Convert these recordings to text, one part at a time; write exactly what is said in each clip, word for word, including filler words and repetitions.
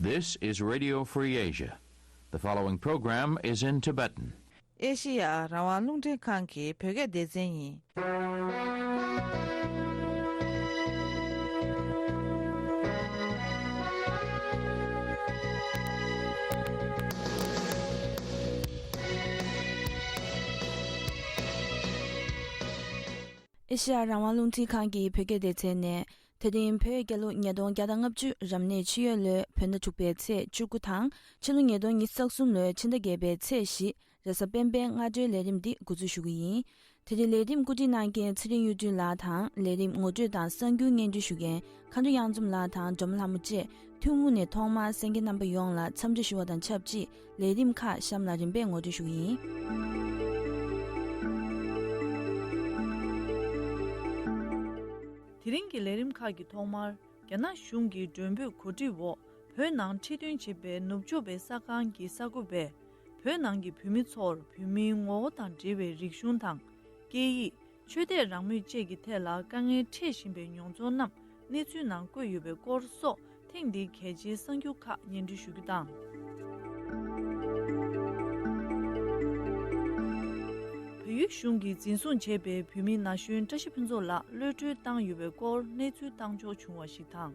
This is Radio Free Asia. The following program is in Tibetan. ཨེ་ཤི་ཡ་རང་དབང་རླུང་འཕྲིན་ཁང་གི་བོད་སྐད་སྡེ་ཚན་ཡིན། ཨེ་ཤི་ཡ་རང་དབང་རླུང་འཕྲིན་ཁང་གི་བོད་སྐད་སྡེ་ཚན་ནས། དེ་རིང་བོད་རྒྱལ་ལོ་ཉིས་སྟོང་བརྒྱ་དང་ལྔ་བཅུ་རབ་གནས་ཆུ་ཡོས་ལོའི་བོད་ཟླ་དྲུག་པའི་ཚེས་བཅུ་དགུ་དང་། ཕྱི་ལོ་ཉིས་སྟོང་ཉི་ཤུ་རྩ་གསུམ་ལོའི་ཕྱི་ཟླ་བརྒྱད་པའི་ཚེས་བཞི། རེས་གཟའ་སྤེན་པའི་སྔ་དྲོའི་ལས་རིམ་འདི་འགོ་འཛུགས་ཞུ་གི་ཡིན། དེ་རིང་ལས་རིམ་བཀོད་སྒྲིག་གནང་མཁན་ཚེ་རིང་གཡུ་སྒྲོན་ལགས་དང་། ལས་རིམ་ངོ་སྤྲོད་དང་གསར་འགྱུར་སྙན་སྒྲོན་ཞུ་མཁན་མཁའ་འགྲོ་གཡང་འཛོམས་ལགས་དང་སྒྲོལ་མ་ལྷ་མོ་བཅས། ཐུན་མོང་ནས་ཐོག་མར་གསན་མཁན་རྣམ་པ་ཡོངས་ལ་འཚམས་འདྲི་ཞུ་བ་དང་ཆབས་ཅིག་ལས་རིམ་ཁག་གཤམ་ལ་རིམ་པས་ངོ་སྤྲོད་ཞུ་གི་ཡིན། དེ་རིང་གི་ལས་རིམ་ཁག་གི་ཐོག་མར། རྒྱ་ནག་གཞུང་གི་མགྲོན་འབོད་གོ་སྒྲིག་འོག་བོད་ནང་ཁྲིད་སྟོན་བྱེད་པའི་ནུབ་ཕྱོགས་པའི་གསར་ཁང་གི་གསར་འགོད་པས། བོད་ནང་གི་བོད་མི་ཚོར་བོད་མིའི་ངོ་བོ་དང་འབྲེལ་བའི་རིག་གཞུང་དང་། སྐད་ཡིག་ཆོས་དད་རང་མོས་བཅས་ཀྱི་ཐད་ལ་དཀའ་ངལ་འཕྲད་བཞིན་པའི་མྱོང་ཚོར་རྣམས་གནས་ཚུལ་ནང་བཀོད་ཡོད་པའི་སྐོར་སོགས་ཐེངས་འདིའི་གལ་ཆེའི་གསར་འགྱུར་ཁག་སྙན་སྒྲོན་ཞུ་རྒྱུ་དང་། བལ་ཡུལ་གཞུང་གིས་འཛིན་བཟུང་བྱས་པའི་བོད་མི་ན་གཞོན་བཀྲ་ཤིས་ཕུན་ཚོགས་ལགས་གློད་གྲོལ་བཏང་ཡོད་པའི་སྐོར་གནས་ཚུལ་བཏང་འབྱོར་བྱུང་བ་ཞིག་དང་།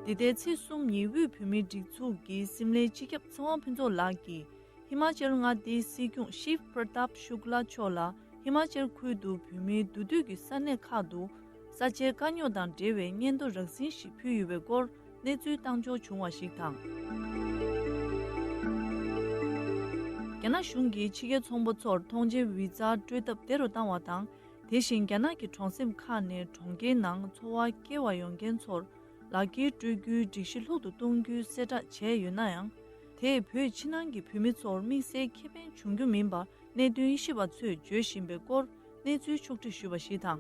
འདི་ཟླའི་ཚེས་གསུམ་ཉིན་དབུས་བོད་མིའི་སྒྲིག་འཛུགས་ཀྱི་སིམ་ལའི་སྤྱི་ཁྱབ་ཚེ་དབང་ཕུན་ཚོགས་ལགས་ཀྱིས། ཧི་མ་ཅལ་མངའ་སྡེའི་སྲིད་སྐྱོང་ཤིབ་པྲ་ཏབ་ཤུག་ལ་མཆོག་ལ་ཧི་མ་ཅལ་ཁུལ་དུ་བོད་མིའི་མདོ་སྟོད་ཀྱི་ས་གནས་ཁག་ཏུ་ས་ཆའི་དཀའ་རྙོག་དང་འབྲེལ་བའི་སྙན་ཐོ་རགས་ཟིན་ཞིག་ཕུལ་ཡོད་པའི་སྐོར་གནས་ཚུལ་བཏང་འབྱོར་བྱུང་བ་ཞིག་དང་། རྒྱ་ནག་གཞུང་གིས་ཕྱི་རྒྱལ་ཚོང་པ་ཚོར་ཐོངས་མཆན་ཝི་ཛ་སྤྲོད་ཐབས་བདེ་རུ་བཏང་བ་དང་། དེ་བཞིན་རྒྱ་ནག་གི་གྲོང་གསེབ་ཁག་ནས་གྲོང་ཁྱེར་ནང་འཚོ་བ་སྐྱེལ་བར་ཡོང་མཁན་ཚོར་ལག་འཁྱེར་སྤྲོད་རྒྱུའི་སྒྲིག་གཞི་ལྷུག་ཏུ་གཏོང་རྒྱུའི་གསལ་བསྒྲགས་བྱས་ཡོད་ན་ཡང་། དེས་བོད་ཕྱི་ནང་གི་བོད་མི་ཚོར་དམིགས་བསལ་ཁེ་ཕན་བྱུང་རྒྱུ་མིན་པར་གནད་དོན་དབྱེ་ཞིབ་པ་ཚོས་བརྗོད་བཞིན་པའི་སྐོར་གནས་ཚུལ་ཕྱོགས་བསྒྲིགས་ཞུས་པ་ཞིག་དང་།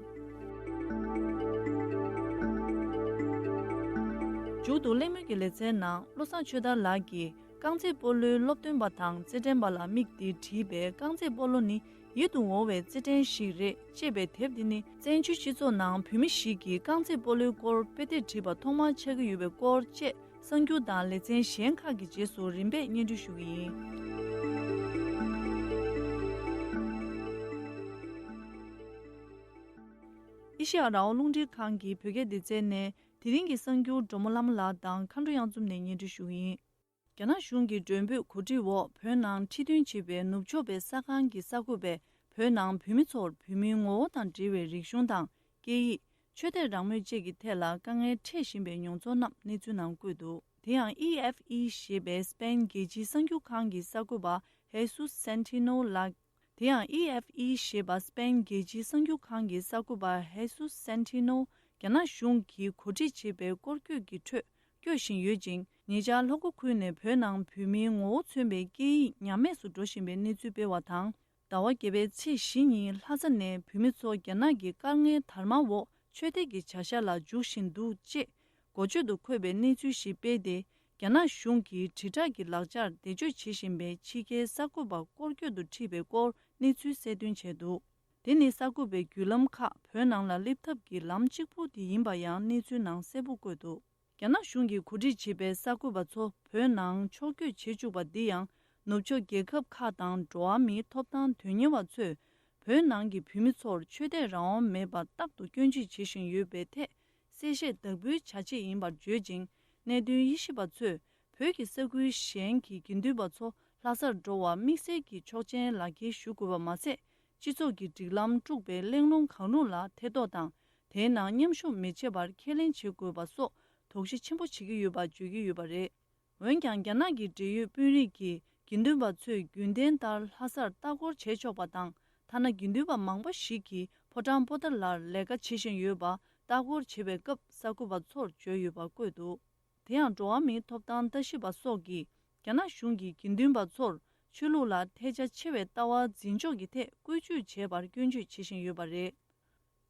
མཇུག་ཏུ་གླེང་མོལ་གྱི་ལེ་ཚན་ནང་བློ་བཟང་ཆོས་དར་ལགས་ཀྱིས། རྐང་རྩེད་སྤོ་ལོའི་སློབ་སྟོན་པ་དང་རྩེད་འགྲན་པ་ལ་དམིགས་ཏེ་བྲིས་པའི་རྐང་རྩེད་སྤོ་ལོ་ནི་ཡིད་དུ་འོང་བའི་རྩེད་འགྲན་ཞིག་རེད་ཅེས་པའི་དེབ་འདི་ནི་བཙན་བྱོལ་སྤྱི་ཚོགས་ནང་བོད་མི་ཞིག་གིས་རྐང་རྩེད་སྤོ་ལོའི་སྐོར་དཔེ་དེབ་བྲིས་པ་ཐོག་མ་ཆགས་ཀྱི་ཡོད་པའི་སྐོར་བཅས་གསར་འགྱུར་དང་ལེ་ཚན་གཞན་ཁག་གི་རྗེས་སུ་རིམ་པས་སྙན་སྒྲོན་ཞུ་གི་ཡིན། ཨེ་ཤེ་ཡ་རང་དབང་རླུང་འཕྲིན་ཁང་གི་བོད་སྐད་སྡེ་ཚན་ནས་དེ་རིང་གི་གསར་འགྱུར་སྒྲོལ་མོ་ལྷ་མོ་ལགས་དང་མཁའ་འགྲོ་གཡང་འཛོམས་ནས་སྙན་སྒྲོན་ཞུ་གི་ཡིན། རྒྱ་ནག་གཞུང་གི་མགྲོན་འབོད་གོ་སྒྲིག་འོག་བོད་ནང་ཁྲིད་སྟོན་བྱེད་པའི་ནུབ་ཕྱོགས་པའི་གསར་ཁང་གི་གསར་འགོད་པས་བོད་ནང་བོད་མི་ཚོར་བོད་མིའི་ངོ་བོ་དང་འབྲེལ་བའི་རིག་གཞུང་དང་། སྐད་ཡིག་ཆོས་དད་རང་མོས་བཅས་ཀྱི་ཐད་ལ་དཀའ་ངལ་འཕྲད་བཞིན་པའི་མྱོང་ཚོར་རྣམས་གནས་ཚུལ་ནང་བཀོད་འདུག་དེ་ཡང་ཨི་ཨེཕ་ཨི་ཞེས་པའི་སི་པེན་རྒྱལ་སྤྱིའི་གསར་འགྱུར་ཁང་གི་གསར་འགོད་པ་ཧེ་སུ་སན་ཏི་ནོ་ལགས། དེ་ཡང་ཨི་ཨེཕ་ཨི་ཞེས་པ་སི་པེན་རྒྱལ་སྤྱིའི་གསར་འགྱུར་ཁང་གི་གསར་འགོད་པ་ཧེ་སུ་སན་ཏི་ནོ་རྒྱ་ནག་གཞུང་གིས་གོ་སྒྲིག་བྱས་པའི་སྐོར་སྐྱོད་ཀྱི་ཁྲོད། སྐྱོད་བཞིན་ཡོད་ཅིང་། ཉེ་ཆར་ལྷོ་ཁ་ཁུལ་ནས་བོད་ནང་བོད་མིའི་ངོ་བོ་མཚོན་པའི་སྐད་ཡིག་ཉམས་དམས་སུ་འགྲོ་བཞིན་པའི་གནས་ཚུལ་སྤེལ་བ་དང་། ཟླ་བ་བརྒྱད་པའི་ཚེས་བཞི་ཉིན་ལྷ་ས་ནས་བོད་མི་ཚོ་རྒྱ་ནག་གི་དཀའ་ངལ་དར་མ་འོག་ཆོས་དད་ཀྱི་བྱ་གཞག་ལ་འཇུག་བཞིན་འདུག་ཅེས་འགོ་བརྗོད་དུ་འཁོད་པའི་གནས་ཚུལ་ཞིག་སྤེལ་ཏེ། རྒྱ་ནག་གཞུང་གིས་དྲིལ་བསྒྲགས་ཀྱི་ལག་ཆར་བེད་སྤྱོད་བྱེད་བཞིན་པའི་ཕྱི་རྒྱལ་གསར་འགོད་པ་སྐོར་སྐྱོད་དུ་ཁྲིད་པའི་སྐོར་གནས་ཚུལ་གསལ་སྟོན་བྱས་འདུག་དེ་ནི་གསར་འགོད་པའི་བརྒྱུད་ལམ་ཁག་བོད་ནང་ལ་སླེབས་ཐབས་ཀྱི་ལམ་གཅིག་པུ་དེ་ཡིན་པ་ཡང་གནས་ཚུལ་ནང་གསལ་པོ་བཀོད་འདུག་རྒྱ་ནག་གཞུང་གིས་གོ་སྒྲིག་བྱས་པའི་གསར་འགོད་པ་ཚོ་བོད་ནང་ཕྱོགས་བསྐྱོད་བྱེད་བཅུག་པ་འདི་ཡང་ནུབ་ཕྱོགས་རྒྱལ་ཁབ་ཁག་དང་འགྲོ་བ་མིའི་ཐོབ་ཐང་དོན་གཉེར་བ་ཚོས་བོད་ནང་གི་བོད་མི་ཚོར་ཆོས་དད་རང་དབང་མེད་པར་རྟག་ཏུ་སྐྱོན་བརྗོད་བྱེད་བཞིན་ཡོད་པའི་ཐད་གསལ་བཤད་བདག་པོའི་བྱ་ཆེད་ཡིན་པར་བརྗོད་ཅིང་། གནད་དོན་དབྱེ་ཞིབ་པ་ཚོས་བོད་ཀྱི་ས་ཁུལ་གཞན་གྱི་དགེ་འདུན་པ་ཚོ་ལྷ་སར་འགྲོ་བར་དམིགས་བསལ་གྱི་ཆོག་མཆན་ལག་འཁྱེར་ཞུ་དགོས་པ་མ་ཟད། སྤྱི་ཚོགས་ཀྱི་སྒྲིག་ལམ་དཀྲུགས་པའི་གླེང་སློང་གང་རུང་ལ་ཐེ་གཏོགས་དང་། དེའི་ནང་མཉམ་ཞུགས་མི་བྱེད་པར་ཁས་ལེན་བྱེད་དགོས་པ་སོགས་དོགས་གཞི་ཆེན་པོ་བྱེད་ཀྱི་ཡོད་པ་བརྗོད་ཀྱི་ཡོད་པ་རེད། འོན་ཀྱང་། རྒྱ་ནག་གི་འབྲེལ་ཡོད་དཔོན་རིགས་ཀྱིས་དགེ་འདུན་པ་ཚོས་རྒྱུན་ལྡན་ལྟར་ལྷ་སར་ལྟ་སྐོར་བྱེད་ཆོག་པ་དང་། ཐ་ན་དགེ་འདུན་པ་མང་པོ་ཞིག་གིས་ཕོ་བྲང་པོ་ཏཱ་ལར་ལས་ཀ་བྱེད་བཞིན་ཡོད་པ་ལྟ་སྐོར་བྱེད་པའི་སྐབས་གསར་འགོད་པ་ཚོར་བརྗོད་ཡོད་པ་བཀོད་འདུག་དེ་ཡང་། འགྲོ་བ་མིའི་ཐོབ་ཐང་ལྟ་ཞིབ་པ་སོགས་ཀྱིས་རྒྱ་ནག་གཞུང་གིས་དགེ་འདུན་པ་ཚོར་ཆོས་ལུགས་ལ་ཐལ་ཆ་ཆེ་བའི་ལྟ་བ་འཛིན་ཕྱོགས་ཀྱི་ཐད་བཀོལ་སྤྱོད་བྱས་པར་སྐྱོན་བརྗོད་བྱེད་བཞིན་ཡོད་པ་རེད།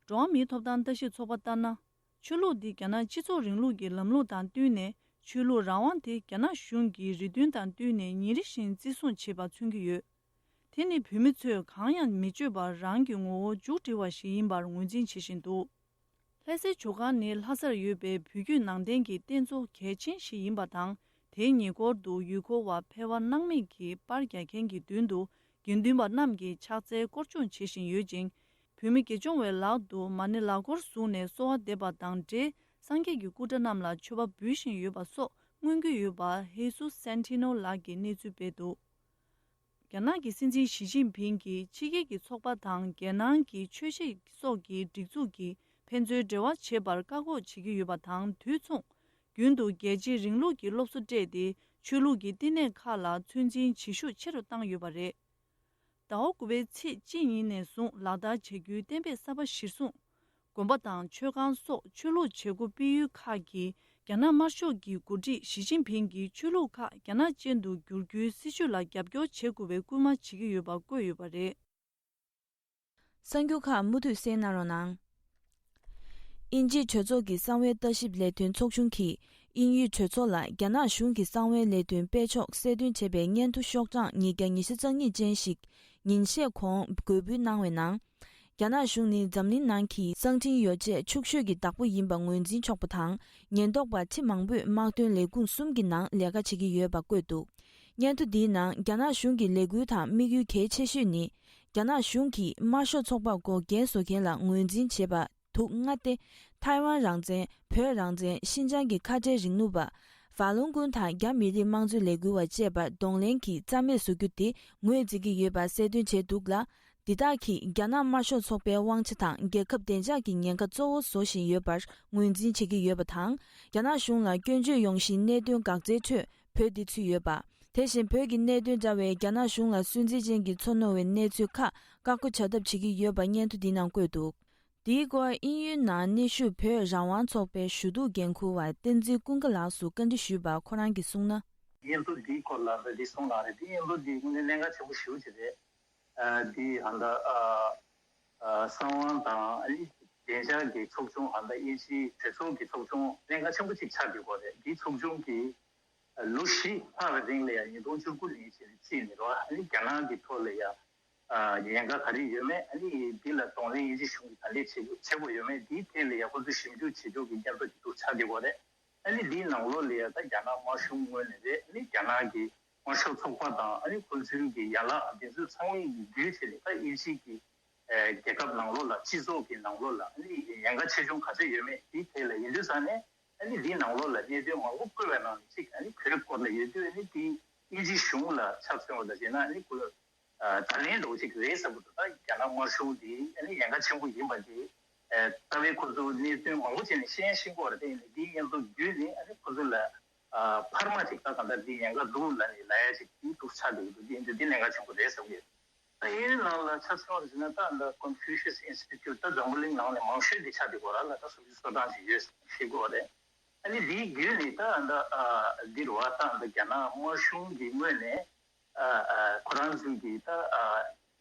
འགྲོ་བ་མིའི་ཐོབ་ཐང་ལྟ་ཞིབ་ཚོགས་པ་ལྟར་ན། ཆོས་ལུགས་འདི་རྒྱ་ནག་སྤྱི་ཚོགས་རིང་ལུགས་ཀྱི་ལམ་ལུགས་དང་བསྟུན་ནས་ཆོས་ལུགས་རང་དབང་དེ་རྒྱ་ནག་གཞུང་གིས་རེ་འདུན་དང་བསྟུན་ནས་ཉིན་རེ་བཞིན་བརྩི་སྲུང་བྱེད་པ་མཚོན་གྱི་ཡོད། དེ་ནི་བོད་མི་ཚོས་གང་ཡང་མི་སྤྱོད་པར་རང་གི་ངོ་བོ་མཇུག་སྒྲིལ་བ་ཞིག་ཡིན་པར་ངོས་འཛིན་བྱེད་བཞིན་འདུག་ལྷ་སའི་ཇོ་ཁང་ནི་ལྷ་སར་ཡོད་པའི་བོད་བརྒྱུད་ནང་བསྟན་གྱི་རྟེན་གཙོ་གལ་ཆེན་ཞིག་ཡིན་པ་དང་། དེའི་ཉེ་འཁོར་དུ་ཡུལ་སྐོར་བ་ཕལ་བ་སྣང་མེད་ཀྱིས་པར་རྒྱག་མཁན་གྱི་མདུན་དུ། དགེ་འདུན་པ་རྣམས་ཀྱིས་ཕྱག་འཚལ་སྐོར་སྦྱོང་བྱེད་བཞིན་ཡོད་ཅིང་། བོད་མི་དགེ་སྦྱོང་བའི་ལག་ཏུ་མ་ཎི་ལག་འཁོར་བཟུང་ནས་གསོལ་བ་འདེབས་པ་དང་འབྲེལ། སངས་རྒྱས་ཀྱི་སྐུ་འདྲ་རྣམས་ལ་མཆོད་པ་འབུལ་བཞིན་ཡོད་པ་སོགས་མངོན་གྱི་ཡོད་པ་ཧེ་སུ་སན་ཏི་ནོ་ལགས་ཀྱིས་གནས་ཚུལ་སྤེལ་འདུག། རྒྱ་ནག་གི་སྲིད་འཛིན་ཞི་ཅིན་ཕིང་གིས་ཕྱི་རྒྱལ་གྱི་ཚོགས་པ་དང་རྒྱལ་ནང་གི་ཆོས་བྱེད་སོགས་ཀྱི་སྒྲིག་འཛུགས་ཀྱིས་ཕན་ཚུན་འབྲེལ་བ་བྱེད་པར་བཀག་འགོག་བྱེད་ཀྱི་ཡོད་པ་དང་། དུས་མཚུངས། རྒྱུན་དུ་རྒྱལ་གཅེས་རིང་ལུགས་ཀྱི་སློབ་གསོ་སྤྲད་དེ། ཆོས་ལུགས་ཀྱི་བསྟི་གནས་ཁག་ལ་ཚོད་འཛིན་བྱེད་ཤུགས་ཆེ་རུ་བཏང་ཡོད་པ་རེད། ཟླ་བ་དགུ་པའི་ཚེས་གཅིག་ཉིན་ནས་བཟུང་ལག་བསྟར་བྱ་རྒྱུའི་གཏན་འབེབས་གསར་པ་གཞིར་བཟུང་། དགོན་པ་དང་མཆོད་ཁང་སོགས་ཆོས་ལུགས་བྱེད་སྒོ་སྤེལ་ཡུལ་ཁག་གིས་རྒྱ་ནག་དམར་ཤོག་གི་འགོ་ཁྲིད་ཞི་ཅིན་ཕིང་གིས་ཆོས་ལུགས་ཁག་རྒྱ་ནག་ཅན་དུ་བསྒྱུར་རྒྱུའི་སྲིད་བྱུས་ལ་རྒྱབ་སྐྱོར་བྱེད་དགོས་པའི་སྐུལ་མ་བྱེད་ཀྱི་ཡོད་པ་བཀོད་ཡོད་པ་རེད། གསར་འགྱུར་ཁག་མུ་མཐུད་གསན་གནང་རོགས་གནང་། དབྱིན་ཇིའི་གྲོས་ཚོགས་ཀྱི་གསང་བའི་ལྟ་ཞིབ་ལས་དོན་ཚོགས་ཆུང་གིས། དབྱིན་ཡུལ་གྲོས་ཚོགས་ལ་རྒྱ་ནག་གཞུང་གི་གསང་བའི་ལས་དོན་སྤེལ་ཕྱོགས་གསལ་སྟོན་བྱས་པའི་སྙན་ཐོ་ཤོག་གྲངས་ཉིས་བརྒྱ་ཉི་ཤུ་རྩ་གཉིས་ཅན་ཞིག་ཉིན་ཤས་གོང་འགོད་འབུལ་གནང་བའི་ནང་། རྒྱ་ནག་གཞུང་ནི་འཛམ་གླིང་ནང་གི་གསང་འཕྲིན་ཡོ་བྱད་ཕྱུག་ཤོས་ཀྱི་བདག་པོ་ཡིན་པ་ངོས་འཛིན་ཆོག་པ་དང་། ཉེན་རྟོག་པ་ཁྲི་མང་པོས་དམག་དོན་ལས་ཁུངས་གསུམ་གྱི་ནང་ལས་ཀ་བྱེད་ཀྱི་ཡོད་པ་བཀོད་འདུག། སྙན་ཐོ་འདིའི་ནང་རྒྱ་ནག་གཞུང་གི་ལས་འགུལ་དང་དམིགས་ཡུལ་གལ་ཆེ་ཤོས་ནི། རྒྱ་ནག་གཞུང་གིས་དམར་ཤོག་ཚོགས་པར་འགོག་རྐྱེན་བཟོ་མཁན་ལ་ངོས་འཛིན་བྱེད་པ། དུག་ལྔ་སྟེ། ཐའེ་ཝན་རང་བཙན། བོད་རང་བཙན། ཤིན་ཅང་གི་ཁ་བྲལ་རིང་ལུགས་པ། ཧྥ་ལུན་ཀུན་དང་རྒྱ་མི་རིགས་དམངས་གཙོའི་ལས་འགུལ་བ་བཅས་པར་གདོང་ལེན་གྱིས་རྩ་མེད་བཟོ་རྒྱུ་དེ་ངོས་འཛིན་གྱི་ཡོད་པ་གསལ་སྟོན་བྱས་འདུག་ལ། འདི་དག་གིས་རྒྱ་ནག་དམར་ཤོག་ཚོགས་པའི་དབང་ཆ་དང་རྒྱལ་ཁབ་བདེ་འཇགས་ཀྱི་ཉེན་ཁ་གཙོ་བོ་བཟོ་བཞིན་ཡོད་པར་ངོས་འཛིན་བྱེད་ཀྱི་ཡོད་པ་དང་། རྒྱ་ནག་གཞུང་ལ་སྐྱོན་བརྗོད་ཡོང་བཞིན་གནད་དོན་འགག་རྩའི་ཁྲོད་བོད་འདི་ཚུད་ཡོད་པ། དེ་བཞིན་བོད་ཀྱི་གནད་དོན་འདྲ་བའི་རྒྱ་ནག་གཞུང་ལ་སུན་གཙེར་ཅན་གྱི་ཚུར་གནོད་པའི་གནས་ཚུལ་ཁག་བཀག་འགོག་བྱ་ཐབས་བྱེད་ཀྱི་ཡོད་པ་སྙན་ཐོ་འདིའི་ནང་བཀོད་འདུག། དེའི་སྐོར་དབྱིན་ཡུལ་ནང་གནས་བཞུགས་བོད་རང་དབང་ཚོགས་པའི་ཞུ་གཏུག་འགན་འཁུར་བ་བསྟན་འཛིན་ཀུན་དགའ་ལགས་སུ་བཀའ་འདྲི་ཞུས་པར་ཁོ་རང་གིས་གསུངས་ན། སྙན་ཐོ་འདིའི་སྐོར་ལ་ད་འདི་གསུངས་གནང་རེད། འདི་སྙན་ཐོ་འདི་དངོས་གནས་གནད་འགག་ཆེན་པོ་ཞེ་པོ་ཅིག་རེད། ཨ་འདི་ཧ་ད་ཨ་ཨ་གསང་བ་དང་ཨ་ནི་བདེ་འཇགས་ཀྱི་ཚོགས་ཆུང་ཧ་ད་དབྱིན་ཇིའི་གྲོས་ཚོགས་ཀྱི་ཚོགས་ཆུང་གནད་འགག་ཆེན་པོ་ཅིག་ཆགས་བསྡད་ཡོད་རེད། འདི་ཚོགས་ཆུང་གིས་ལོ་བཞི་ལྷག་གི་རིང་ལ་ཡང་ཉིས་སྟོང་བཅུ་དགུ་ནས་བྱས་ནས་བརྩིས་ནས་རོ། ཨ་ནི་རྒྱ་ནག་གི་ཐོག་ལ་ཡང་ཉེན་ཁ་ག་རེ་ཡོད་མེད། ཨ་ནི་འདི་ལ་གདོང་ལེན་དབྱིན་ཇི་གཞུང་གིས་ག་འདྲས་བྱེད་དགོས་བྱེད་དགོས་ཡོད་མེད། འདིའི་ཐད་ལ་ཡང་ཁོ་ཚོས་ཞིབ་འཇུག་བྱེད་ཕྱོགས་ཀྱི་སྙན་ཐོ་ཅིག་འདུག་ཆགས་བསྡད་ཡོད་རེད། ཨ་ནི་འདིའི་ནང་ལོགས་ལ་ཡང་ད་རྒྱ་ནག་དམར་གཞུང་ངོས་ནས་རེད། ཨ་ནི་རྒྱ་ནག་གི་དམར་ཤོག་ཚོགས་པ་དང་ཨ་ནི་ཁོ་ཚོའི་གི་ཡན་ལག་དེ་ཚོ་ཚང་མ་གི་བརྒྱུད་བྱས་ནས་ད་དབྱིན་ཇི་གི་རྒྱལ་ཁབ་ནང་ལོགས་ལ་སྤྱི་ཚོགས་ཀྱི་ནང་ལོགས་ལ་ཨ་ནི་ཉེན་ཁ་ཆེ་ཆུང་ག་ཚོད་ཡོད་མེད་དེའི་ཐད་ལ་ཡིན་དུས་ཙང་ནས། ཨ་ནི་འདིའི་ནང་ལོགས་ལ་གནད་དོན་མང་པོ་བཀོད་པའི་ནང་ནས་གཅིག་ཨ་ནི་བོད་སྐོར་ལ་ཡོད་དུས་ཨ་ནི་དེ་དབྱིན་ཇི་གཞུང་ལ་ཆ་མཚོན་པ་དང་བྱས་ན་ཨ་ནི་ཁོ་བརྡ་ལན་འདྲ་བོ་ཅིག་རེད་ཟེར་གྱི་འདུག། ད་རྒྱ་ནག་དམར་གཞུང་འདི་ཨ་ནི་ཉེན་ཁ་ཆེན་པོ་ཡིན་པ་འདི་ལྟ་བའི་ཁོ་ཚོ་གནད་དོན་མང་པོ་བྱས་ནས་ཤེས་ཡང་ཤེས་ཀྱི་ཡོད་རེད། དེ་ཡིན་ནའི་འདིའི་སྙན་ཐོ་བརྒྱུད་ནས་ཨ་ནི་ཁོ་ཚོ་ལ་འཕར་མ་ཅིག་ད་གང་ལྟར་འདི་ཉེན་ཁ་འདུག་ལབ་ནས་ལབ་ཡ་ཅིག་འདི་འདུག་ཆགས་འདུག་འདུག་འདི་འདི་གནད་འགག་ཆེན་པོ་རེད་བསམ་གྱི་ཡོད། ད་ཡུལ་ནང་ལ་ཆ་མཚོན་པ་ཟེར་ན་ད་ད་Confucius Institute ད་འཛམ་བུ་གླིང་ནང་ནས་མང་ཤོས་དེ་ཆགས་བསྡད་ཡོད་རེད་ལ། ད་སུམ་ཅུ་སོ་གྲངས་ཤིག་ཡོད་ཤེས་ཀྱི་ཡོད་རེད། ཨ་ནི་འདིའི་བརྒྱུད་ནས་ད་ད་འདི་རུ་བ་ད་ད་རྒྱ་ནག་དམར་གཞུང་གི་ངོས་ནས་ཁོ་རང་ཚོའི་གི་ད་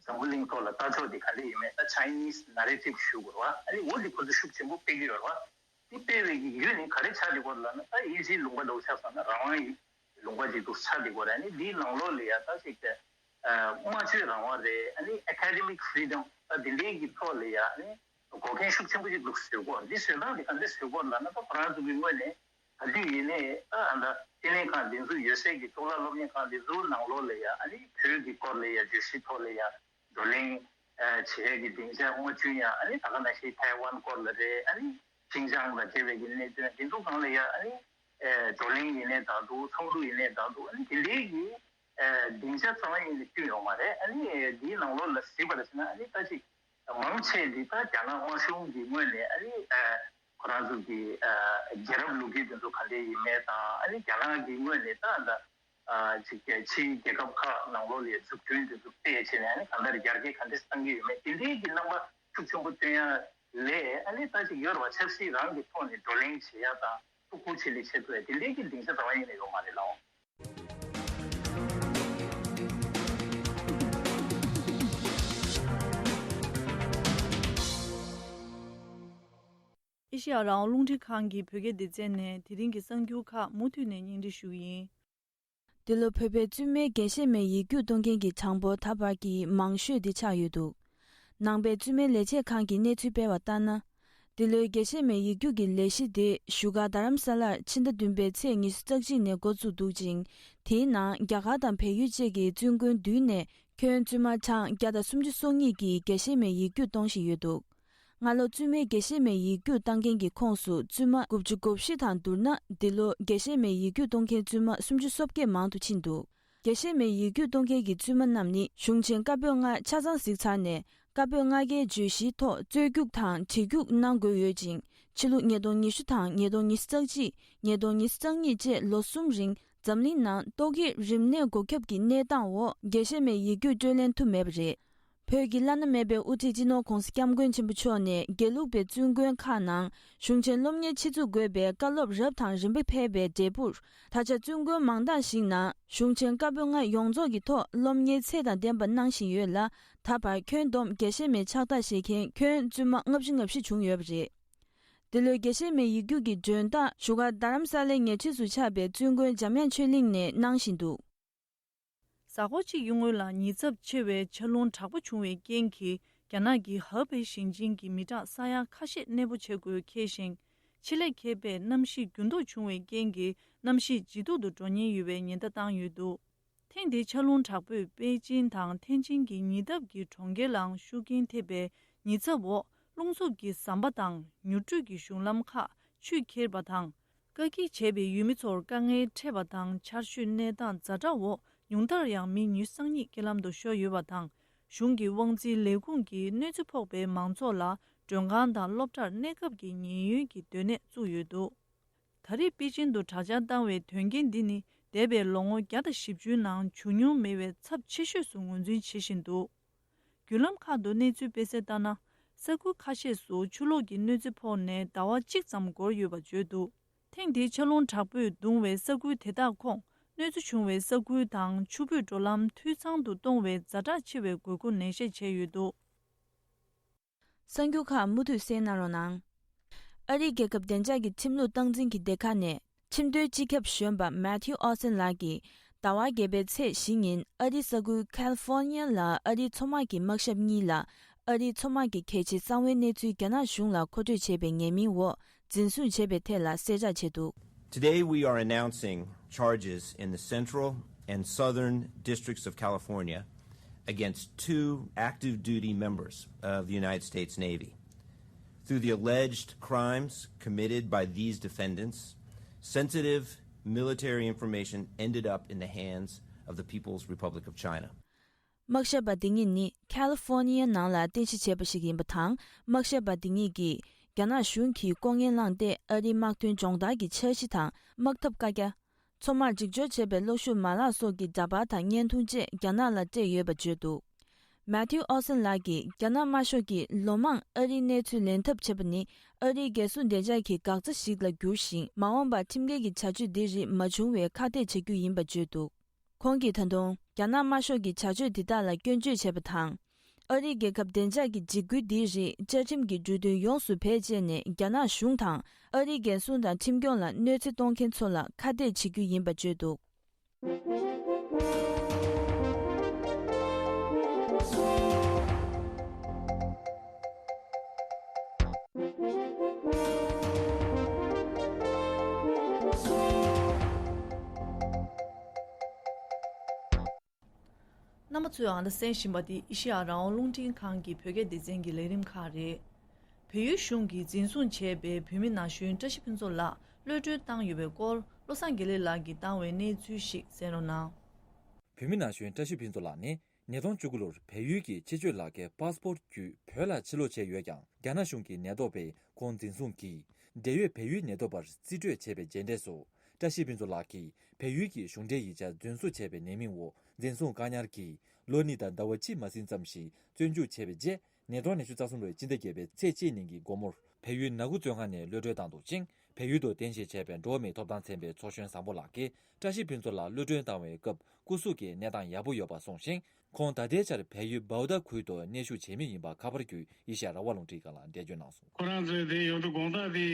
འཛམ་བུ་གླིང་ཐོག་ལ་ལྟ་ཕྱོགས་དེ་ག་འདྲ་ཡིན་མིན་ད་Chinese narrative ཞུ་དགོས་རེད་བ། ཨ་ནི་འོ་འདི་ཁོ་ཚོ་ཤུགས་ཆེན་པོ་སྤེལ་གྱི་ཡོད་རེད་བ། འདི་སྤེལ་བའི་གི་བརྒྱུད་ནས་ག་རེ་ཆགས་བསྡད་ཡོད་རེད་ལབ་ན་ད་དབྱིན་ཇིའི་ལུང་པ་འདྲ་བོ་ཆགས་སོང་ན་རང་དབང་ཡི་ལུང་པ་ཅིག་འདུག་ཆགས་བསྡད་ཡོད་རེད། ཨ་ནི་འདིའི་ནང་ལོགས་ལ་ཡ་ད་ཅིག་སྨྲ་བརྗོད་རང་དབང་རེད། ཨ་ནི་academic freedom ད་འདི་འདྲའི་གི་ཐོག་ལ་ཡ་ཨ་ནི་འགོག་རྐྱེན་ཤུགས་ཆེན་པོ་ཅིག་འདུག་བཟོས་ཡོད་རེད། འདི་བཟོས་སྟངས་དེ་ག་འདྲ་བཟོས་ཡོད་རེད་ལབ་ན་ད་ཁོ་རང་ཚོ་གི་ངོས་ནས་ག་དུས་ཡིན་ནའི་ད་ཨ་ད་བསྟི་གནས་ཁང་འདི་ཚོ་ཡོད་སའི་གི་གཙུག་ལག་སློབ་གཉེར་ཁང་འདི་ཚོའི་ནང་ལོགས་ལ་ཡ་ཨ་ནི་བོད་ཀྱི་སྐོར་ལ་ཡ་བརྗོད་གཞི་ཐོག་ལ་ཡ་བགྲོ་གླེང་བྱེད་ཡ་གི་སྡིངས་ཆ་མ་བྱུང་ཡ། ཨ་ནི་ད་ག་ནང་བཞིན་ཐའེ་ཝན་སྐོར་ལ་རེད། ཨ་ནི་ཤིན་ཅང་དང་འབྲེལ་བའི་གི་གནད་དོན་འདི་ཚོ་སྒང་ལ་ཡ་ཨ་ནི་བགྲོ་གླེང་ཡིན་ནའི་ད་འདུག། ཚོགས་འདུ་ཡིན་ནའི་ད་འདུག། ཨ་ནི་དེ་འདྲའི་གི་སྡིངས་ཆ་རྩ་བ་ཉིད་ནས་བསྐྲུན་ཡོད་མ་རེད། ཨ་ནི་འདིའི་ནང་ལོགས་ལ་གཟིགས་པ་ལ་བྱས་ན་ཨ་ནི་ད་ཅིག་མང་ཆེ་འདི་ད་རྒྱ་ནག་དམར་གཞུང་གི་ངོས་ནས་ཨ་ནི་ཁོ་རང་ཚོ་གི་རྒྱལ་རབས་ལོ་རྒྱུས་དེ་ཚོ་ག་འདྲ་ཡིན་མིན་དང་། ཨ་ནི་རྒྱ་ནག་གི་ངོས་ནས་ད་ད་ཅིག་ཕྱིའི་རྒྱལ་ཁབ་ཁག་ནང་ལོགས་ལ་འཛུགས་སྐྲུན་དེ་ཚོ་སྤེལ་བྱས་ནས་ཨ་ནི་གང་ལྟར་ཡར་རྒྱས་ག་འདྲ་བཏང་གི་ཡོད་མེད་དེ་འདྲའི་གི་རྣམ་པ་ཤུགས་ཆེན་པོ་སྟོན་ཡ་ལས་ཨ་ནི་ད་ཅིག་ཡོད་རེད་བ། ཆབ་སྲིད་རང་གི་ཐོག་ནས་བགྲོ་གླེང་བྱེད་ཡ་དང་ཐུགས་ཁུར་ཆེ་ལས་བྱེད་ཐུབ་ཡ་དེ་འདྲའི་གི་སྡིངས་ཆ་རྩ་བ་ཉིད་ནས་ཡོད་མ་རེད་ལགས། ཨེ་ཤེ་ཡ་རང་དབང་རླུང་འཕྲིན་ཁང་གི་བོད་སྐད་སྡེ་ཚན་ནས་དེ་རིང་གི་གསར་འགྱུར་ཁག་མུ་མཐུད་ནས་སྙན་སྒྲོན་ཞུ་གི་ཡིན། འདི་ལོ་བོད་པའི་བཙུན་མའི་རྒྱས་བཤད་མའི་ཡིག་རྒྱུགས་གཏོང་མཁན་གྱི་གྲངས་འབོར་ད་བར་གྱི་མང་ཤོས་འདི་ཆགས་ཡོད་འདུག། ནང་པའི་བཙུན་མའི་ལས་བྱེད་ཁང་གིས་གནས་ཚུལ་སྤེལ་བ་ལྟར་ན། འདི་ལོའི་རྒྱས་བཤད་མའི་ཡིག་རྒྱུགས་ཀྱི་ལས་གཞི་དེ་བཞུགས་སྒར་རྡ་རམ་ས་ལར་ཕྱི་ཟླ་བདུན་པའི་ཚེས་ཉི་ཤུ་རྩ་གཅིག་ནས་འགོ་བཙུགས་འདུག་ཅིང་། དེའི་ནང་རྒྱ་གར་དང་བལ་ཡུལ་བཅས་ཀྱི་བཙུན་དགོན་བདུན་ནས་ཁྱོན་བཙུན་མ་གྲངས་བརྒྱ་དང་སུམ་ཅུ་སོ་གཉིས་ཀྱིས་རྒྱས་བཤད་མའི་ཡིག་རྒྱུགས་གཏོང་བཞིན་ཡོད་འདུག་སྔ་ལོ་བཙུན་མའི་རྒྱས་བཤད་མའི་ཡིག་རྒྱུགས་བཏང་མཁན་གྱི་ཁོངས་སུ་བཙུན་མ་དགུ་བཅུ་གོ་བཞི་དང་བསྡུར་ན། འདི་ལོ་རྒྱས་བཤད་མའི་ཡིག་རྒྱུགས་གཏོང་མཁན་བཙུན་མ་སུམ་ཅུ་སོ་བརྒྱད་མང་དུ་ཕྱིན་འདུག་རྒྱས་བཤད་མའི་ཡིག་རྒྱུགས་གཏོང་མཁན་གྱི་བཙུན་མ་རྣམས་ནི་གཞུང་ཆེན་བཀའ་པོད་ལྔ་ཆ་ཚང་གཟིགས་ཚར་ནས། བཀའ་པོད་ལྔ་ཀའི་བརྗོད་གཞིའི་ཐོག་རྩོད་རྒྱུགས་དང་བྲིས་རྒྱུགས་གནང་དགོས་ཡོད་ཅིང་། ཕྱི་ལོ་ཉིས་སྟོང་ཉི་ཤུ་དང་ཉིས་སྟོང་ཉི་ཤུ་རྩ་གཅིག་ཉིས་སྟོང་ཉི་ཤུ་རྩ་གཉིས་བཅས་ལོ་གསུམ་རིང་འཛམ་གླིང་ནང་ཏོག་དབྱིབས་རིམས་ནད་འགོག་ཁྱབ་ཀྱི་གནས་སྟངས་འོག་རྒྱས་བཤད་མའི་ཡིག་རྒྱུགས་སྤྲོད་ལེན་ཐུབ་མེད་པ་རེད། བོད་ཀྱི་བླ་ན་མེད་པའི་དབུ་ཁྲིད་སྤྱི་ནོར་༧གོང་ས་༧སྐྱབས་མགོན་ཆེན་པོ་མཆོག་ནས་དགེ་ལུགས་པའི་བཙུན་དགོན་ཁག་ནང་གཞུང་ཆེན་སློབ་གཉེར་ཆེད་འཛུགས་དགོས་པའི་བཀའ་སློབ་རབ་དང་རིམ་པ་ཕེབས་པའི་འབྲས་བུར། ད་ཆ་བཙུན་དགོན་མང་དག་ཞིག་ནང་གཞུང་ཆེན་བཀའ་པོད་ལྔ་ཡོངས་རྫོགས་ཀྱི་ཐོག་སློབ་གཉེར་ཚད་དང་ལྡན་པ་གནང་བཞིན་ཡོད་ལ། ད་བར་ཁྱོན་བསྡོམས་རྒྱས་བཤད་མའི་ཕྱག་རྟགས་བཞེས་མཁན་ཁྱོན་བཙུན་མ་ལྔ་བཅུ་ང་བཞི་བྱུང་ཡོད་པ་རེད། འདི་ལོའི་རྒྱས་བཤད་མའི་ཡིག་རྒྱུགས་ཀྱི་མགྲོན་བདག་བཞུགས་སྒར་རྡ་རམ་ས་ལའི་ཉེ་འཁྲིས་སུ་ཆགས་པའི་བཙུན་དགོན་འཇམ་དབྱངས་ཆོས་གླིང་ནས་གནང་བཞིན་འདུག་གཟའ་འཁོར་གཅིག་གི་སྔོན་ལ་ཉེན་ཚབས་ཆེ་བའི་ཆར་རླུང་དྲག་པོ་བྱུང་བའི་རྐྱེན་གྱིས། རྒྱ་ནག་གི་ཧ་པེ་ཞིང་ཆེན་གྱི་མི་གྲངས་ས་ཡ་ཁ་ཤས་གནས་སྤོ་བྱེད་དགོས་འཁེལ་ཞིང་། ཆེད་ལས་མཁས་པས་གནམ་གཤིས་འགྱུར་ལྡོག་བྱུང་བའི་རྐྱེན་གྱིས་གནམ་གཤིས་ཇེ་སྡུག་ཏུ་འགྲོ་ཉེན་ཡོད་པའི་ཉེན་བརྡ་བཏང་ཡོད་འདུག་ཐེངས་འདིའི་ཆར་རླུང་དྲག་པོས་པེ་ཅིན་དང་ཐེན་ཅིན་གྱི་ཉེ་འདབས་ཀྱི་གྲོང་ཁྱེར་ལའང་ཤུགས་རྐྱེན་ཐེབས་པའི་ཉེན་ཚབས་འོག་རླུང་འཚུབ་ཀྱི་ཟམ་པ་དང་མྱུར་བགྲོད་ཀྱི་གཞུང་ལམ་ཁག་ཆུས་ཁྱེར་བ་དང་། བཀག་སྐྱིལ་བྱས་པའི་ཡུལ་མི་ཚོར་དཀའ་ངལ་འཕྲད་པ་དང་། ཆར་ཞོད་གནས་སྟངས་ཛ་དྲག་འོག་ཉུང་མཐར་ཡང་མི་ཉི་ཤུ་རྩ་གཉིས་རྐྱེན་ལམ་དུ་ཤོར་ཡོད་པ་དང་། གཞུང་གི་དབང་འཛིན་ལས་ཁུངས་ཀྱིས་གནོད་འཚེ་ཕོག་པའི་མང་ཚོགས་ལ་མགྲོན་ཁང་དང་སློབ་གྲྭར་གནས་སྐབས་ཀྱི་ཉེན་གཡོལ་གྱི་སྡོད་གནས་བཙུགས་ཡོད་འདུག་ད་རེས་པེ་ཅིན་དུ་དྲག་ཆར་བཏང་བའི་དོན་རྐྱེན་འདི་ནི་འདས་པའི་ལོ་ངོ་བརྒྱ་དང་བཞི་བཅུའི་ནང་བྱུང་མྱོང་མེད་པའི་ཚབས་ཆེ་ཤོས་སུ་ངོས་འཛིན་བྱེད་བཞིན་འདུག་བརྒྱུད་ལམ་ཁག་ཏུ་གནས་ཚུལ་སྤེལ་གསལ་ལྟར་ན། ས་ཁུལ་ཁ་ཤས་སུ་ཆུ་ལོག་གི་གནོད་འཚེ་ཕོག་ནས་ཟླ་བ་གཅིག་ཙམ་འགོར་ཡོད་པ་བརྗོད་འདུག་ཐེངས་འདིའི་ཆར་རླུང་དྲག་པོས་གདུང་བའི་ས་ཁུལ་དེ་དག་ཁོངས་གནོད་འཚེ་བྱུང་བའི་ས་ཁུལ་དང་ཆུ་སྤུས་འགྲོ་ལམ་འཐུས་ཚང་དུ་གཏོང་བའི་ཛ་དྲག་ཆེ་བའི་དགོས་མཁོ་ནན་བཤད་བྱས་ཡོད་འདུག་གསར་འགྱུར་ཁག་མུ་མཐུད་གསན་གནང་རོགས་གནང་། ཨ་རིའི་རྒྱལ་ཁབ་བདེ་འཇགས་ཀྱི་ཁྲིམས་ལུགས་སྟངས་འཛིན་གྱི་སྡེ་ཁག་ནས་ཁྲིམས་དོན་སྤྱི་ཁྱབ་གཞོན་པ་མེ་ཐིའུ་ཨོ་སན་ལགས་ཀྱིས་ཟླ་བ་བརྒྱད་པའི་ཚེས་བཞི་ཉིན་ཨ་རིའི་ས་ཁུལ་ཁལ་ཧྥོར་ནི་ཡ་ལ་ཨ་རིའི་མཚོ་དམག་གི་དམག་ཞབས་གཉིས་ལ་ཨ་རིའི་མཚོ་དམག་གི་གལ་ཆེའི་གསང་བའི་གནས་ཚུལ་རྒྱ་ནག་གཞུང་ལ་མཁོ་སྤྲོད་བྱས་པའི་ཉེས་མིང་འོག་འཛིན་བཟུང་བྱས་པའི་ཐད་ལ་གསལ་བསྒྲགས་བྱས་འདུག Today, we are announcing charges in the Central and Southern Districts of California against two active duty members of the United States Navy. Through the alleged crimes committed by these defendants, sensitive military information ended up in the hands of the People's Republic of China. དམག་ཞབས་པ་འདི་གཉིས་ནི་ཁལ་ཧྥོར་ནི་ཡའི་ནང་ལ་རྟེན་གཞི་བྱས་པ་ཞིག་ཡིན་པ་དང་། དམག་ཞབས་པ་འདི་གཉིས་ཀྱིས་རྒྱ་ནག་གཞུང་གིས་ལྐོག་རྔན་བླངས་ཏེ་ཨ་རིའི་དམག་དོན་སྦྱོང་བརྡར་གྱི་འཆར་གཞི་དང་དམག་འཐབ་བཀའ་རྒྱ། མཚོ་དམག་སྒྲིག་སྦྱོར་བྱེད་པའི་གློག་ཤུགས་མ་ལག་སོགས་ཀྱི་འདྲ་པར་དང་བརྙན་ཐུང་བཅས་རྒྱ་ནག་ལ་སྤྲད་ཡོད་པ་བརྗོད་འདུག་མེ་ཐིའུ་ཨོ་སན་ལགས་ཀྱིས་རྒྱ་ནག་དམར་ཤོག་གིས་ལོ་མང་ཨ་རིའི་གནས་ཚུལ་ལེན་ཐབས་བྱེད་པ་ནི་ཨ་རིའི་རྒྱལ་སྲུང་བདེ་འཇགས་ཀྱི་འགག་རྩ་ཞིག་ལ་གྱུར་ཞིང་། མ་འོངས་པར་ཁྲིམས་འགལ་གྱི་བྱ་སྤྱོད་འདི་རིགས་མ་བྱུང་བའི་ཁག་ཐེག་བྱེད་རྒྱུ་ཡིན་པ་བརྗོད་འདུག་ཁོང་གིས་ད་དུང་རྒྱ་ནག་དམར་ཤོག་གི་བྱ་སྤྱོད་འདི་དག་ལ་སྐྱོན་བརྗོད་བྱས་པ་དང་། ཨ་རིའི་རྒྱལ་ཁབ་བདེ་འཇགས་ཀྱི་འཇིགས་སྐུལ་འདིའི་རིགས་བཅའ་ཁྲིམས་ཀྱི་འབྲུ་དོན་ཡོངས་སུ་བེད་སྤྱད་ནས་རྒྱ་ནག་གཞུང་དང་ཨ་རིའི་རྒྱལ་སྲུང་དང་ཁྲིམས་སྐྱོང་ལ་གནོད་འཚེ་གཏོང་མཁན་ཚོ་ལ་ཁ་གཏད་བྱེད་རྒྱུ་ཡིན་པ་བརྗོད་འདུག་རྣམ་པ་ཚོས་ཨ་ད་གསན་བཞིན་པ་འདི་ཨེ་ཤེ་ཡ་རང་དབང་རླུང་འཕྲིན་ཁང་གི་བོད་སྐད་སྡེ་ཚན་གྱི་ལས་རིམ་ཁག་རེད། བལ་ཡུལ་གཞུང་གིས་འཛིན་བཟུང་བྱས་པའི་བོད་མི་ན་གཞོན་བཀྲ་ཤིས་ཕུན་ཚོགས་ལགས་གློད་གྲོལ་བཏང་ཡོད་པའི་སྐོར་བློ་བཟང་དགེ་ལེགས་ལགས་ཀྱིས་བཏང་བའི་གནས་ཚུལ་ཞིག་གསན་རོགས་གནང་། བོད་མི་ན་གཞོན་བཀྲ་ཤིས་ཕུན་ཚོགས་ལགས་ནི་ཉིས་སྟོང་བཅུ་དགུ་ལོར་བལ་ཡུལ་གྱི་ཕྱི་སྐྱོད་ལག་འཁྱེར་པཱ་སི་པོར་བརྒྱུད་བོད་ལ་ཕྱིར་ལོག་བྱས་ཡོད་ཀྱང་། རྒྱ་ནག་གཞུང་གི་ཉེན་རྟོག་པས་ཁོང་འཛིན་བཟུང་གིས། འབྲེལ་ཡོད་བལ་ཡུལ་ཉེན་རྟོག་པར་རྩིས་སྤྲོད་བྱས་པའི་རྗེས་འབྲས་སུ། བཀྲ་ཤིས་ཕུན་ཚོགས་ལགས་ཀྱིས་བལ་ཡུལ་གྱི་གཞུང་འབྲེལ་ཡིག་ཆ་རྫུན་བཟོ་བྱས་པའི་ནང་མིང་འོག་འཛིན་བཟུང་བཀག་ཉར་གྱིས། ལོ་གཉིས་དང་ཟླ་བ་གཅིག་མ་ཟིན་ཙམ་ཞིག་བཙོན་འཇུག་བྱས་པའི་རྗེས། ཉིས་སྟོང་ཉི་ཤུ་རྩ་གསུམ་ལོའི་སྤྱི་ཟླ་བརྒྱད་པའི་ཚེས་གཅིག་ཉིན་གྱི་དགོང་མོར། བལ་ཡུལ་ནཱ་གུ་བཙོན་ཁང་ནས་གློད་གྲོལ་བཏང་འདུག་ཅིང་། བལ་ཡུལ་དུ་རྟེན་གཞི་བྱས་པའི་འགྲོ་བ་མིའི་ཐོབ་ཐང་ཚན་པའི་ཚོགས་གཞོན་བཟང་པོ་ལགས་ཀྱིས། བཀྲ་ཤིས་ཕུན་ཚོགས་ལགས་གློད་གྲོལ་བཏང་བའི་སྐབས། སྐུ་གཟུགས་ཀྱི་གནས་སྟངས་ཡག་པོ་ཡོད་པ་གསུངས་ཤིང་། ཁོང་ད་ལྟའི་ཆར་བལ་ཡུལ་བའོ་ཏཱ་ཁུལ་དུ་གནས་བཞུགས་བྱེད་མུས་ཡིན་པ་ཁ་པར་བརྒྱུད་ཨེ་ཤེ་ཡ་རང་དབང་རླུང་འཕྲིན་ཁང་ལ་འགྲེལ་བརྗོད་གནང་སོང་། ཁོ་རང་ཚོས་དེ་ཡོད་དོ་དགོང་དག་དེ་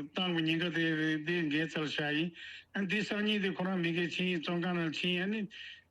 བཏང་བའི་ཉིན་ཀ་དེ་དེ་འགེལ་ཚར་བཞག་ཡིན། ཨ་འདི་སང་ཉིན་དེ་ཁོ་རང་མི་སྒེར་ཕྱིན་ཡིན། བཙོན་ཁང་ནང་ཕྱིན་ཡིན། ཨ་ནི་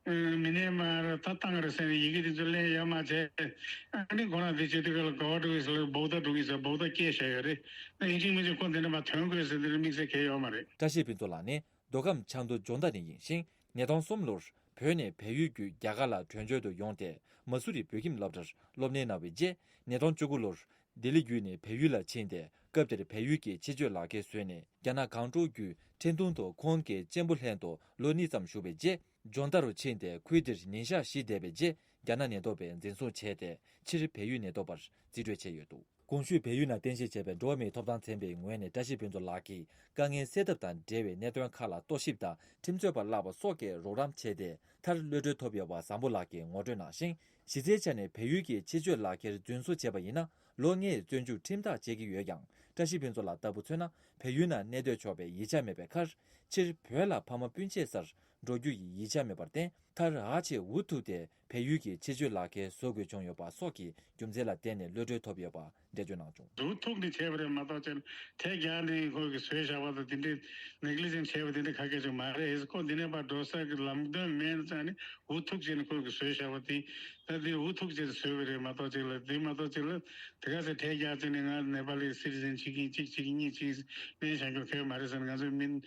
མི་ནས་མར་ད་བཏང་རེད་ཟེར་ནས་ཡི་གེ་དེ་ཚོ་ལེན་ཡ་མ་བྱས། ཨ་ནི་ཁོ་རང་དེ་བྱེད་དུས་སྐབས་ལ་ག་བ་འགྲོ་གི་ཟེར་ལ་བོག་ད་འགྲོ་གི་ཟེར་བོག་ད་སྐད་བཤད་ཡོད་རེད། ཨིན་ཇི་མི་ཇི་ཁོ་འདི་འདྲ་མ་ཐོན་དགོས་ཟེར་འདི་འདྲ་དམིགས་བསལ་གང་ཡོད་མ་རེད། བཀྲ་ཤིས་ཕུན་ཚོགས་ལགས་ནི་མདོ་ཁམས་ཆབ་མདོ་འཇོ་མདའ་ནས་ཡིན་ཞིང་། ཉིས་སྟོང་གསུམ་ལོར་བོད་ནས་བལ་ཡུལ་བརྒྱུད་རྒྱ་གར་ལ་བྲོས་བྱོལ་དུ་ཡོང་སྟེ་མ་སུ་རི་བོད་ཁྱིམ་སློབ་གྲྭར་སློབ་གཉེར་གནང་བའི་རྗེས། ཉིས་སྟོང་བཅུ་དགུ་ལོར་ལྡི་ལི་བརྒྱུད་ནས་བལ་ཡུལ་ལ་ཕྱིན་ཏེ། སྐབས་དེར་བལ་ཡུལ་གྱི་ཆེད་སྤྱོད་ལག་ཁྱེར་བཟོས་ནས། རྒྱ་ནག་གངས་ལྗོངས་བརྒྱུད་ཁྲེང་ཏུང་དུ་ཁོང་གི་གཅེན་པོ་ལྷན་དུ་ལོ་གཉིས་ཙམ་བཞུགས་པའི་རྗེས། འཇོ་མདའ་རུ་ཕྱིན་ཏེ། ཁུལ་དེར་ཉིན་ཞག་བཞི་བསྡད་པའི་རྗེས། རྒྱ་ནག་ནད་ཐོག་པས་འཛིན་བཟུང་བྱས་ཏེ། ཕྱིར་བལ་ཡུལ་ནད་ཐོག་པར་རྩིས་སྤྲོད་བྱས་ཡོད་འདུག། གོང་ཞུས་བལ་ཡུལ་ནང་རྟེན་གཞི་བྱས་པའི་འགྲོ་བ་མིའི་ཐོབ་ཐང་ཚན་པའི་ངོས་ནས་བཀྲ་ཤིས་ཕུན་ཚོགས་ལགས་ཀྱིས་དཀའ་ངལ་སེལ་ཐབས་དང་འབྲེལ་བའི་གནད་དོན་ཁག་ལ་རྟོག་ཞིབ་དང་ཁྲིམས་རྩོད་པ་བརླགས་པ་སོགས་ཀྱི་རོགས་རམ་བྱས་ཏེ། མཐར་གློད་གྲོལ་ཐོབ་ཡོད་པ་བཟང་པོ་ལགས་ཀྱིས་ངོ་སྤྲོད་གནང་ཞིང་། གཞི་རྩའི་ཆ་ནས་བལ་ཡུལ་གྱི་ཆེད་སྤྱོད་ལག་ཁྱེར་རྫུན་བཟོ་བྱས་པ་ཡིན་ན། ལོ་ལྔའི་བཙོན་འཇུག་ཁྲིམས་ཐག་བཅད་ཀྱི་ཡོད་ཀྱང་། བཀྲ་ཤིས་ཕུན་ཚོགས་ལགས་ལྟ་བུ་མཚོན་ན། བལ་ཡུལ་ནང་གནས་སྡོད་ཆོག་པའི་ཡིག་ཆ་མེད་པའི་ཁར། ཕྱིར་བོད་ལ་ཕ་མ་སྤུན་མཆེད་སར་འགྲོ་རྒྱུ་ཡི་ཡིག་ཆ་མེད་པར་བརྟེན། མཐར་ཨ་ཆེ་འུ་ཐུག་སྟེ་བལ་ཡུལ་གྱི་ཆེད་སྤྱོད་ལག་ཁྱེར་བཟོ་དགོས་བྱུང་ཡོད་པ་སོགས་ཀྱི་རྒྱུ་མཚན་ལ་བརྟེན་ནས་གློད་གྲོལ་ཐོབ་ཡོད་པ་འགྲེལ་བརྗོད་གནང་བྱུང་། འུ་ཐུག་ནས་བྱས་པ་རེད་མ་གཏོགས་ཅིག་ཐལ་རྒྱག་ནས་ཁོ་གི་བཟོས་བཞག་པ་དང་དེ་འདྲའི་ནེག་ལི་ཇེན་བྱས་པ་དེ་འདྲ་ག་གེ་ཅིག་མ་རེད། ཁོ་འདི་ནས་ཕར་འགྲོ་ས་གི་ལམ་སྟོན་མེད་ཙང་ནི་འུ་ཐུག་བྱས་ནས་ཁོ་གི་བཟོས་བཞག་པ་དེ། ད་དེ་འུ་ཐུག་བྱས་ནས་བཟོས་པ་རེད་མ་གཏོགས་ཅིག་ལ་དེ་མ་གཏོགས་ཅིག་ལ་དེ་ག་ཚོད་ཐལ་རྒྱག་བྱས་ནས་ང་ནེ་པ་ལི་སི་ཊི་ཟན་བྱེད་ཀྱིན་གཅིག་བྱེད་ཀྱིན་གཉིས་བྱེད་ཀྱིན་ལེན་བཞག་རྒྱུ་གལ་མ་རེད་ཟེར་ནས་ང་ཚོའི་མི།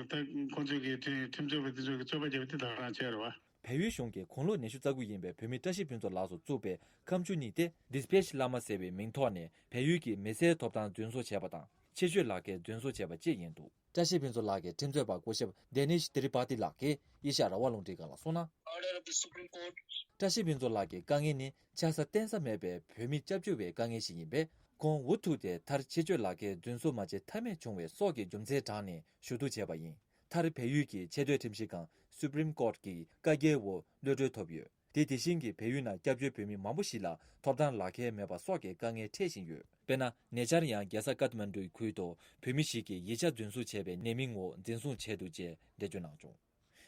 ད་ཁོང་ཚོས་ཀྱི་ཁྲིམས་རྩོད་པ་དེ་ཚོས་ཀྱི་རྩོད་པ་བརྒྱབ་པ་དེ་ད་ག་རང་བྱས་རེད་བ། བལ་ཡུལ་གཞུང་གིས་དགུང་ལོ་ཉི་ཤུ་རྩ་དགུ་ཡིན་པའི་བོད་མི་བཀྲ་ཤིས་ཕུན་ཚོགས་ལགས་སུ་བཙུགས་པའི་ཁམ་ཆུ་གཉིས་ཏེ། ཌི་སི་པེ་ཆི་བླ་མ་ཟེར་བའི་མིང་ཐོག་ནས་བལ་ཡུལ་གྱི་མི་སེར་ཐོབ་ཐང་རྫུན་བཟོ་བྱས་པ་དང་། ཆེད་སྤྱོད་ལག་ཁྱེར་རྫུན་བཟོ་བྱས་པ་བཅས་ཡིན་འདུག། བཀྲ་ཤིས་ཕུན་ཚོགས་ལགས་ཀྱི་ཁྲིམས་རྩོད་པ་སྐུ་ཞབས་ཌེ་ནིཤ་ཏི་རི་པ་ཏི་ལགས་ཀྱིས་ཨེ་ཤ་ཡ་རང་དབང་རླུང་འཕྲིན་ཁང་ལ་གསུངས་ན། Order of the Supreme Court. བཀྲ་ཤིས་ཕུན་ཚོགས་ལགས་ཀྱི་དཀའ་ངལ་ནི་ཆགས་ས་བརྟེན་ས་མེད་པའི་བོད་མི་སྐྱབས་བཅོལ་བའི་དཀའ་ངལ་ཞིག་ཡིན་པས། ཁོང་འུ་ཐུག་སྟེ་མཐར་ཆེད་སྤྱོད་ལག་ཁྱེར་རྫུན་བཟོ་མ་བྱེད་ཐབས་མེད་བྱུང་བའི་སོགས་ཀྱི་རྒྱུ་མཚན་དྲངས་ནས་ཞུ་གཏུག་བྱས་པ་ཡིན། མཐར་བལ་ཡུལ་གྱི་ཆེས་མཐོའི་ཁྲིམས་ཞིབ་ཁང་Supreme Court གིས་བཀའ་རྒྱའི་འོག་གློད་གྲོལ་ཐོབ་ཡོད། དེ་དེ་བཞིན་གྱི་བལ་ཡུལ་ནང་སྐྱབས་བཅོལ་བོད་མི་མང་པོ་ཞིག་ལ་ཐོབ་ཐང་ལག་ཁྱེར་མེད་པ་སོགས་ཀྱི་དཀའ་ངལ་འཕྲད་བཞིན་ཡོད། དཔེར་ན། ཉེ་ཆར་ཡང་རྒྱལ་ས་ཀཏ་མན་ཌུའི་ཁུལ་དུ་བོད་མི་ཞིག་གིས་ཡིག་ཆ་རྫུན་བཟོ་བྱས་པའི་ནད་མིང་འོག་འཛིན་བཟུང་བྱས་འདུག་ཅེས་འགྲེལ་བརྗོད་གནང་བྱུང་།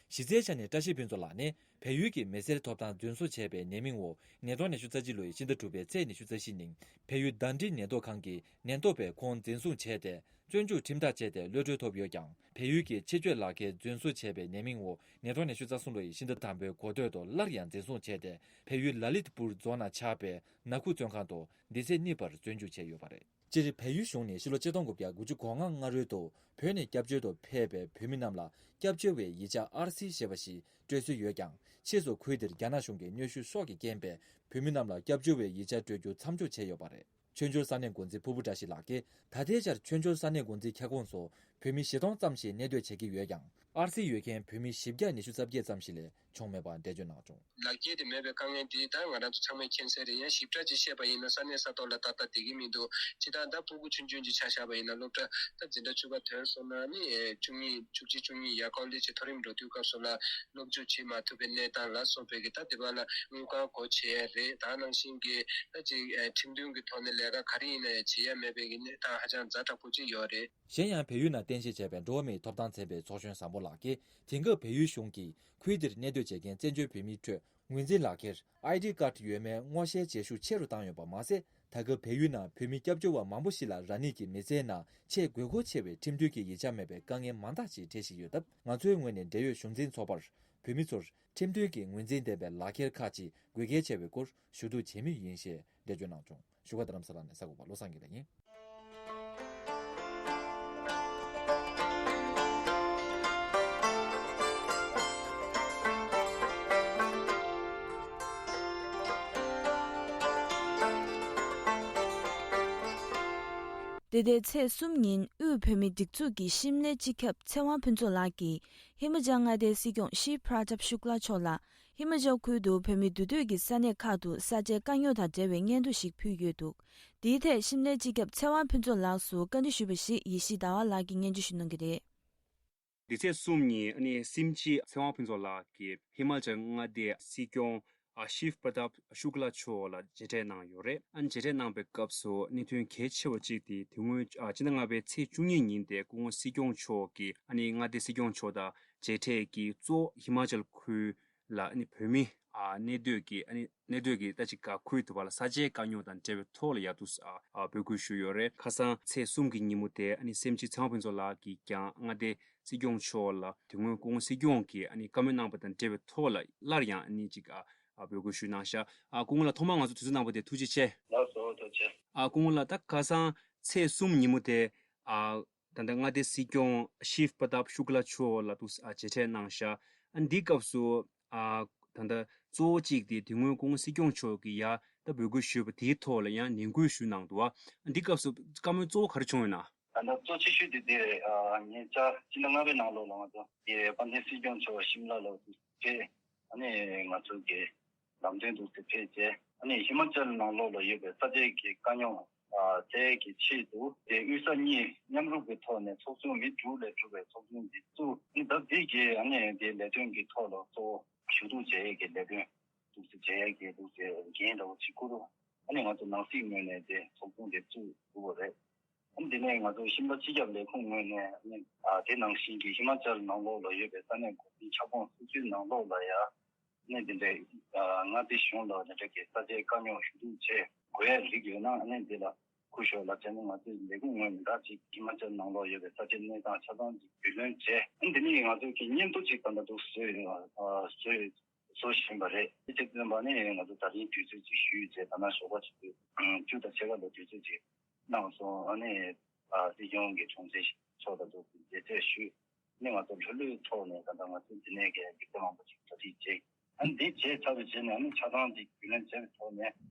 གཞི་རྩའི་ཆ་ནས་བཀྲ་ཤིས་ཕུན་ཚོགས་ལགས་ནི་བལ་ཡུལ་གྱི་མི་སེར་ཐོབ་ཐང་རྫུན་བཟོ་བྱས་པའི་ནད་མིང་འོག་ཉིས་སྟོང་ཉི་ཤུ་རྩ་གཅིག་ལོའི་ཕྱི་ཟླ་དྲུག་པའི་ཚེས་ཉི་ཤུ་རྩ་བཞི་ཉིན་བལ་ཡུལ་ཟླ་སྒྲིལ་ཉེན་རྟོག་ཁང་གི་ཉེན་རྟོག་པས་ཁོང་འཛིན་བཟུང་བྱས་ཏེ། བཙོན་འཇུག་ཁྲིམས་ཐག་བཅད་དེ་གློད་གྲོལ་ཐོབ་ཡོད་ཀྱང་། བལ་ཡུལ་གྱི་ཆེད་སྤྱོད་ལག་ཁྱེར་རྫུན་བཟོ་བྱས་པའི་ནད་མིང་འོག་ཉིས་སྟོང་ཉི་ཤུ་རྩ་གསུམ་ལོའི་ཕྱི་ཟླ་དང་པོའི་འགོ་སྟོད་དུ་སླར་ཡང་འཛིན་བཟུང་བྱས་ཏེ། བལ་ཡུལ་ལ་ལི་ཏི་པུར་རྫོང་ནང་ཆགས་པའི་ནག་ཁུ་བཙོན་ཁང་དུ་འདི་ཚེས་གཉིས་བར་བཙོན་འཇུག་བྱས་ཡོད་པ་རེད། སྤྱིར་བལ་ཡུལ་གཞུང་ནས་ཕྱི་ལོ་ཆིག་སྟོང་དགུ་བརྒྱ་དགུ་བཅུ་གོ་ལྔ་སྔ་རོལ་དུ་བོད་ནས་སྐྱབས་བཅོལ་དུ་ཕེབས་པའི་བོད་མི་རྣམས་ལ་སྐྱབས་བཅོལ་བའི་ཡིག་ཆ་ཨར་སི་ཞེས་པ་ཞིག་སྤྲོད་སྲོལ་ཡོད་ཀྱང་། ཕྱིས་སུ་ཁུལ་དེར་རྒྱ་ནག་གཞུང་གི་གནོན་ཤུགས་སོགས་ཀྱི་རྐྱེན་པས། བོད་མི་རྣམས་ལ་སྐྱབས་བཅོལ་བའི་ཡིག་ཆ་སྤྲོད་རྒྱུ་མཚམས་འཇོག་བྱས་ཡོད་པ་རེད། ཆོས་འབྱོར་ས་གནས་འགོ་འཛིན་ཕུར་བུ་བཀྲ་ཤིས་ལགས་ཀྱིས། ད་ལྟའི་ཆར་ཆོས་འབྱོར་ས་གནས་འགོ་འཛིན་ཁྱབ་ཁོངས་སུ་བོད་མི་བཞི་སྟོང་ཙམ་ཞིག་གནས་སྡོད་བྱེད་ཀྱི་ཡོད་ཀྱང་། ཨར་སི་ཡོད་མཁན་བོད་མི་བཞི་བརྒྱ་ཉི་ཤུ་རྩ་བརྒྱད་ཙམ་ཞིག་ལས་བྱུང་མེད་པ་འགྲེལ་བརྗོད་གནང་བྱུང་། ལག་འཁྱེར་དེ་མེད་པའི་དཀའ་ངལ་འདི་ད་ང་རང་ཚོ་ཚང་མས་མཁྱེན་གསལ་རེད། ཡང་ཞིབ་ཕྲ་ཅིག་བཤད་པ་ཡིན་ན་ས་གནས་ས་ཐོག་ལ་ཏག་ཏག་བསྡད་ཀྱི་མི་འདུག་སྤྱིར་བཏང་ད་ཕྲུ་གུ་ཆུང་ཆུང་ཅིག་ཆ་བཞག་པ་ཡིན་ན་སློབ་གྲྭ་ད་འཛིན་གྲྭ་བཅུ་པ་ཐོན་སོང་ན་ནི་བཅུ་གཉིས་བཅུ་གཅིག་བཅུ་གཉིས་ཡར་ཀོ་ལེ་ཇི་མཐོ་རིམ་འགྲོ་དུས་སྐབས་སུ་ལ་སློབ་འཇུག་བྱེད་མ་ཐུབ་པའི་གནས་སྟངས་ལ་སོགས་པའི་གི་ད་དེ་བ་ལ་དངུལ་ཁང་སྒོ་ཕྱེ་ཡ་རེད། ད་ནང་བཞིན་གྱི་ད་ཅིག་ཁྲིམས་མཐུན་གྱི་ཐོག་ནས་ལས་ཀ་ག་རེ་ཡིན་ན་ཡང་བྱེད་ཡ་མེད་པའི་གི་གནས་སྟངས་ཧ་ཅང་ཛ་དྲག་པོ་ཅིག་ཡོད་རེད། གཞན་ཡང་བལ་ཡུལ་ནང་རྟེན་གཞི་བྱས་པའི་འགྲོ་བ་མིའི་ཐོབ་ཐང་ཚན་པའི་ཚོགས་གཞོན་བཟང་པོ་ལགས་ཀྱིས། དེང་སྐབས་བལ་ཡུལ་གཞུང་གིས་ཁུལ་དེར་གནས་སྡོད་བྱེད་མཁན་བཙན་བྱོལ་བོད་མིའི་ཁྲོད་ངོས་འཛིན་ལག་ཁྱེར་ཨའི་ཌི་ཀཱཌ་ཡོད་མེད་སྔོག་བཤེར་བྱེད་ཤུགས་ཆེ་རུ་བཏང་ཡོད་པ་མ་ཟད། ད་སྐབས་བལ་ཡུལ་ནང་བོད་མི་སྐྱབས་བཅོལ་བ་མང་པོ་ཞིག་ལ་རང་ཉིད་ཀྱི་མི་ཚེའི་ནང་ཆེས་དགོས་མཁོ་ཆེ་བའི་ཁྲིམས་མཐུན་གྱི་ཡིག་ཆ་མེད་པའི་དཀའ་ངལ་མང་དག་ཅིག་འཕྲད་བཞིན་ཡོད་སྟབས། ང་ཚོའི་ངོས་ནས་འབྲེལ་ཡོད་གཞུང་འཛིན་ཚོགས་པར་བོད་མི་ཚོར་ཁྲིམས་མཐུན་གྱི་ངོས་འཛིན་ལྡན་པའི་ལག་ཁྱེར་ཁག་ཅིག་དགོས་གལ་ཆེ་བའི་སྐོར་ཞུ་གཏུག་བྱེད་མུས་ཡིན་ཞེས་འགྲེལ་བརྗོད་གནང་བྱུང་། བཞུགས་སྒར་རྡ་རམ་ས་ལ་ནས་གསར་འགོད་པ་བློ་བཟང་དགེ་ལེགས་ཡིན། འདི་ཟླའི་ཚེས་གསུམ་ཉིན་དབུས་བོད་མིའི་སྒྲིག་འཛུགས་ཀྱི་གཤིས་ལས་སྤྱི་ཁྱབ་ཚེ་དབང་ཕུན་ཚོགས་ལགས་ཀྱིས་ཧི་མ་ཅལ་མངའ་སྡེའི་སྲིད་སྐྱོང་ཤྲི་པྲ་ཏབ་ཤུག་ལ་མཆོག་ལ། ཧི་མ་ཅལ་ཁུལ་དུ་བོད་མི་འདུས་སྡོད་ཀྱི་ས་གནས་ཁག་ཏུ་ས་དཔྱད་དཀའ་རྙོག་དང་འབྲེལ་བའི་སྙན་ཐོ་ཞིག་ཕུལ་ཡོད་འདུག། འདིའི་ཐད་གཤིས་ལས་སྤྱི་ཁྱབ་ཚེ་དབང་ཕུན་ཚོགས་ལགས་སུ་བཀའ་འདྲི་ཞུས་པ་ཞིག་ཡེ་ཤེས་ཟླ་བ་ལགས་ཀྱིས་སྙན་ཞུ་ཞུ་གནང་གི་རེད། འདི་ཚེས་གསུམ་ཉིན་ཨ་ནི་སྲིད་སྤྱི་ཚེ་དབང་ཕུན་ཚོགས་ལགས་ཀྱིས་ཧི་མ་ཅལ་མངའ་སྡེའི་སྲིད་སྐྱོང་ཨ་ཤིབ་པྲ་ཏབ་ཤུག་ལ་མཆོག་ལ་མཇལ་འཕྲད་གནང་ཡོད་རེད། ཨ་ནི་མཇལ་འཕྲད་གནང་པའི་སྐབས་སུ་གནད་དོན་གལ་ཆེ་བ་གཅིག་དེ་དེ་སྔོན་ཨ་སྤྱི་ཟླ་ལྔ་པའི་ཚེས་བཅུ་གཉིས་ཉིན་དེ་སྐུ་ངོ་སྲིད་སྐྱོང་མཆོག་གིས་ཨ་ནི་མངའ་སྡེའི་སྲིད་སྐྱོང་མཆོག་དང་མཇལ་འཕྲད་ཀྱིས་གཙོ་བོ་ཧི་མ་ཅལ་ཁུལ་ལ་ཨ་ནི་བོད་མི་ཨ་གནས་སྡོད་ཀྱི་ཨ་ནི་གནས་སྡོད་ཀྱི་ད་ཅིག་ག་ཁུལ་དུ་བ་ལ་ས་དཔྱད་དཀའ་རྙོག་དང་འབྲེལ་བའི་ཐོག་ལ་ཡ་དུ་ཨ་ཨ་འབོད་སྐུལ་ཞུས་ཡོད་རེད། ཁ་སང་ཚེས་གསུམ་གྱི་ཉིན་མོ་དེ་ཨ་ནི་སྲིད་སྤྱི་ཚེ་དབང་ཕུན་ཚོགས་ལགས་ཀྱིས་ཀྱང་མངའ་སྡེའི་ སྲིད་སྐྱོང་མཆོག་ལ་དེ་སྔོན་སྐུ་ངོ་སྲིད་སྐྱོང་གིས་ཨ་ནི་བཀའ་མོལ་གནང་པ་དང་འབྲེལ་བའི་ཐོག་ལ་སླར་ཡང་ཨ་ནི་ཅིག་ཨ་ཨ་འབོད་སྐུལ་ཞུས་གནང་ཤག་ཨ་སྐུ་ངོ་ལགས་ཐོག་མར་ང་ཚོ་དུས་ཚོད་གནང་བ་དེ་ཐུགས་རྗེ་ཆེ། ལགས་སོ་ཐུགས་རྗེ་ཆེ། ཨ་སྐུ་ངོ་ལགས་ད་ཁ་སང་ཚེས་གསུམ་ཉིན་མོ་དེ་ཨ་ད་ལྟ་མངའ་སྡེའི་སྲིད་སྐྱོང་ཤིབ་པ་ཏབ་ཤུ་ཀ་ལ་མཆོག་ལ་ཐུགས་ཨ་མཇལ་འཕྲད་གནང་ཤག་ཨ་འདི་སྐབས་སུ་ཨ་ད་ལྟ་གཙོ་བོ་གཅིག་དེ་དེ་སྔོན་སྐུ་ངོ་སྲིད་སྐྱོང་མཆོག་གིས་ཡ་ད་འབོད་སྐུལ་ཞུས་པ་དེའི་ཐོག་ལ་ཡང་ནན་སྐུལ་ཞུས་གནང་འདུག་ཨ་འདི་སྐབས་སུ་བཀའ་མོལ་གཙོ་བོ་ག་རེ་བྱུང་ཡོད་ན། ད་ལྟ་གཙོ་ཆེ་ཤོས་དེ་དེ་ཨ་ཉེ་ཆར་ཕྱི་ཟླ་ལྔ་པའི་ནང་ལོགས་ལ་ང་ཚོ་དེ་དཔལ་ལྡན་སྲིད་སྐྱོང་མཆོག་ཤིམ་ལ་ལ་ཕེབས། ཨ་ནི་ང་ཚོ་གི་ལམ་སྟོན་འདུག་སེ་ཕེབས་རྗེས་ཨ་ནི་ཧི་མ་ཅལ་ནང་ལོགས་ལ་ཡོད་པའི་ས་ཆའི་གི་དཀའ་རྙོག་ཨ་སེལ་གྱི་ཆེད་དུ་དེ་དབུས་ས་གཉིས་མཉམ་རུབ་ཀྱི་ཐོག་ནས་ཚོགས་ཆུང་མི་དྲུག་ལས་གྲུབ་པའི་ཚོགས་ཆུང་འདི་བཙུགས། ཨ་ནི་ད་འདི་གི་ཨ་ནི་དེ་ལས་དོན་གྱི་ཐོག་ལ་གཙོ་བོ་ཞུ་གཏུག་བྱེད་ཡས་ཀྱི་ལས་དོན་འདུག་སེ་བྱེད་ཡས་ཀྱི་འདུག་སེ་འགན་འདྲ་བོ་ཅིག་བསྐུར་རུ་ཨ་ནི་ང་ཚོ་ནང་སྲིད་ངོས་ནས་དེ་ཚོགས་ཆུང་དེ་བཙུགས་དགོས་པ་རེད། ཨ་ནི་དེ་ནས་ང་ཚོ་ཤིམ་ལ་སྤྱི་ཁྱབ་ལས་ཁུངས་ངོས་ནས་ཨ་ནི་ཨ་དེ་ནང་བཞིན་གྱི་ཧི་མ་ཅལ་ནང་ལོགས་ལ་ཡོད་པའི་ས་གནས་འགོ་འཛིན་ཁྱབ་ཁོངས་སོ་སོའི་ནང་ལོགས་ལ་ཡ་ཨ་ནི་དེ་འདྲའི་ཨ་མངའ་སྡེ་གཞུང་ལ་དེ་འདྲ་གི་ས་ཆའི་དཀའ་རྙོག་ཞུ་གཏུག་བྱེད་དགོས་ཡ་རིགས་ཡོད་ན་ཨ་ནི་དེ་ལ་སྐུ་ཞབས་ལ་བྱས་ན་ང་ཚོའི་ལས་ཁུངས་ངོས་ནས་ད་ཅིག་ཧི་མ་ཅལ་ནང་ལོགས་ཡོད་པའི་ས་ཆའི་གནས་སྟངས་ཆ་ཚང་ཅིག་རྒྱུས་ལོན་བྱས། ཨ་ནི་དེ་ནས་ང་ཚོས་ཀྱི་སྙན་ཐོ་ཅིག་ད་ལྟ་འདུག་བཟོས་ཨ་བཟོས་བཟོ་བཞིན་པ་རེད། དེ་བྱེད་དུས་ཙམ་པ་ནི་ང་ཚོ་ད་རིང་དུས་ཚོད་ཅིག་ཞུས་རྗེས་ད་ནང་ཞོགས་པ་ཆུ་ཚོད་བཅུ་དང་ཕྱེད་ཀ་ལ་དུས་ཚོད་ཅིག་གནང་སོང་། ཨ་ནི་ཨ་སྲིད་སྐྱོང་གི་དྲུང་ཆེ་མཆོག་དང་འདུག་མཇལ་འཕྲད་ཞུས། ཨ་ནི་ང་ཚོ་ལྷོད་ལྷོད་ཐོག་ནས་ད་ལྟ་ང་ཚོ་འདི་ནས་ཀྱི་ལས་ཀ་མང་པོ་ཅིག་གྲ་སྒྲིག་བྱས། ཨ་ནི་འདི་བྱས་ཚར་བའི་རྗེས་ནས་ཨ་ནི་ཆ་ཚང་ཅིག་རྒྱུས་ལོན་བྱས་པའི་ཐོག་ནས་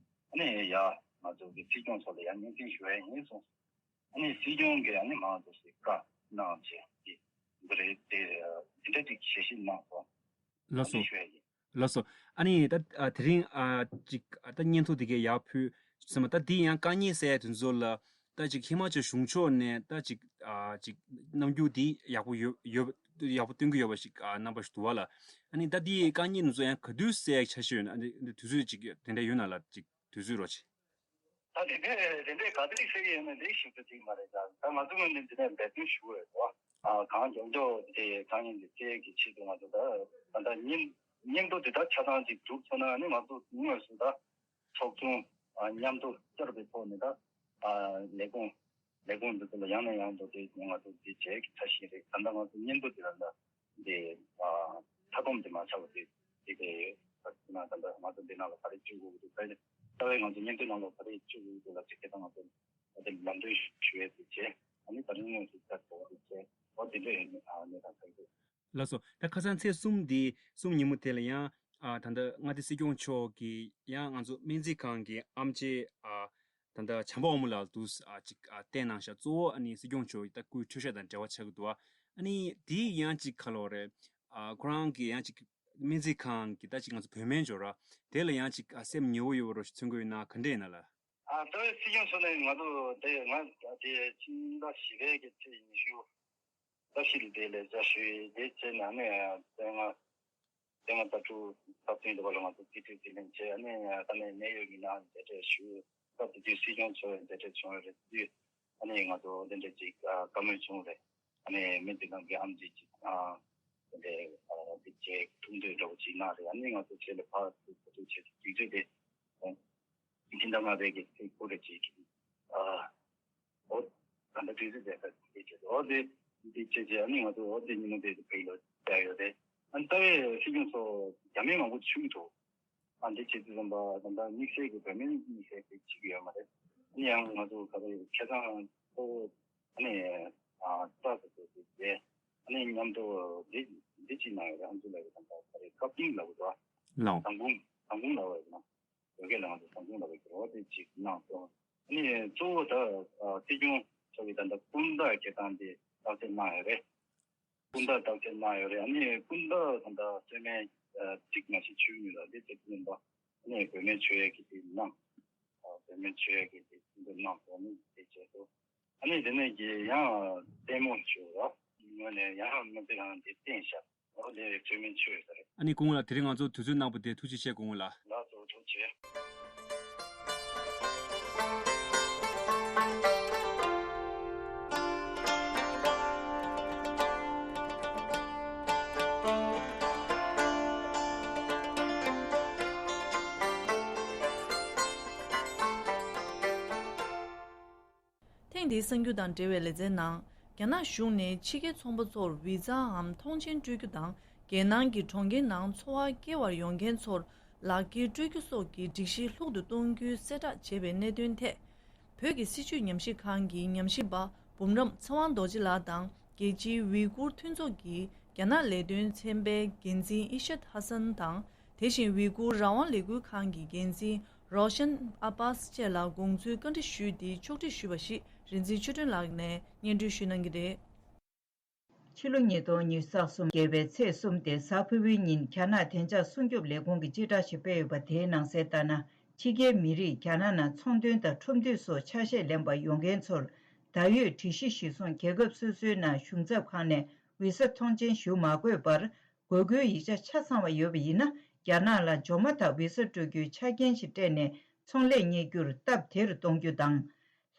ཨ་ནི་ཡ་ང་ཚོ་གི་སྲིད་སྐྱོང་མཆོག་ལ་ཡང་སྙན་སེང་ཞུ་ཡ་ཡིན་གསུངས། ཨ་ནི་སྲིད་སྐྱོང་གིས་ཨ་ནི་མང་དུ་ཞིག་བཀའ་གནང་བྱས་ཏེ་འདི་རེད་དེ་འདི་འདྲ་ཅིག་ཞལ་བཞེས་གནང་སོང་། ལགས་སོ། ཨ་ནི་ཞུ་ཡ་ཡིན། ལགས་སོ། ཨ་ནི་ད་ཨ་དེ་རིང་ཨ་ཅིག་ཨ་ད་སྙན་ཐོ་འདི་གའི་ཡར་ཕུལ་ཟེར་མ་ད་འདི་ཡང་དཀའ་ངལ་སེལ་ཡ་དེ་ཚོ་ལ་ད་ཅིག་ཧི་མ་ཅལ་གཞུང་ཕྱོགས་ནས་ད་ཅིག་ཨ་ཅིག་རྣམ་འགྱུར་འདི་ཡག་པོ་ཡོད་ཡོད་ཡག་པོ་སྟོན་གྱི་ཡོད་པ་ཞིག་ཨ་རྣམ་པ་ཞིག་འདུག་བ་ལ། ཨ་ནི་ད་འདི་དཀའ་ངལ་དེ་ཚོ་ཡང་ག་དུས་སེལ་ཡ་འཆར་གཞི་ཡོད་ན། ཨ་ནི་དུས་ཚོད་ཅིག་དེ་འདྲ་ཡོད་ན་ལ་ཅིག་དུས་ཚོད་རོགས་བྱེད། ད་དེ་འདྲའི་དེ་འདྲའི་ག་དུས་ཤེས་ཀྱི་ཡོད་ན་ལས་ཞིབ་ཏུ་ཅིག་མ་རེད། ད་ད་ང་ཚོ་ངོས་ནས་འདི་ནས་འབད་བརྩོན་ཞུ་འོས་རོ། ཨ་གང་མགྱོགས་མགྱོགས་དེ་དཀའ་ངལ་འདི་སེལ་གྱི་ཆེད་དུ་ང་ཚོ་ད་ད་ལྟ་སྙན་སྙན་ཐོ་དེ་དག་ཆ་ཚང་ཅིག་གྲུབ་ཚར་ན་ནི་ང་ཚོ་དངོས་སུ་ད་ཚོགས་ཆུང་ཨ་མཉམ་དུ་བཅར་བའི་ཐོག་ནས་ད་ཨ་ལས་ཁུངས་ལས་ཁུངས་འདི་ཚོ་ལ་ཡང་ནས་ཡང་དུ་དེ་ང་ཚོ་འདི་བྱེད་ཀྱི་ཐབས་ཤེས་རེད། ད་ལྟ་ང་ཚོ་སྙན་ཐོ་དེ་ལ་ད། དེ་ཨ་མཐའ་སྡོམ་དེ་མ་ཆགས་པ་དེ་དེ་དེ་ཡོད། ད་ང་ཚོ་འདི་ནང་ལ་ག་རེ་བཅུག་དགོས་ཀྱི་འདུག་ད་རྩ་བའི་ང་ཚོ་སྙན་ཐོའི་ནང་ལ་ག་རེ་བཅུག་དགོས་ཀྱི་འདུག་ལབ་ཅིག་སྐད་ཆ་ང་ཚོ་ད་དེ་ལམ་སྟོན་ཞུ་ཡས་དེ་བྱས། ཨ་ནི་ད་རིང་ངོས་སུ་ལྟ་དགོས་པ་དེ་བྱས། འོ་དེ་འདྲ་ཡིན་ཨ་ནི་ད་ད་གི། ལགས་སོ། ད་ཁ་སང་ཚེས་གསུམ་དེ་གསུམ་ཉིན་མོ་དེ་ལ་ཡང་ཨ་ད་ལྟ་མངའ་སྡེ་སྲིད་སྐྱོང་མཆོག་གིས་ཡང་ང་ཚོ་སྨན་རྩིས་ཁང་གི་ཨེམ་ཆི་ཨ། ད་ལྟ་བྱམས་པ་དབང་མོ་ལགས་དུ་ཨ་ཅིག་ཨ་བསྟན་གནང་ཤག་གཙོ་བོ་ཨ་ནི་སྲིད་སྐྱོང་མཆོག་གི་ད་སྐུའི་འཕྲོད་བཞག་དང་འབྲེལ་བ་ཆགས་ཀྱི་འདུག་ཨ་ནི་དེ་ཡང་ཅིག་ག་ལོ་རེད། ཨ་ཁོ་རང་གི་ཡང་ཅིག་སྨན་རྩིས་ཁང་གི་ད་ཅིག་ང་ཚོ་བོད་སྨན་འབྱོར་ར་དེ་ལ་ཡང་ཅིག་ཨ་སེམས་ཉེ་བོ་ཡོད་པ་རོ་ཞིག་མཚོན་གྱི་ཡོད་ན་ག་འདྲ་ཡིན་ན་ལ། ཨ་ད་སྲིད་སྐྱོང་མཆོག་ནས་ང་ཚོ་དེ་ང་དེ་ཕྱི་ཟླ་བཞི་པའི་གི་ཚེས་ཉི་ཤུ་ད་ཕྱི་ལ་དེ་ལས་བྱ་ཞུས་དེ་བྱས་ནས་ཨ་ནི་དེ་ང་དེ་ང་ད་ཕྲུ་ད་ཕྲུ་འདི་བ་ལ་ང་ཚོ་སྲིད་གྲོས་དེ་ལེན་བྱས་ཨ་ནི་ད་ནས་གནད་ཡོད་མི་སྣ་མཇལ་འཕྲད་ཞུ་སྐབས་དེ་དུས་སྲིད་སྐྱོང་མཆོག་མཇལ་འཕྲད་བྱུང་བ་རེད། དེ་དུས་ཨ་ནི་ང་ཚོ་དེ་འདྲ་ཅིག་བཀའ་མོལ་བྱུང་རེད། ཨ་ནི་སྨན་རྩིས་ཁང་གི་ཨེམ་ཆི་ཅིག་དེ་འདྲ་དེ་བྱས་ཐུགས་འདོད་འདྲ་བོ་ཅིག་གནང་རེད། ཨ་ནི་ང་ཚོ་ཆེད་ལ་ཕར་ཚུར་གོ་བསྡུར་བྱས་དུས་ཚོད་དེ་ཕྱི་ཟླ་ལྔ་པའི་གི་ཚེས་དགུ་རེད་ཅིག་ཨ། འོ། ད་ལྟ་དུས་ཚོད་དེ་ལྟར་དེ་བྱས་འོ་དེ་དེ་བྱས་རྗེས་ཨ་ནི་ང་ཚོ་འོ་དེ་ཉིན་མོ་དེ་བོད་ལ་བསྡད་ཡོད་རེད། ཨ་ནི་རྩ་བའི་སྲིད་སྐྱོང་མཆོག་རྒྱ་མི་མང་པོ་ཞུགས་འདུག་ཨ་འདི་བྱེད་དུས་ཙམ་པ་ད་ལྟ་དམིགས་བསལ་གྱི་བོད་མི་དམིགས་བསལ་གྱི་བྱེད་ཀྱི་ཡོད་མ་རེད། ཨ་ནི་ཡང་ང་ཚོ་ག་རེ་ཁེ་བཟང་གཙོ་བོ་ཨ་ནི་ཨ་རྩ་ཟེར་དུས་དེ་ཨ་ནི་མཉམ་དུ་འདི་འདི་བྱེད་གནང་ཡོད་རེད། ཨ་ཚོ་ལ་ཡོད་ད་ལྟ་ག་རེ་ཀབ་ཀིང་ལབ་དགོས་འདུག་ཨ། ལའོ། ཟངས་ཕུང་ཟངས་ཕུང་ལབ་ཡོད་ན། བོད་སྐད་ལ་ང་ཚོ་ཟངས་ཕུང་ལབ་པའི་གི་འོ་དེ་ཅིག་གནང་སོང་། ཨ་ནི་གཙོ་བོ་ད་ཨ་སྲིད་སྐྱོང་མཆོག་གིས་ད་ལྟ་སྤུན་ཟླ་སྐྱེལ་སྟངས་དེ་བརྟག་དཔྱད་གནང་ཡོད་རེད། སྤུན་ཟླ་བརྟག་དཔྱད་གནང་ཡོད་རེད། ཨ་ནི་སྤུན་ཟླ་ད་ལྟ་གསོལ་སྨན་ཨ་གཅིག་མ་ཞིག་མཆོད་མུས་ལ་དེ་ཚེ་བདུན་པ་ཨ་ནི་བོད་སྨན་མཆོད་ཡས་ཀྱི་དེ་གནང་། ཨ་བོད་སྨན་མཆོད་ཡས་ཀྱི་དེ་ཚེ་བདུན་གནང་སོང་། ཨ་ནི་དེ་བྱས་སོ། ཨ་ནི་དེ་ནས་ཀྱི་ཡང་ལྟད་མོ་ཞུ་རོགས་ངོས་ནས་ཡང་སྨན་རྩིས་ཁང་དེ་བསྟན་ཤག་འོ་དེ་བཅོས་མིན་ཆོས་ཡོད་ས་རེད། ཨ་ནི་སྐུ་ངོ་ལགས་དེ་རིང་ང་ཚོ་དུས་ཚོད་གནང་པ་དེ་ཐུགས་རྗེ་ཆེ་སྐུ་ངོ་ལགས། ལགས་སོ་ཐུགས་རྗེ་ཆེ། ཐེངས་འདིའི་གསར་འགྱུར་དང་འབྲེལ་བའི་ལེ་ཚན་ནང་ རྒྱ་ནག་གཞུང་ནས་ཕྱི་རྒྱལ་ཚོང་པ་ཚོར་བི་ཛའམ་ཐོངས་མཆན་སྤྲོད་རྒྱུ་དང་། རྒྱལ་ནང་གི་གྲོང་ཁྱེར་ནང་འཚོ་བ་སྐྱེལ་བར་ཡོང་མཁན་ཚོར་ལག་འཁྱེར་སྤྲོད་རྒྱུ་སོགས་ཀྱི་སྒྲིག་གཞི་ལྷུག་ཏུ་གཏོང་རྒྱུའི་གསལ་བསྒྲགས་བྱས་པའི་གནད་དོན་ཐད། བོད་ཀྱི་སྲིད་བྱུས་ཉམས་ཞིབ་ཁང་གི་ཉམས་ཞིབ་པ་འབུམ་རམས་ཚེ་དབང་རྡོ་རྗེ་ལགས་དང་། རྒྱལ་སྤྱིའི་ཝི་གུར་མཐུན་ཚོགས་ཀྱི་རྒྱ་ནག་ལས་དོན་ཚན་པའི་འགན་འཛིན་ཨི་ཤད་ཧ་སན་དང་། དེ་བཞིན་ཝི་གུར་རང་དབང་ལས་འགུལ་ཁང་གི་འགན་འཛིན་རོ་ཤན་ཨ་པཱས་བཅས་ལ་དགོངས་ཚུལ་བཀའ་འདྲི་ཞུས་ཏེ་ཕྱོགས་སྒྲིག་ཞུས་པ་ཞིག་རིག་འཛིན་ཆོས་སྒྲོན་ལགས་ནས་སྙན་སྒྲོན་ཞུ་གནང་གི་རེད། ཕྱི་ལོ་ཉིས་སྟོང་ཉི་ཤུ་རྩ་གསུམ་བརྒྱད་པའི་ཚེས་གསུམ་སྟེ་གཟའ་ཕུར་བུའི་ཉིན་རྒྱ་ནག་བདེ་འཇགས་སྲུང་སྐྱོབ་ལས་ཁུངས་ཀྱིས་སྤྱི་བསྒྲགས་ཤིག་སྤེལ་ཡོད་པ་དེའི་ནང་གསལ་ལྟར་ན། ཕྱི་རྒྱལ་མི་རིགས་རྒྱ་ནག་ནང་ཚོང་དོན་དང་ཁྲོམ་སྡེ་སོགས་ཆ་ཤས་ལེན་པར་ཡོང་མཁན་ཚོར་ད་ཡོད་སྒྲིག་གཞི་གཞིར་བཟུང་རྒྱལ་ཁབ་སོ་སོའི་ནང་གཞུང་ཚབ་ཁང་ནས་བི་ས་ཐོངས་མཆན་ཞུ་མ་དགོས་པར། དགོས་མཁོའི་ཡིག་ཆ་ཆ་ཚང་བ་ཡོད་པ་ཡིན་ན། རྒྱ་ནག་ལ་འབྱོར་མ་ཐག་བི་ས་སྤྲོད་རྒྱུའི་ཆ་རྐྱེན་ཞིག་སྤྲད་ནས་ཚོང་ལས་གཉེར་རྒྱུར་སྟབས་བདེ་རུ་གཏོང་རྒྱུ་དང་།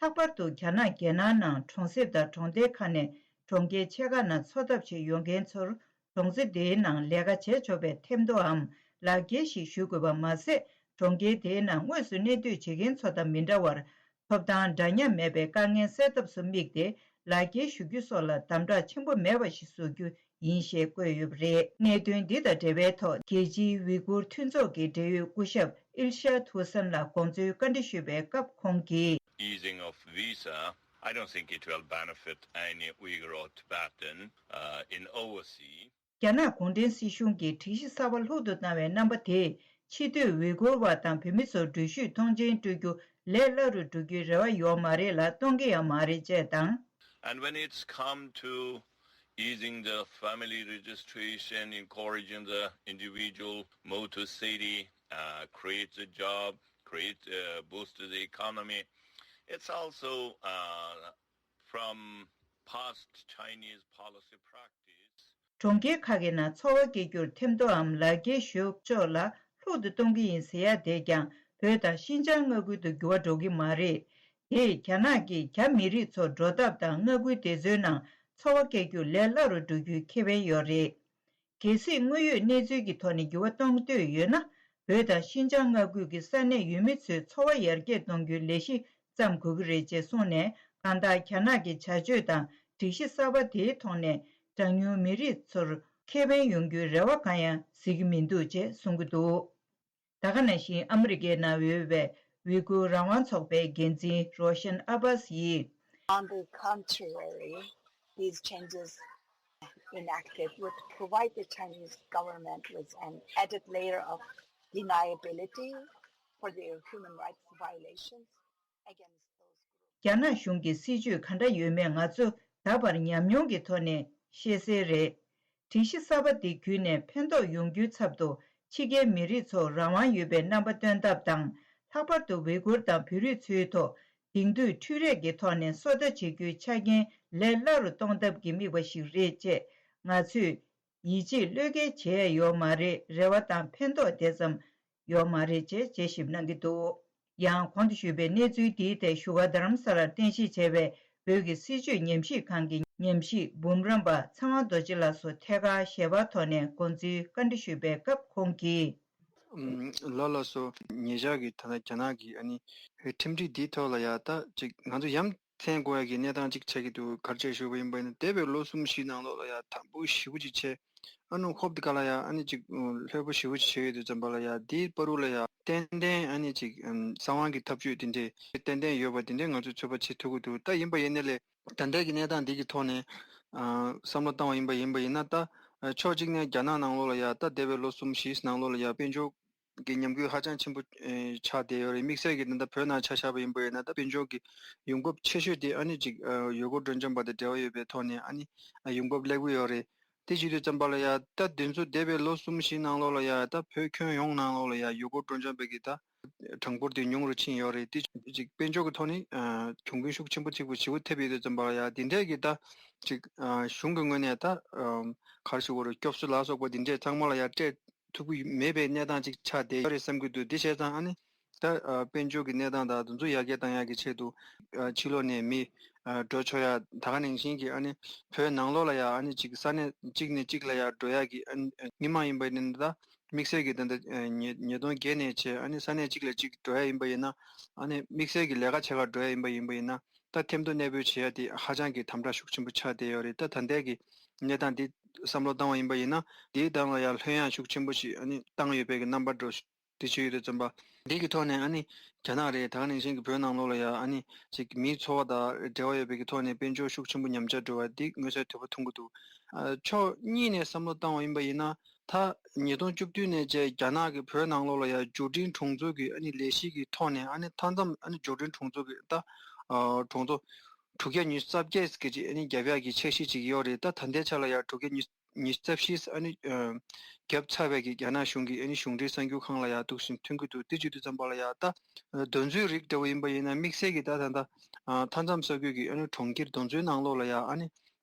ལྷག་པར་དུ་རྒྱ་ནག་རྒྱལ་ནང་ནང་གྲོང་གསེབ་དང་གྲོང་རྡལ་ཁག་ནས་གྲོང་ཁྱེར་ཆེ་ཁག་ནང་འཚོ་ཐབས་བྱེད་ཡོང་མཁན་ཚོར། གྲོང་གསེབ་དེའི་ནང་ལས་ཀ་བྱེད་ཆོག་པའི་ཐེམ་ཐོའམ་ལག་འཁྱེར་ཞིག་ཞུ་དགོས་པ་མ་ཟད། གྲོང་ཁྱེར་དེའི་ནང་དངོས་སུ་གནས་སྡོད་བྱེད་མཁན་ཚོ་དང་མི་འདྲ་བར། ཐོབ་ཐང་འདྲ་མཉམ་མེད་པའི་དཀའ་ངལ་སེལ་ཐབས་སུ་དམིགས་ཏེ། ལག་འཁྱེར་ཞུ་རྒྱུ་སོགས་ལ་དམ་དྲག་ཆེན་པོ་མེད་པ་ཞིག་བཟོ་རྒྱུ་ཡིན་ཞེས་བཀོད་ཡོད་པ་རེད། གནད་དོན་འདི་དང་འབྲེལ་བའི་ཐོག་རྒྱལ་སྤྱིའི་ཝི་གུར་མཐུན་ཚོགས་ཀྱི་འབྲེལ་ཡོད་སྐུ་ཞབས་ཨིལ་ཤཱད་ཧུ་སན་ལ་དགོངས་ཚུལ་བཀའ་འདྲི་ཞུས་པའི་སྐབས་ཁོང་གིས། Easing of visa, I don't think it will benefit any Uyghur or Tibetan uh, in overseas. རྒྱ་ནག་གུང་ཁྲན་སྲིད་གཞུང་གིས་སྒྲིག་གཞི་གསར་པ་ལྷུག་ཏུ་བཏང་བའི་རྣམ་པ་དེས་ཕྱི་སྡོད་ཝི་གུར་བ་དང་བོད་མི་ཚོར་འགྲུལ་བཞུད་ཐོངས་མཆན་སྤྲོད་རྒྱུ་ལས་སླ་རུ་འགྲོ་རྒྱུའི་རེ་བ་ཡོད་མ་རེད་ལ། གཏོང་གི་ཡང་མ་རེད་ཅེས་དང་། And when it's come to easing the family registration, encouraging the individual move to city, uh, creates a job, create, uh, boost the economy, it's also uh, from past Chinese policy practice. གྲོང་ཁྱེར་ཁག་གི་ནང་འཚོ་བ་སྐྱེལ་རྒྱུར་ཐེམ་ཐོའམ་ལག་འཁྱེར་ཞུ་ཕྱོགས་ལ་ལྷུག་ཏུ་གཏོང་གི་ཡིན་ཟེར་ཡ་དེས་ཀྱང་བོད་དང་ཤིན་ཅང་མངའ་ཁུལ་དུ་འགྱུར་བ་འགྲོ་གི་མ་རེད། དེས་རྒྱ་ནག་གིས་རྒྱ་མི་རིགས་ཚོར་འགྲོ་ཐབས་དང་མངའ་ཁུལ་དེ་ཚོའི་ནང་འཚོ་བ་སྐྱེལ་རྒྱུ་ལས་སླ་རུ་འགྲོ་རྒྱུའི་ཁེ་ཕན་ཡོད་རེད། གལ་སྲིད་དངོས་ཡོད་གནས་ཚུལ་གྱི་ཐོག་ནས་འགྱུར་བ་གཏོང་འདོད་ཡོད་ན། བོད་དང་ཤིན་ཅང་མངའ་ཁུལ་གྱི་ས་གནས་ཡུལ་མི་ཚོའི་འཚོ་བ་ཡར་རྒྱས་གཏོང་རྒྱུའི་ལས་གཞི་བརྩམས་དགོས་ཀྱི་རེད་ཅེས་གསུངས་ནས། གང་ལྟར་རྒྱ་ནག་གི་བྱ་སྤྱོད་དང་སྒྲིག་གཞི་གསར་པ་དེའི་ཐོག་ནས་གྲངས་ཉུང་མི་རིགས་ཚོར་ཁེ་ཕན་ཡོང་རྒྱུའི་རེ་བ་གང་ཡང་གཟིགས་ཀྱི་མི་འདུག་ཅེས་གསུང་གི་འདུག་ད་ག་ནང་བཞིན་ཨ་མི་རི་ཀའི་ནང་ཡོད་པའི་ཝི་གུར་རང་དབང་ཚོགས་པའི་འགན་འཛིན་རོ་ཤན་ཨ་བྷ་སི་ཡིས། On the contrary, these changes enacted would provide the Chinese government with an added layer of deniability for their human rights violations against those groups. རྒྱ་ནག་གཞུང་གི་སྲིད་བྱུས་ག་འདྲ་ཡོད་མེད་ང་ཚོ་ད་བར་ཉམས་མྱོང་གི་ཐོག་ནས་ཤེས་གསལ་རེད། སྒྲིག་གཞི་གསར་པ་འདི་བརྒྱུད་ནས་ཕན་ཐོགས་ཡོང་རྒྱུའི་ཚབ་ཏུ་ཕྱི་རྒྱལ་མི་རིགས་ཚོར་རང་དབང་ཡོད་པའི་རྣམ་པ་སྟོན་ཐབས་དང་། ལྷག་པར་དུ་ཝི་གུར་དང་བོད་རིགས་ཚོའི་ཐོག་དེང་དུས་འཕྲུལ་རས་ཀྱི་ཐོག་ནས་སོ་ལྟ་བྱེད་རྒྱུའི་ཆ་རྐྱེན་ལས་སླ་རུ་གཏོང་ཐབས་ཀྱི་དམིགས་པ་ཞིག་རེད་ཅེས། ང་ཚོས་ཡིད་ཆེས་བློས་འགེལ་བྱས་ཡོད་མ་རེད། རེ་བ་དང་ཕན་ཐོགས་དེ་ཙམ་ཡོད་མ་རེད་ཅེས་དཔྱད་ཞིབ་གནང་གི་འདུག་ཡང་གོང་དུ་ཞུས་པའི་གནས་ཚུལ་འདིའི་ཐད་བཞུགས་སྒར་རྡ་རམ་ས་ལར་རྟེན་གཞི་བྱས་པའི་བོད་ཀྱི་སྲིད་བྱུས་ཉམས་ཞིབ་ཁང་གི་ཉམས་ཞིབ་འབུམ་རམས་པ་ཚེ་དབང་རྡོ་རྗེ་ལགས་སུ་ཐད་ཀར་ཞལ་པར་ཐོག་ནས་དགོངས་ཚུལ་བཀའ་འདྲི་ཞུས་པའི་སྐབས་ཁོང་གིས། ལགས་ལགས་སོ། ཉེ་ཆར་གྱི་ད་ལྟ་རྒྱ་ནག་གི་ཨ་ནི་ཁྲིམས་སྒྲིག་འདིའི་ཐོག་ལ་ཡ་ད་ཅིག་ང་ཚོ་ཡ་མཚན་དགོས་ཡ་གི་གནས་སྟངས་གཅིག་ཆགས་ཀྱི་འདུག་ག་རེ་བྱས་ཞུས་པ་ཡིན་པ་ཡིན་ན། འདས་པའི་ལོ་གསུམ་བཞིའི་ནང་ལོགས་ལ་ཡ་དམ་པོ་ཞེ་པོ་ཅིག་བྱས། ཨ་ནི་ཧོབ་དེ་ག་ལ་ཡ་ཨ་ནི་ཅིག་ལྷོད་པོ་ཞེ་པོ་ཅིག་བྱས་ཡོད་དུས་ཙམ་པ་ལ་ཡ། དེའི་བར་དུ་ལ་ཡ་ཏན་ཏན་ཨ་ནི་ཅིག་གསང་བ་གི་ཐབས་ཇུས་དེ་འདྲས་ཏན་ཏན་ཡོད་པ་དེ་འདྲས་ང་ཚོས་ཚོད་དཔག་བྱེད་ཐུབ་ཀྱི་འདུག་ད་ཡིན་པ་ཡིན་ནའི་ལས་ད་ལྟའི་གི་གནས་སྟངས་འདི་གི་ཐོག་ནས་བསམ་བློ་བཏང་བ་ཡིན་པ་ཡིན་པ་ཡིན་ན། ད་ཕྱོགས་གཅིག་ནས་རྒྱ་ནག་ནང་ལོགས་ལ་ཡ་ད་འདས་པའི་ལོ་གསུམ་བཞིའི་ནང་ལོགས་ལ་ཡ་དཔལ་འབྱོར་གྱི་ཉམས་རྒུད་ཧ་ཅང་ཆེན་པོ་ཆགས་བསྡད་ཡོད་རེད། དམིགས་བསལ་གྱིས་ད་ལྟ་བོད་ནང་ཆ་བཞག་པ་ཡིན་པ་ཡིན་ན། ད་དཔལ་འབྱོར་གྱི་ཡོང་འབབ་ཆེ་ཤོས་དེ་ཨ་ནི་ཅིག་ཡུལ་སྐོར་སྤྲོ་འཆམ་པ་དང་འབྲེལ་བ་ཡོད་པའི་ཐོག་ནས་ཨ་ནི་ཡོང་འབབ་ལེགས་པོ་ཡོད་རེད། དེ་བྱེད་དུས་ཙམ་པ་ལ་ཡ་ད་དེ་ཚོ་འདས་པའི་ལོ་གསུམ་བཞིའི་ནང་ལོགས་ལ་ཡ་ད་བོད་ཁྱོན་ཡོངས་ནང་ལོགས་ལ་ཡ་ཡུལ་སྐོར་སྤྲོ་འཆམ་པའི་གི་ད་གྲངས་འབོར་དེ་ཉུང་རུ་ཕྱིན་ཡོད་རེད། དེ་ཅིག་དཔལ་འབྱོར་གྱི་ཐོག་ནས་གྱོང་གུན་ཤུགས་ཆེན་པོ་ཅིག་པོ་ཞེ་པོ་ཐེབས་ཡོད་དུས་ཙམ་པ་ལ་ཡ་དེ་འདྲས་ཀྱི་ད་ཅིག་གཞུང་གི་ངོས་ནས་ད་ག་རེ་ཞུ་དགོས་རེད། སྐྱོབ་གསོ་ལ་སོགས་པ་དེ་འདྲས་ཚང་མ་ལ་ཡ་སྤྲད་ཐུབ་ཀྱི་མེད་པའི་གནས་སྟངས་ཅིག་ཆགས་བསྡད་ཡོད་རེད་བསམ་གྱི་འདུག་དེ་བྱས་ཙང་ཨ་ནི་ད་དཔལ་འབྱོར་གྱི་གནས་སྟངས་དང་དེ་ཚོ་ཡར་རྒྱས་བཏང་ཡག་གི་ཆེད་དུ་ཕྱི་ལོགས་ནས་མི་འགྲོ་ཆོག་ཡ། ད་ག་ནང་བཞིན་གྱི་ཨ་ནི་བོད་ནང་ལོགས་ལ་ཡ་ཨ་ནི་ཅིག་ས་གནས་གཅིག་ནས་གཅིག་ལ་ཡ་འགྲོ་ཡག་གི་ཨ་ནི་མི་མང་ཡིན་པ་ཡིན་ན། ད་དམིགས་བསལ་གྱི་ད་ལྟ་ཉིས་ཉིས་སྟོང་བརྒྱད་ནས་བྱས་ཨ་ནི་ས་གནས་གཅིག་ལ་གཅིག་འགྲོ་ཡ་ཡིན་པ་ཡིན་ན། ཨ་ནི་དམིགས་བསལ་གྱི་ལས་ཀ་བྱེད་གར་འགྲོ་ཡ་ཡིན་པ་ཡིན་པ་ཡིན་ན། ད་ཐེམ་ཐོ་གནས་སྤོས་བྱེད་ཡ་དེ་ཧ་ཅང་གི་དམ་དྲག་ཤུགས་ཆེན་པོ་ཆགས་བསྡད་ཡོད་རེད། ད་ད་ལྟའི་གི་གནས་སྟངས་འདི་བསམ་བློ་བཏང་བ་ཡིན་པ་ཡིན་ན་འདིའི་སྟེང་ལ་ཡང་ལྷོད་ཡངས་ཤུགས་ཆེན་པོ་ཞིག་ཨ་ནི་བཏང་ཡོད་པའི་གི་རྣམ་པ་འདྲ་དེ་བྱས་ཡོད་དུས་ཙམ་པ། འདི་གི་ཐོག་ནས་ཨ་ནི་རྒྱ་ནག་རེད། ད་ག་ནང་བཞིན་གྱི་བོད་ནང་ལོགས་ལ་ཡ་ཨ་ནི་ཅིག་མིའི་འཚོ་བ་དང་འབྲེལ་བ་ཡོད་པའི་གི་ཐོག་ནས་དཔལ་འབྱོར་ཤུགས་ཆེན་པོ་ཉམས་ཆག་འགྲོ་བ་འདི་མངོན་གསལ་དོད་པོ་མཐོང་གི་འདུག་ཨ། ཕྱོགས་གཉིས་ནས་བསམ་བློ་བཏང་བ་ཡིན་པ་ཡིན་ན་ད་ཉིས་སྟོང་བཅུ་བདུན་ནས་བཅས་རྒྱ་ནག་གི་བོད་ནང་ལོགས་ལ་ཡ་འབྱོར་འབྲིང་གྲོང་ཚོ་གི་ཨ་ནི་ལས་གཞི་གི་ཐོག་ནས་ཨ་ནི་མཐའ་མཚམས་ཨ་ནི་འབྱོར་འབྲིང་གྲོང་ཚོ་གི་ད་ཨ་གྲོང་ཚོ་དྲུག་བརྒྱ་ཉི་ཤུ་རྩ་བརྒྱད་ཀྱི་ཅིག་ཨ་ནི་རྒྱབ་ཡག་གི་འཆར་གཞི་ཅིག་ཡོད་རེད། ད་ད་ལྟའི་ཆ་ལ་ཡ་དྲུག་བརྒྱ་ཉི་ཉི་ཤུ་རྩ་བཞི་ཨ་ནི་ཨ་བརྒྱབ་ཚར་བའི་གི་རྒྱ་ནག་གཞུང་གི་ཨ་ནི་གཞུང་འབྲེལ་གསར་འགྱུར་ཁང་ལ་ཡ་འདུག་སེ་ཐོན་གྱི་འདུག་དེ་བྱེད་དུས་ཙམ་པ་ལ་ཡ་ད་ཨ་གདོང་ཚོད་རིགས་འདྲ་བོ་ཡིན་པ་ཡིན་ན་དམིགས་བསལ་གྱི་ད་ད་ད་ཨ་མཐའ་མཚམས་ས་ཁུལ་གྱི་ཨ་ནི་གྲོང་ཁྱེར་གདོང་ཚོད་ནང་ལོགས་ལ་ཡ་ཨ་ནི་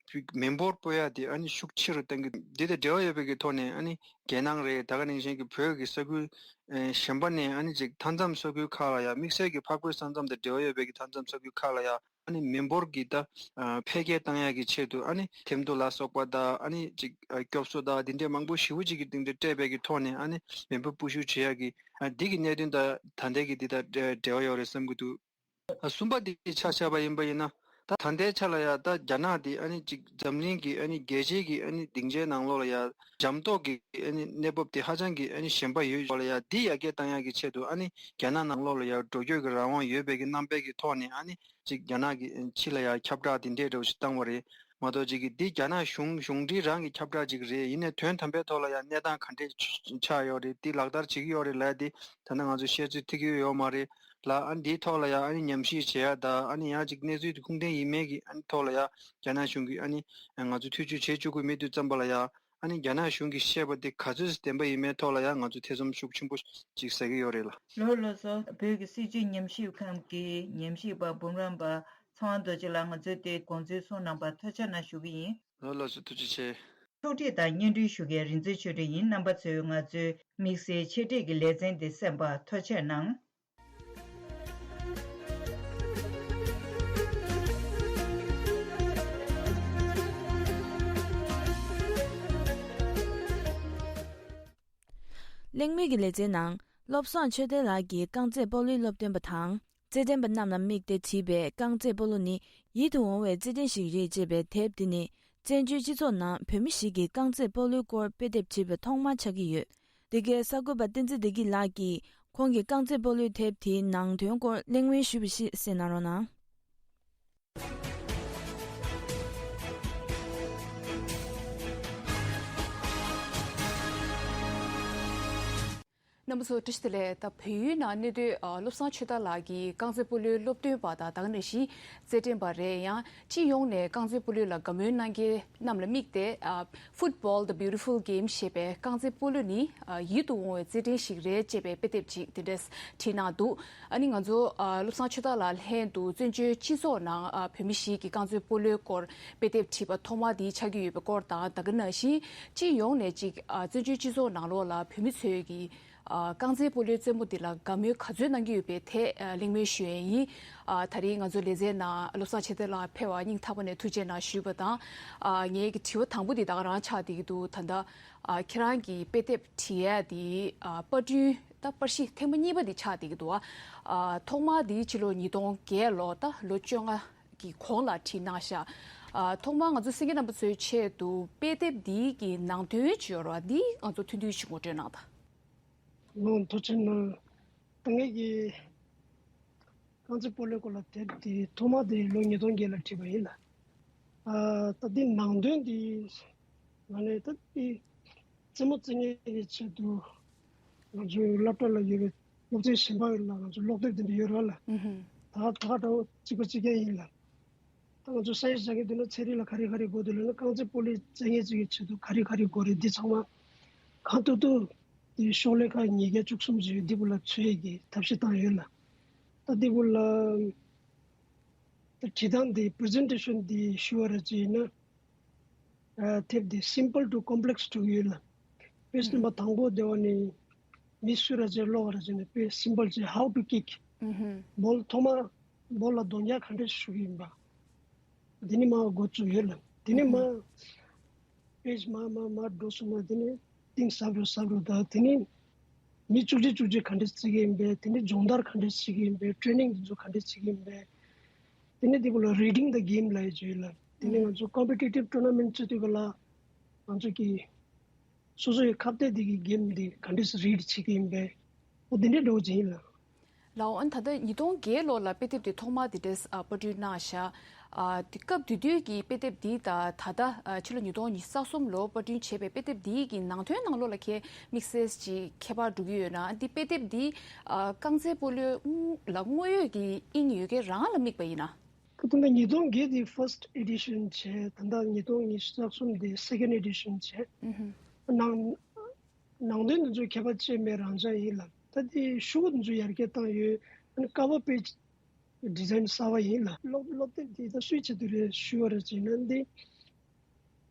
མི་འབོར་སྤོ་ཡ་དེ་ཨ་ནི་ཤུགས་ཆེ་རུ་གཏང་གི་འདི་དང་འབྲེལ་བ་ཡོད་པའི་གི་ཐོག་ནས་ཨ་ནི་རྒྱལ་ནང་རེད། ད་ག་ནང་བཞིན་གྱི་བོད་ཀྱི་ས་ཁུལ་ཨ་གཞན་པ་ནས་ཨ་ནི་ཅིག་མཐའ་མཚམས་ས་ཁུལ་ཁག་ལ་ཡ་དམིགས་བསལ་གྱི་འཕགས་བོད་ས་མཚམས་དང་འབྲེལ་བ་ཡོད་པའི་གི་མཐའ་མཚམས་ས་ཁུལ་ཁག་ལ་ཡ་ཨ་ནི་མི་འབོར་གྱི་ད་ཨ་འཕེལ་རྒྱས་བཏང་ཡག་གི་ཆེད་དུ་ཨ་ནི་ཐེམ་ཐོ་ལ་སོགས་པ་དང་ཨ་ནི་ཅིག་ཨ་སྐྱོབ་གསོ་དང་འདི་འདྲའི་མང་པོ་ཞེ་པོ་ཅིག་གི་སྟེང་དུ་སྤྲད་པའི་གི་ཐོག་ནས་ཨ་ནི་མེ་འབར་སྤོ་བཤུད་བྱེད་ཡག་གི་ཨ་འདི་གི་གནད་དོན་དང་ད་ལྟའི་གི་འདི་དང་འབྲེལ་བ་ཡོད་རེད་བསམ་གྱི་འདུག་ཨ་གསུམ་པ་འདི་ཆ་བཞག་པ་ཡིན་པ་ཡིན་ན་ད་ད་ལྟའི་ཆ་ལ་ཡ་ད་རྒྱ་ནག་འདི་ཨ་ནི་ཅིག་འཛམ་གླིང་གི་ཨ་ནི་རྒྱལ་སྤྱིའི་གི་ཨ་ནི་སྡིངས་ཆའི་ནང་ལོགས་ལ་ཡ་འཇམ་ཏོག་གི་ཨ་ནི་གནས་བབ་དེ་ཧ་ཅང་གི་ཨ་ནི་ཞན་པ་ཡོད་ལ་ཡ་འདི་ཡར་རྒྱས་བཏང་ཡག་གི་ཆེད་དུ་ཨ་ནི་རྒྱ་ནག་ནང་ལོགས་ལ་ཡ་འགྲོ་སྐྱོད་ཀྱི་རང་དབང་ཡོད་པའི་གི་རྣམ་པའི་གི་ཐོག་ནས་ཨ་ནི་ཅིག་རྒྱ་ནག་གི་ཕྱི་ལ་ཡ་ཁྱབ་བསྒྲགས་དེ་འདྲས་འདྲ་བོ་ཞིག་བཏང་བ་རེད་མ་གཏོགས་ཅིག་གི་འདི་རྒྱ་ནག་གཞུང་གཞུང་འབྲེལ་རང་གི་ཁྱབ་བསྒྲགས་ཅིག་རེད། ཡིན་ནའི་དོན་དམ་པའི་ཐོག་ལ་ཡ་གནས་སྟངས་ག་འདྲས་ཆགས་ཡོད་རེད། འདི་ལག་བསྟར་བྱེད་ཀྱི་ཡོད་རེད་ལབ་ཡ་དེ་ད་ལྟ་ང་ཚོ་ཤེས་ཚོད་ཐིག་གི་ཡོད་མ་རེད་ལ། ཨ་ནི་འདིའི་ཐོག་ལ་ཡ་ཨ་ནི་ཉམས་ཞིབ་བྱེད་ཡ་ད་ཨ་ནི་ཡང་ཅིག་གནས་ཚུལ་དེ་ཁུངས་ལྡན་ཡིན་མིན་གྱི་ཨ་ནི་ཐོག་ལ་ཡ་རྒྱ་ནག་གཞུང་གིས་ཨ་ནི་ང་ཚོ་ཐེ་བྱུས་བྱེད་བཅུག་གི་མེད་དུས་ཙམ་པ་ལ་ཡ་ཨ་ནི་རྒྱ་ནག་གཞུང་གིས་བཤད་པ་དེ་ག་ཚོད་བདེན་པ་ཡིན་མིན་ཐོག་ལ་ཡ་ང་ཚོ་ཐེ་ཚོམ་ཤུགས་ཆེན་པོ་ཅིག་ཟ་གི་ཡོད་རེད་ལ། ལགས་ལགས་སོ། བོད་ཀྱི་སྲིད་བྱུས་ཉམས་ཞིབ་ཁང་གི་ཉམས་ཞིབ་པ་འབུམ་རམས་པ་ཚེ་དབང་རྡོ་རྗེ་ལགས་ང་ཚོའི་དེ་དགོངས་ཚུལ་གསུངས་གནང་བར་ཐུགས་རྗེ་གནང་ཞུ་གི་ཡིན། ལགས་ལགས་སོ། ཐུགས་རྗེ་ཆེ། ཕྱོགས་སྒྲིག་དང་སྙན་སྒྲོན་ཞུ་མཁན་རིག་འཛིན་ཆོས་སྒྲོན་ཡིན། རྣམ་པ་ཚོས་ང་ཚོའི་དམིགས་བསལ་ཆེད་སྒྲིག་གི་ལེ་ཚན་འདི་གསན་པར་ཐུགས་རྗེ་གནང་། གླེང་མོལ་གྱི་ལེ་ཚན་ནང་བློ་བཟང་ཆོས་ལྡན་ལགས་ཀྱིས་རྐང་རྩེད་སྤོ་ལོའི་སློབ་སྟོན་པ་དང་། རྩེད་འགྲན་པ་རྣམས་ལ་དམིགས་ཏེ་བྲིས་པའི་རྐང་རྩེད་སྤོ་ལོ་ནི་ཡིད་དུ་འོང་བའི་རྩེད་འགྲན་ཞིག་རེད་ཅེས་པའི་དེབ་འདི་ནི་བཙན་བྱོལ་སྤྱི་ཚོགས་ནང་བོད་མི་ཞིག་གིས་རྐང་རྩེད་སྤོ་ལོའི་སྐོར་དཔེ་དེབ་བྲིས་པ་ཐོག་མ་ཆགས་ཀྱི་ཡོད། འདི་གའི་གསར་འགོད་པ་བསྟན་འཛིན་བདེ་སྐྱིད་ལགས་ཀྱིས་ཁོང་གིས་རྐང་རྩེད་སྤོ་ལོའི་དེབ་དེའི་ནང་དོན་སྐོར་གླེང་མོལ་ཞུས་པ་ཞིག་གསན་གནང་རོགས་གནང་། རྣམ་པ་ཚོ་བཀྲ་ཤིས་བདེ་ལེགས། ད་བལ་ཡུལ་ནང་གནས་སྡོད་ཨ་བློ་བཟང་ཆོས་དར་ལགས་ཀྱིས་རྐང་རྩེད་སྤོ་ལོའི་སློབ་སྟོན་པ་དང་ད་ག་ནང་བཞིན་རྩེད་འགྲན་པ་རེད། ཡང་སྤྱི་ཡོངས་ནས་རྐང་རྩེད་སྤོ་ལོ་ལ་དགའ་མོས་གནང་མཁན་རྣམས་ལ་དམིགས་ཏེ་ཨ་Football the Beautiful Game ཞེས་པའི་རྐང་རྩེད་སྤོ་ལོ་ནི་ཨ་ཡིད་དུ་འོང་བའི་རྩེད་འགྲན་ཞིག་རེད་ཅེས་པའི་དཔེ་དེབ་ཅིག་དེ་འདྲས་བྲིས་གནང་འདུག་ཨ་ནི་ང་ཚོ་ཨ་བློ་བཟང་ཆོས་དར་ལགས་ལྷན་དུ་བཙན་བྱོལ་སྤྱི་ཚོགས་ནང་ཨ་བོད་མི་ཞིག་གིས་རྐང་རྩེད་སྤོ་ལོའི་སྐོར་དཔེ་དེབ་བྲིས་པ་ཐོག་མ་དེ་ཆགས་ཀྱི་ཡོད་པའི་སྐོར་དང་། ད་ག་ནང་བཞིན་སྤྱི་ཡོངས་ནས་ཅིག་ཨ་བཙན་བྱོལ་སྤྱི་ཚོགས་ནང་ལོགས་ལ་བོད་མི་ཚོས་ཀྱིས་ཨ་རྐང་རྩེད་སྤོ་ལོའི་རྩེད་མོ་འདི་ལ་དགའ་མོས་ག་ཚོད་གནང་གི་ཡོད་པའི་ཐད་ཨ་གླེང་མོལ་ཞུ་ཡས་ཡིན། ཨ་ད་རེས་ང་ཚོ་ལེ་ཚན་ནང་བློ་བཟང་ཆོས་དར་ལགས་ཕེབས་པར་སྙིང་ཐག་པ་ནས་ཐུགས་རྗེ་གནང་ཞུས་པ་དང་། ཨ་ངའི་གི་དྲི་བ་དང་པོ་འདི་ད་ག་རང་ཆགས་བསྡད་ཀྱི་འདུག་ད་ལྟ་ཨ་ཁྱེད་རང་གི་དཔེ་དེབ་བྲིས་ཡས་འདི་ཨ་པར་སྐྲུན་ད་པར་གཞི་ཐེངས་མ་གཉིས་པ་འདི་ཆགས་བསྡད་ཀྱི་འདུག་ཨ་ཐོག་མ་འདི་ཕྱི་ལོ་ཉིས་སྟོང་བརྒྱད་ལོ་ད་ལོ་བཅོ་ལྔ་གི་གོང་ལ་བྲིས་གནང་ཤག་ཨ་ཐོག་མར་ང་ཚོ་གསན་མཁན་རྣམ་པ་ཚོའི་ཆེད་དུ་དཔེ་དེབ་འདིའི་གི་ནང་དོན་ཅིག་ཡོད་རེད་བ། འདི་ང་ཚོ་ཐུང་ཐུང་ཞིག་ངོ་སྤྲོད་གནང་དང་། ལགས་ཐུགས་རྗེ་གནང་། ད་ངེད་ཀྱིས་རྐང་རྩེད་སྤོ་ལོའི་སྐོར་ལ་དེབ་འདི་ཐོག་མ་དེ་ལོ་ཉིས་སྟོང་བརྒྱད་ལ་བྲིས་པ་ཡིན་ལ། ཨ་ད་འདི་ནང་དོན་འདི་ང་ནས་ད་འདི་རྩེད་མོ་རྩེ་མཁན་གྱི་ཆེད་དུ་ང་ཚོའི་སློབ་གྲྭ་ལ་ཡོད་པའི་སློབ་ཚན་གཞན་པ་ལ་ང་ཚོ་ཀློག་དེབ་དེ་འདྲ་ཡོད་རེད་ལ། ཨུ་ཧུམ། ད་ད་འདྲ་བོ་གཅིག་པ་གཅིག་རྐྱང་ཡིན་ལ། ད་ང་ཚོ་ས་ཡིག་སྦྱང་མཁན་དེ་ནི་ཚན་རིག་ལ་ག་རེ་ག་རེ་དགོས་འདུག་ལབ་ན་རྐང་རྩེད་སྤོ་ལོ་རྩེ་མཁན་ཅིག་གི་ཆེད་དུ་ག་རེ་ག་རེ་དགོས་རེད། འདི་ཚང་མ་གང་ཐུབ་ཐུབ་དེ་ཤོག་ལྷེ་ཁག་ཉིས་བརྒྱ་བཅུ་གསུམ་ཅིག་ཡོད། འདི་བོ་ལ་འཚོལ་ཡས་ཀྱི་ཐབས་ཤེས་བཏང་ཡོད་ལ། ད་འདི་བོ་ལ་ད་བྲིས་སྟངས་འདི་པི་རི་ཛེན་ཊེ་ཤན་འདི་ཞུ་བ་ར་ཅིག་ཡིན་ན། ཨ་དེབ་འདི་simple to complex འགྲོ་གི་ཡོད་ལ། དཔེ་ཨུམ། བཞིན་པ་དང་པོ་དེ་བ་ནི་མི་སུ་ར་ཅིག་ཀློག་ར་ཅིག་ནི་དཔེ་simple ཅིག how to kick ཨུམ་ཧུམ། བྷོལ་ཐོག་མ་བྷོལ་ལ་རྡོག་རྒྱག་ག་འདྲ་ཞུ་གི་ཡིན་པ། དེ་ནི་མ་འགོ་བཙུགས་ཡོད་ལ། དེ་ནི་མ་ཨུམ་ཧུམ། དཔེ་མ་མ་མ་འགྲོ་སོང་ན་དེ་ནི་གཏིང་ཟབ་རུ་ཟབ་རུ་དང་། དེ་ནི་མི་བཅུ་གཅིག་བཅུ་གཅིག་ག་འདྲ་བརྩི་གི་ཡིན་པས། དེ་ནི་སྦྱོང་བརྡར་ག་འདྲ་བྱེད་ཀྱི་ཡིན་པས། ཊེ་ནིང་དེ་ཚོ་ག་འདྲ་བྱེད་ཀྱི་ཡིན་པས། དེ་ནས་དེ་བོ་ལ་reading the game ལབ་ཡ་ཅིག་ཡོད་ལ། དེ་ནས་ང་ཚོ་competitive tournament བྱེད་དུས་ག་ལ་ང་ཚོ་གི་སོ་སོ་ཡི་ཁ་གཏད་དེ་གི་game འདི་ག་འདྲས་read བྱེད་ཀྱི་ཡིན་པས། འོ་དེ་འདྲས་འགྲོ་བ་ཅིག་ཡིན་ལ། ལའོ། ཨ་ནི་ད་ལྟ་ཉིས་སྟོང་བརྒྱད་ལོ་ལ་དཔེ་དེབ་དེ་ཐོག་མ་དེ་འདྲས་ཨ་པར་སྐྲུན་གནང་བཞག་ཨ་དེ་སྐབས་དེ་དུས་ཀྱི་དཔེ་དེབ་འདི་དང་ད་ལྟ་ཨ་ཕྱི་ལོ་ཉིས་སྟོང་ཉི་ཤུ་རྩ་གསུམ་ལོ་པར་སྐྲུན་བྱས་པའི་དཔེ་དེབ་འདི་གི་ནང་དོན་ནང་ལོགས་ལ་ཁྱེད་དམིགས་བསལ་ཅིག་ཁྱད་པར་འགྲོ་གི་ཡོད་ན། འདི་དཔེ་དེབ་འདི་ཨ་རྐང་རྩེད་སྤོ་ལོ་ལ་དངོས་ཡོད་ཀྱི་དབྱིངས་ཡོད་མཁན་རང་ལ་དམིགས་པ་ཡིན་ན། ད་ལྟ་ཉིས་སྟོང་བརྒྱད་དེ་first edition བྱས། ད་ལྟ་ཉིས་སྟོང་ཉི་ཤུ་རྩ་གསུམ་དེ་second edition བྱས། ཨུ་ཧུ། ནང་ནང་དོན་དེ་ཚོ་ཁྱད་པར་ཅི་མེད་རང་འཇགས་ཡིན་ལ། ད་དེ་ཤོག་གུ་དེ་ཚོ་ཡར་རྒྱས་བཏང་ཡོད། ཨ་ནི་cover page design གསར་པ་ཡིན་ལ། སློབ་སློབ་དེབ་དེ་ད་སུའི་ཆེད་དུ་རེད་ཞུ་བ་རེད་ཅེ་ན། འདི་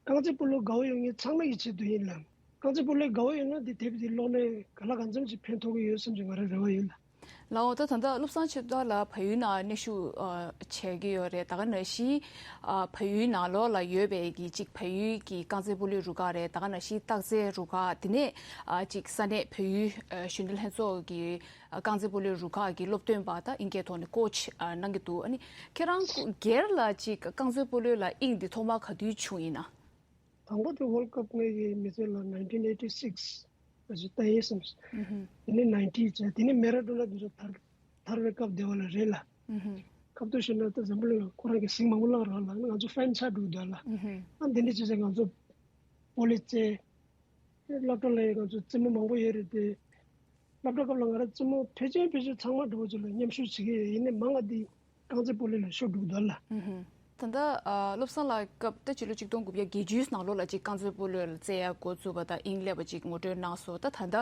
རྐང་རྩེད་སྤོ་ལོ་དགའ་བོ་ཡོད་མཁན་ཚང་མ་གི་ཆེད་དུ་ཡིན་ལ། རྐང་རྩེད་སྤོ་ལོ་དགའ་བོ་ཡོད་ན་འདི་དེབ་འདི་ཀློག་ནས་ག་ལ་གང་འཚམ་ཅིག་ཕན་ཐོགས་ཀྱི་ཡོད་བསམ་གྱི་ང་རང་རེ་བ་ཡོད་ལ། ལའོ། ད་ད་ལྟ་བློ་བཟང་ཆོས་གྲགས་ལགས་བལ་ཡུལ་ནང་གནས་བཞུགས་ཨ་བྱེད་ཀྱི་ཡོད་རེད། ད་ག་ནང་བཞིན་ཨ་བལ་ཡུལ་ནང་ལོགས་ལ་ཡོད་པའི་གི་ཅིག་བལ་ཡུལ་གྱི་རྐང་རྩེད་སྤོ་ལོའི་རུ་ཁག་རེད། ད་ག་ནང་བཞིན་རྟགས་རྩལ་རུ་ཁག་དེ་ནས་ཨ་ཅིག་ས་གནས་བལ་ཡུལ་ཨ་གཞོན་ནུ་ལྷན་ཚོགས་ཀྱི་ཨ་རྐང་རྩེད་སྤོ་ལོའི་རུ་ཁག་གི་སློབ་སྟོན་པ་ད་ཨིན་སྐད་ཐོག་ནས་ཀོ་ཆི་ཨ་གནང་གི་འདུག་ཨ་ནི་ཁྱེད་རང་སྒེར་ལ་ཅིག་རྐང་རྩེད་སྤོ་ལོ་ལ་དབྱིངས་འདི་ཐོག་མ་ག་དུས་བྱུང་ཡིན་ན། དང་པོ་དེ་World Cup ངེད་ཀྱི་མི་ཚེ་ལ་nineteen eighty six ཨ་ཅིག་ལྟ་ཡིན་བསམ། ཨུ་ཧུ། དེ་ནས་ninety བྱས། དེ་ནས་མེ་ར་ཌོ་ན་དེ་ཚོ་དར་དར་བའི་སྐབས་དེ་བ་ལ་རེད་ལ། ཨུ་ཧུ། སྐབས་དུ་ཞུ་ན་ད་འཛམ་བུ་གླིང་ལ་ཁོ་རང་གི་ཟིང་མང་པོ་བསླངས་རོགས་ལ་ང་ཚོ་ཧྥན་ཆགས་འགྲོ་འདུག་ལ། ཨུ་ཧུ། ཨ་འདི་འདྲ་བྱས་ཙང་ང་ཚོ་སྤོ་ལོ་རྩེད། སློབ་གྲྭ་ལ་ཡང་ང་ཚོ་རྩེད་མོ་མང་པོ་ཡོད་རེད་དེ། སློབ་གྲྭ་སྐབས་ལ་ང་རང་རྩེད་མོ་ཕལ་ཆེར་ཕལ་ཆེར་ཚང་མ་འགྲོ་བ་ཚོ་ལ་མཉམ་ཞུགས་བྱེད་ཀྱི་ཡོད། ཡིན་ནའི་མང་བ་འདི་རྐང་རྩེད་སྤོ་ལོ་ལ་ཤོར་འགྲོ་གི་འདུག་ལ། ཨུ་ཧུ། ད་ལྟ་ཨ་བློ་བཟང་ལགས་སྐབས་ད་ཕྱི་ལོ་ཆིག་སྟོང་དགུ་བརྒྱ་བརྒྱད་ཅུའི་ནང་ལོགས་ལ་ཅིག་རྐང་རྩེད་སྤོ་ལོ་ལ་རྩེ་ཡ་འགོ་བཙུགས་པ་དང་དབྱིངས་སླེབས་པ་ཅིག་ངོ་སྤྲོད་གནང་སོང་། ད་ད་ལྟ་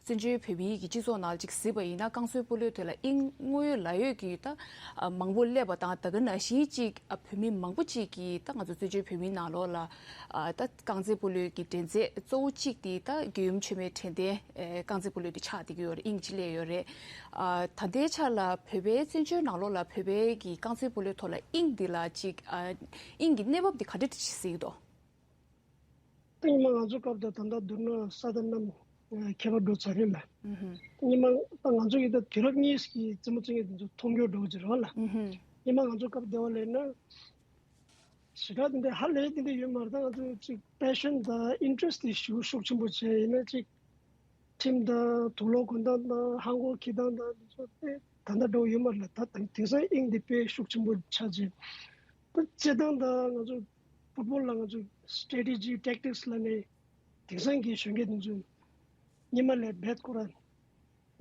བཙན་བྱོལ་བོད་མིའི་གི་སྤྱི་ཚོགས་ནང་ལ་ཅིག་གཟིགས་པ་ཡིན་ན་རྐང་རྩེད་སྤོ་ལོའི་ཐད་ལ་དབྱིངས་དངོས་ཡོད་ལ་ཡོད་ཀྱི་ད་ཨ་མང་པོ་སླེབས་པ་དང་། ད་ག་ནང་བཞིན་ཅིག་ཨ་བོད་མི་མང་པོ་ཅིག་གིས་ད་ང་ཚོ་བཙན་བྱོལ་བོད་མིའི་ནང་ལོགས་ལ་ཨ་ད་རྐང་རྩེད་སྤོ་ལོའི་གི་འགྲན་རྩོད་གཙོ་བོ་གཅིག་དེ་ད་རྒྱལ་ཡུམ་ཆོས་མེད་དྲན་རྟེན་ཨེ་རྐང་རྩེད་སྤོ་ལོ་དེ་ཆགས་བསྡད་ཀྱི་ཡོད་རེད། དབྱིངས་གཅིག་སླེབས་ཡོད་རེད། ཨ་ད་ལྟའི་ཆ་ལ་བོད་པའི་བཙན་བྱོལ་ནང་ལོགས་ལ་བོད་པའི་གི་རྐང་རྩེད་སྤོ་ལོའི་ཐོག་ལ་དབྱིངས་འདི་ལ་ཅིག་ཨ་དབྱིངས་ཀྱི་གནས་བབ་འདི་ག་འདྲ་ཅིག་གཟིགས་འདུག་ད་ཉི་མ་ང་ཚོ་སྐབས་དང་ད་ལྟ་བསྡུར་ན་ས་དང་གནམ་ཨ་ཁྱད་པར་འགྲོ་ཚར་རེད་ལ། ཨུ་ཧུ། ཉི་མ་ད་ང་ཚོ་ཡི་ད་དུས་རབས་གཉིས་ཀྱི་རྩེད་མོ་རྩེ་མཁན་དེ་ཚོ་མཐོང་རྒྱུ་འགྲོ་གི་རེད་བ་ལ། ཨུ་ཧུ། ཉི་མ་ང་ཚོ་སྐབས་བསྡུར་བ་ལེན་ན། ཞེ་དྲག་དེ་འདྲ་ཧ་ལས་དེ་འདྲ་ཡོད་མ་རེད། ད་ང་ཚོ་ཅིག་passion དང་interest དེ་ཞེ་པོ་ཤུགས་ཆེན་པོ་བྱས། ཡིན་ན་ཅིག་ཁྲིམས་དང་དུག་ལོག་གོན་སྟངས་དང་ཧང་གོ་འཁྱེར་སྟངས་དང་དེ་ཚོ་དེ་ད་ལྟ་འདྲ་བོ་ཡོད་མ་རེད་ལ། ད་དེང་དེང་སང་དབྱིངས་དེ་དཔེ་ཤུགས་ཆེན་པོ་ཆགས་ཀྱི། ད་རྩེད་སྟངས་དང་ང་ཚོ་football ལ་ང་ཚོ་strategy tactics ལབ་ནས་དེང་སང་གི་གཞོན་སྐྱེས་དེ་ཚོ་སྔོན་མ་ལས་རྦད་ཁོ་རང་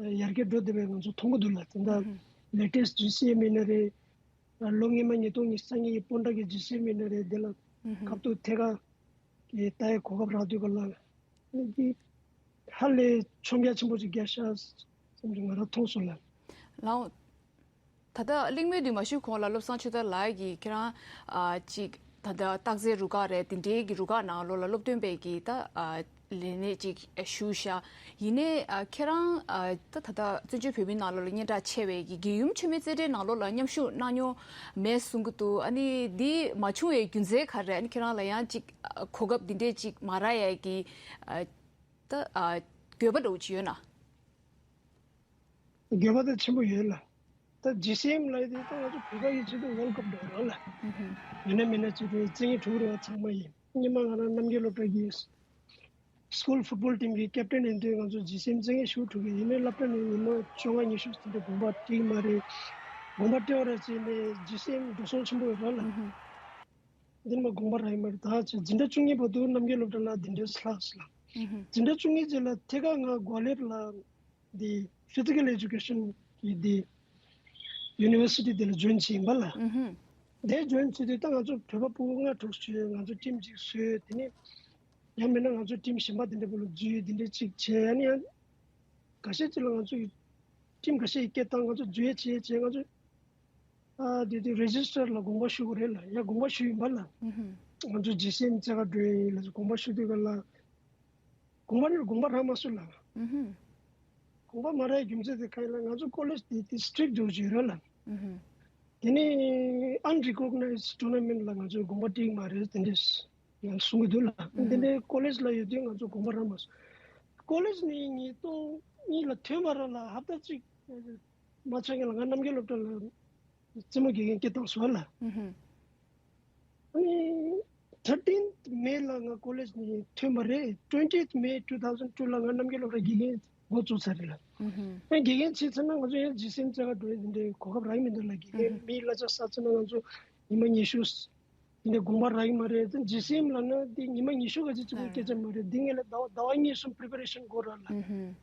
ཡར་རྒྱས་འགྲོ་བསྡད་པའི་ང་ཚོ་མཐོང་གི་འདུག་ལ། དེ་འདྲ་ཨུ་ཧུ། latest G C M ཡིན་ན་རེད། ལོ་སྔོན་མ་ཉིས་སྟོང་ཉི་ཤུ་རྩ་གཉིས་ཀྱི་སྤོན་ཊ་གི་G C M ཡིན་ན་རེད། དེ་ལ་ཨུ་ཧུ། སྐབས་ཐོག་ཐད་ཀར་གྱི་ལྟ་ཡའི་གོ་སྐབས་རག་དུས་ག་ལ་འདི་ཧ་ལས་མཆོང་རྒྱ་ཆེན་པོ་ཅིག་རྒྱག་ཤག་བསམ་གྱི་ང་རང་མཐོང་སོང་ལ། ལའོ། ད་ལྟ་གླེང་མོལ་འདི་མ་ཞུས་གོང་ལ་བློ་བཟང་ཆོས་དར་ལགས་ཀྱིས་ཁྱེད་རང་ཨ་ཅིག་ད་ལྟ་རྟགས་རྩལ་རུ་ཁག་རེད། དེ་འདྲའི་གི་རུ་ཁག་ནང་ལོགས་ལ་སློབ་སྟོན་པའི་གི་ད་ཨ་ལས་གནས་ཅིག་ཞུས་ཤག་ཡིན་ནའི་ཨ་ཁྱེད་རང་ཨ་ད་ད་ལྟ་བཙན་བྱོལ་བོད་མིའི་ནང་ལོགས་ལ་སྙན་གྲགས་ཆེ་བའི་གི་རྒྱལ་ཡུམ་ཆོས་མེད་རྩེད་འགྲན་ནང་ལོགས་ལ་མཉམ་ཞུགས་གནང་མྱོང་མེད་གསུང་གི་འདུག་ཨ་ནི་འདི་མ་བྱུང་བའི་རྒྱུ་མཚན་ག་རེ་རེད། ཨ་ནི་ཁྱེད་རང་ལ་ཡང་ཅིག་ཨ་གོ་སྐབས་འདི་འདྲའི་ཅིག་མ་རག་ཡ་གི་ཨ་ད་ཨ་དགོས་པ་འདྲ་བོ་ཅིག་ཡོད་ན། དགོས་པ་དེ་ཆེན་པོ་ཡོད་ལ། ད་G C M ལབ་ཡ་དེ་ད་ང་ཚོ་བོད་པ་ཡི་ཆེད་དུ་World Cup འགྲོ་རོགས་ལ། ཨུ་ཧུ། ཡིན་ན་མིན་ན་ཆེད་དུ་རྩེད་མཁན་དྲུག་རེ་བ་ཚང་མ་ཡིན། སྔོན་མ་ང་རང་རྣམ་རྒྱལ་སློབ་གྲྭ་གི་school football team གི་captain ཡིན་དུས་ང་ཚོ་G C M རྩེད་མཁན་ཞེ་པོ་དྲུག་གི་ཡིན་ནའི་སློབ་གྲྭ་ནས་ཉི་མ་བཅོ་ལྔ་ཉི་ཤུ་ཙམ་དེ་དགོངས་པ་བྲིས་མ་རེད། དགོངས་པ་བྲིས་པ་རེད་ཟེར་ནས་G C M འགྲོ་སོང་ཆེན་པོ་ཡོད་རོགས་ལ། ཨུ་ཧུ། འདི་ནི་མ་དགོངས་པ་རག་ཡོད་མ་རེད། ད་ཆ་འཛིན་གྲྭ་བཅུ་གཉིས་བར་དུ་རྣམ་རྒྱལ་སློབ་གྲྭ་ལ་འདི་འདྲའི་ལྷག་སོང་ལ། ཨུ་ཧུ། འཛིན་གྲྭ་བཅུ་གཉིས་རྗེས་ལ་ཐད་ཀར་ང་གོ་ལེར་ལ་འདི་physical education གི་འདི་university དེ་ལ་join བྱས་ཡིན་པ་ལ། ཨུ་ཧུ། དེ་join བྱས་དུས་ད་ང་ཚོ་བོད་པ་ཕྲུ་གུ་ལྔ་དྲུག་བྱས། ང་ཚོ་team གཅིག་བཟོས། དེ་ནས་ཡང་མིན་ན་ང་ཚོ་team གཞན་པ་དེ་འདྲ་བོ་ལ་འཛུལ། དེ་འདྲ་གཅིག་བྱས། ཨ་ནི་ཡང་འགའ་ཤས་ཅིག་ལ་ང་ཚོ་ཡི་team འགའ་ཤས་ཡི་སྐད་བཏང་། ང་ཚོ་འཛུལ་ཡས་བྱས་བྱས་ང་ཚོ། ཨ་དེ་དུས་register ལ་དགོངས་པ་ཞུ་དགོས་རེད་ལ། ཡ་དགོངས་པ་ཞུས་ཡིན་པ་ལ། ཨུ་ཧུ། ང་ཚོ་G C M རྩེད་གར་འགྲོ་ཡ་ཡིན་ལབ་ཟེར་དགོངས་པ་ཞུ་དུས་ག་ལ། དགོངས་པ་ནི་དགོངས་པ་རག་མ་སོང་ལ། ཨུ་ཧུ། དགོངས་པ་མ་རག་རྒྱུ་མཚན་དེ་ག་ཡིན་ལ། ང་ཚོ་college དེ་དེ་strict འགྲོ་བཞིན་རེད་ལ། ཨུ་ཧུ། དེ་ནས་unrecognized tournament ལ་ང་ཚོ་དགོངས་པ་སྤྲད་མ་རེད་དེ་འདྲས་ཡང་གསུང་གི་འདུག་ལ། ཨུ་ཧུ། དེ་འདྲའི་college ལ་ཡོད་དུས་ང་ཚོ་དགོངས་པ་རག་མ་སོང་། college ནས་ཉིས་སྟོང་གཉིས་ལ་ཐོན་པ་ར་ལ་ཧབ་ཏ་གཅིག་མ་ཆགས་ངེས་ལ་ང་རྣམ་རྒྱལ་སློབ་གྲྭ་ལ་ རྩེད་མོ་དགེ་རྒན་སྐད་བཏང་སོང་ལ། ཨ་ནི་thirteenth May ལ་ང་ཀོ་ལེཇ་ནས་ཐོན་པ་རེད། twentieth May two thousand two ལ་ང་རྣམ་རྒྱལ་སློབ་གྲྭ་དགེ་རྒན་འགོ་བཙུགས་ཚར་རེད་ལ། ཨ་དགེ་རྒན་བྱས་ཚར་ན་ང་ཚོ་ཡང་ཇི་སི་ཨེམ་བཙལ་ག་འགྲོ་ཡ་དེ་འདྲའི་གོ་སྐབས་རག་གི་མི་འདུག་ལ། དགེ་རྒན་མིའི་གླ་ཆ་བསགས་ཚར་ན་ང་ཚོ་ཉི་མ་ཉི་ཤུ་དེ་འདྲའི་དགོངས་པ་རག་གི་མ་རེད། ཇི་སི་ཨེམ་ལབ་ན་དེ་ཉི་མ་ཉི་ཤུ་ག་ཅིག་གཅིག་པོ་སྐད་ཆ་མ་རེད། དེ་ངེད་ལ་ཟླ་བ་ཟླ་བ་གཉིས་གསུམ་preparation དགོས་ར་ལ།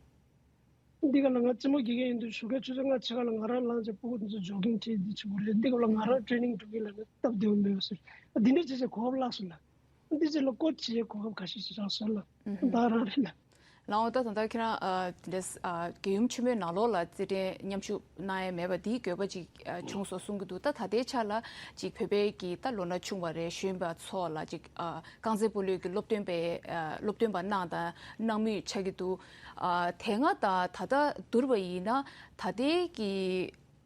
འདི་ག་ལ་ང་རྩེད་མོ་དགེ་རྒན་ཡིན་དུས་ཞོགས་ཀའི་ཆུ་ཚོད་ལྔ་ཕྱེད་ཀ་ལ་ང་རང་ལངས་བྱས་སྤུ་གུ་འདི་ཚོ་ཇོག་གིང་ཁྲིད་འདི་བྱེད་དགོས་རེད། འདི་ག་ལ་ང་རང་ཊེ་ནིང་འགྲོ་གི་ལབ་ན་སྟབས་བདེ་བོ་མེད་པ་ཟེར། འདི་འདྲ་བྱས་བྱས་གོ་སྐབས་བརླག་སོང་ལ། འདི་ཚོ་ལ་ཀོ་ཆི་ཡའི་གོ་སྐབས་ཁ་ཤས་ཤིག་རག་སོང་ལ། ད་རང་རེད་ལ། ལའོ་ད་ད་ལྟ་ཁྱེད་རང་ཨ་དེ་འདྲ་ཨ་རྒྱལ་ཡུམ་ཆེན་མོའི་ནང་ལོགས་ལ་རྩེད་འགྲན་མཉམ་ཞུགས་གནང་ཡ་མེད་པ་འདིའི་དགོས་པ་ཅིག་ཨ་བྱུང་སོང་གསུང་གི་འདུག་ད་ད་ལྟའི་ཆ་ལ་ཅིག་བོད་པའི་གི་ད་ལོ་ན་ཆུང་བ་རེད། གཞོན་པ་ཚོ་ལ་ཅིག་ཨ་རྐང་རྩེད་སྤོ་ལོའི་གི་སློབ་སྟོན་པའི་ཨ་སློབ་སྟོན་པ་གནང་དང་གནང་མུས་ཆགས་ཀྱི་འདུག་ཨ་དེ་སྔ་ད་ད་ལྟ་བསྡུར་བ་ཡིན་ན་ད་ལྟའི་གི་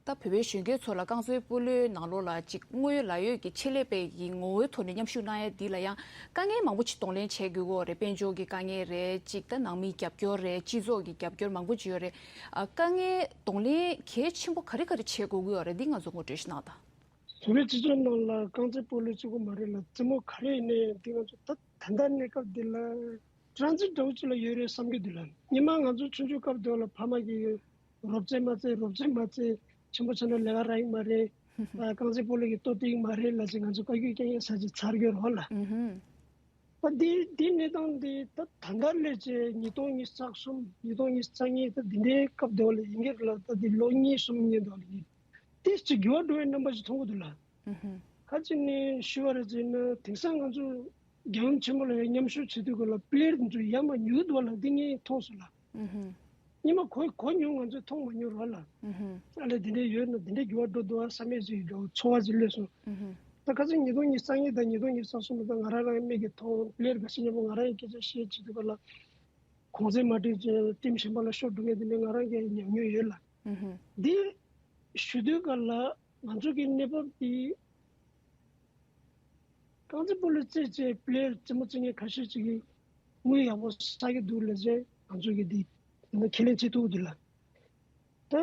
ད་བོད་པའི་གཞོན་སྐྱེས་ཚོ་ལ་རྐང་རྩེད་སྤོ་ལོའི་ནང་ལོགས་ལ་ཅིག་དངོས་ཡོད་ལག་ཡོད་ཀྱི་ཆེད་ལས་པའི་གི་ངོ་བོའི་ཐོག་ནས་མཉམ་ཞུགས་གནང་ཡ་འདི་ལ་ཡང་དཀའ་ངལ་མང་པོ་ཅིག་གདོང་ལེན་བྱེད་དགོས་ཀྱི་ཡོད་རེད། དཔལ་འབྱོར་གྱི་དཀའ་ངལ་རེད། ཅིག་ད་ནང་མིའི་རྒྱབ་སྐྱོར་རེད། སྤྱི་ཚོགས་ཀྱི་རྒྱབ་སྐྱོར་མང་པོ་ཅིག་ཡོད་རེད། ཨ་དཀའ་ངལ་གདོང་ལེན་གལ་ཆེན་པོ་ག་རེ་ག་རེ་བྱེད་དགོས་ཀྱི་ཡོད་རེད། འདི་ང་ཚོ་ངོ་སྤྲོད་ཞིག་གནང་དང་། བོད་པའི་སྤྱི་ཚོགས་ནང་ལ་རྐང་རྩེད་སྤོ་ལོ་གཅིག་པོ་མ་རེད་ལ། རྩེད་མོ་ག་རེ་ཡིན་ནའི་འདི་ང་ཚོ་ད་ད་ལྟ་གནས་སྐབས་འདི་ལ་transit འདྲ་བོ་ཅིག་ལ་ཡོད་རེད་བསམ་གྱི་འདུག་ལ། སྔོན་མ་ང་ཚོ་ཆུང་ཆུང་སྐབས་དེ་ལ་ཕ་མ་གིས་རོབ་རྩེད་མ་རྩེད་རོབ་རྩེད་མ་རྩེད། ཆེན་པོ་ཆགས་ན་ལས་ཀ་རག་གི་མ་རེད། ཨ་རྐང་རྩེད་སྤོ་ལོ་གི་ལྟོ་སྟེར་གི་མ་རེད་ལབ་ཅིག་ང་ཚོ་བཀའ་བཀྱོན་རྒྱག་ཡ་ས་ཅིག་ཚར་གྱི་རེད་ལ། ཨ་འདི་འདི་གནས་སྟངས་འདི་ད་ད་ལྟ་སླེབས་བྱས་ཉིས་སྟོང་ཉི་ཤུ་རྩ་གསུམ་ཉིས་སྟོང་ཉི་ཤུ་རྩ་གཉིས་ད་འདི་འདྲའི་སྐབས་དེ་བ་ལ་ཡིན་གྱི་རེད་ལ། ད་འདི་ལོ་གཉིས་གསུམ་སྔོན་དེ་བ་ལ་ཡིན། དེ་ཅིག་འགྱུར་བ་འགྲོ་བའི་རྣམ་པ་ཞིག་མཐོང་གི་འདུག་ལ། ཁ་ཅིག་ནས་ཞུ་བ་རེད་ཟེར་ན་དེང་སང་ང་ཚོ་རྒྱལ་ཡུམ་ཆེན་མོ་ལ་ཡང་མཉམ་ཞུགས་བྱེད་དུས་སྐབས་ལ་པི་ལེ་ཡར་འདི་ཚོ་ཡར་མར་ཉུལ་འདུག་བ་ལ། འདི་ངས་མཐོང་སོང་ལ། སྔོན་མ་གོ་གོ་མྱོང་། ང་ཚོས་མཐོང་མ་མྱོང་རོགས་ལ། ཨ་ལས་འདི་འདྲའི་ཡོད་ན་འདི་འདྲའི་འགྱུར་བ་འགྲོ་འདུག་ཨ་བསམ་ཡས་ཅིག་འགྲོ་ཚོར་བ་ཅིག་སླེབས་སོང་། ད་ཁ་སང་ཉིས་སྟོང་ཉི་ཤུ་རྩ་གཉིས་དང་ཉིས་སྟོང་ཉི་ཤུ་རྩ་གསུམ་དང་ང་རང་རང་མིག་གིས་མཐོང་། པི་ལེ་ཡར་འགའ་ཤས་མཉམ་པོ་ང་རང་ཡང་སྐད་ཆ་བཤད་བྱེད་དུས་སྐབས་ལ་གོང་ཚད་མ་འགྲིག་ཅིང་ཊིམ་གཞན་པ་ལ་ཤོར་འགྲོ་མཁན་དེ་འདྲའི་ང་རང་གིས་ཉམས་མྱོང་ཡོད་ལ། འདི་ཞུ་དུས་སྐབས་ལ་ང་ཚོ་གི་གནས་བབ་འདི་རྐང་རྩེད་སྤོ་ལོ་རྩེད་བྱས་པི་ལེ་ཡར་རྩེད་མོ་རྩེ་མཁན་ཁ་ཤས་ཅིག་གིས་དངུལ་ཡག་པོ་བསགས་ཀྱི་འདུག་ལབ་བྱས་ང་ཚོ་གིས་འདི་ཁས་ལེན་བྱེད་ཐུབ་ཀྱི་འདུག་ལ། ད་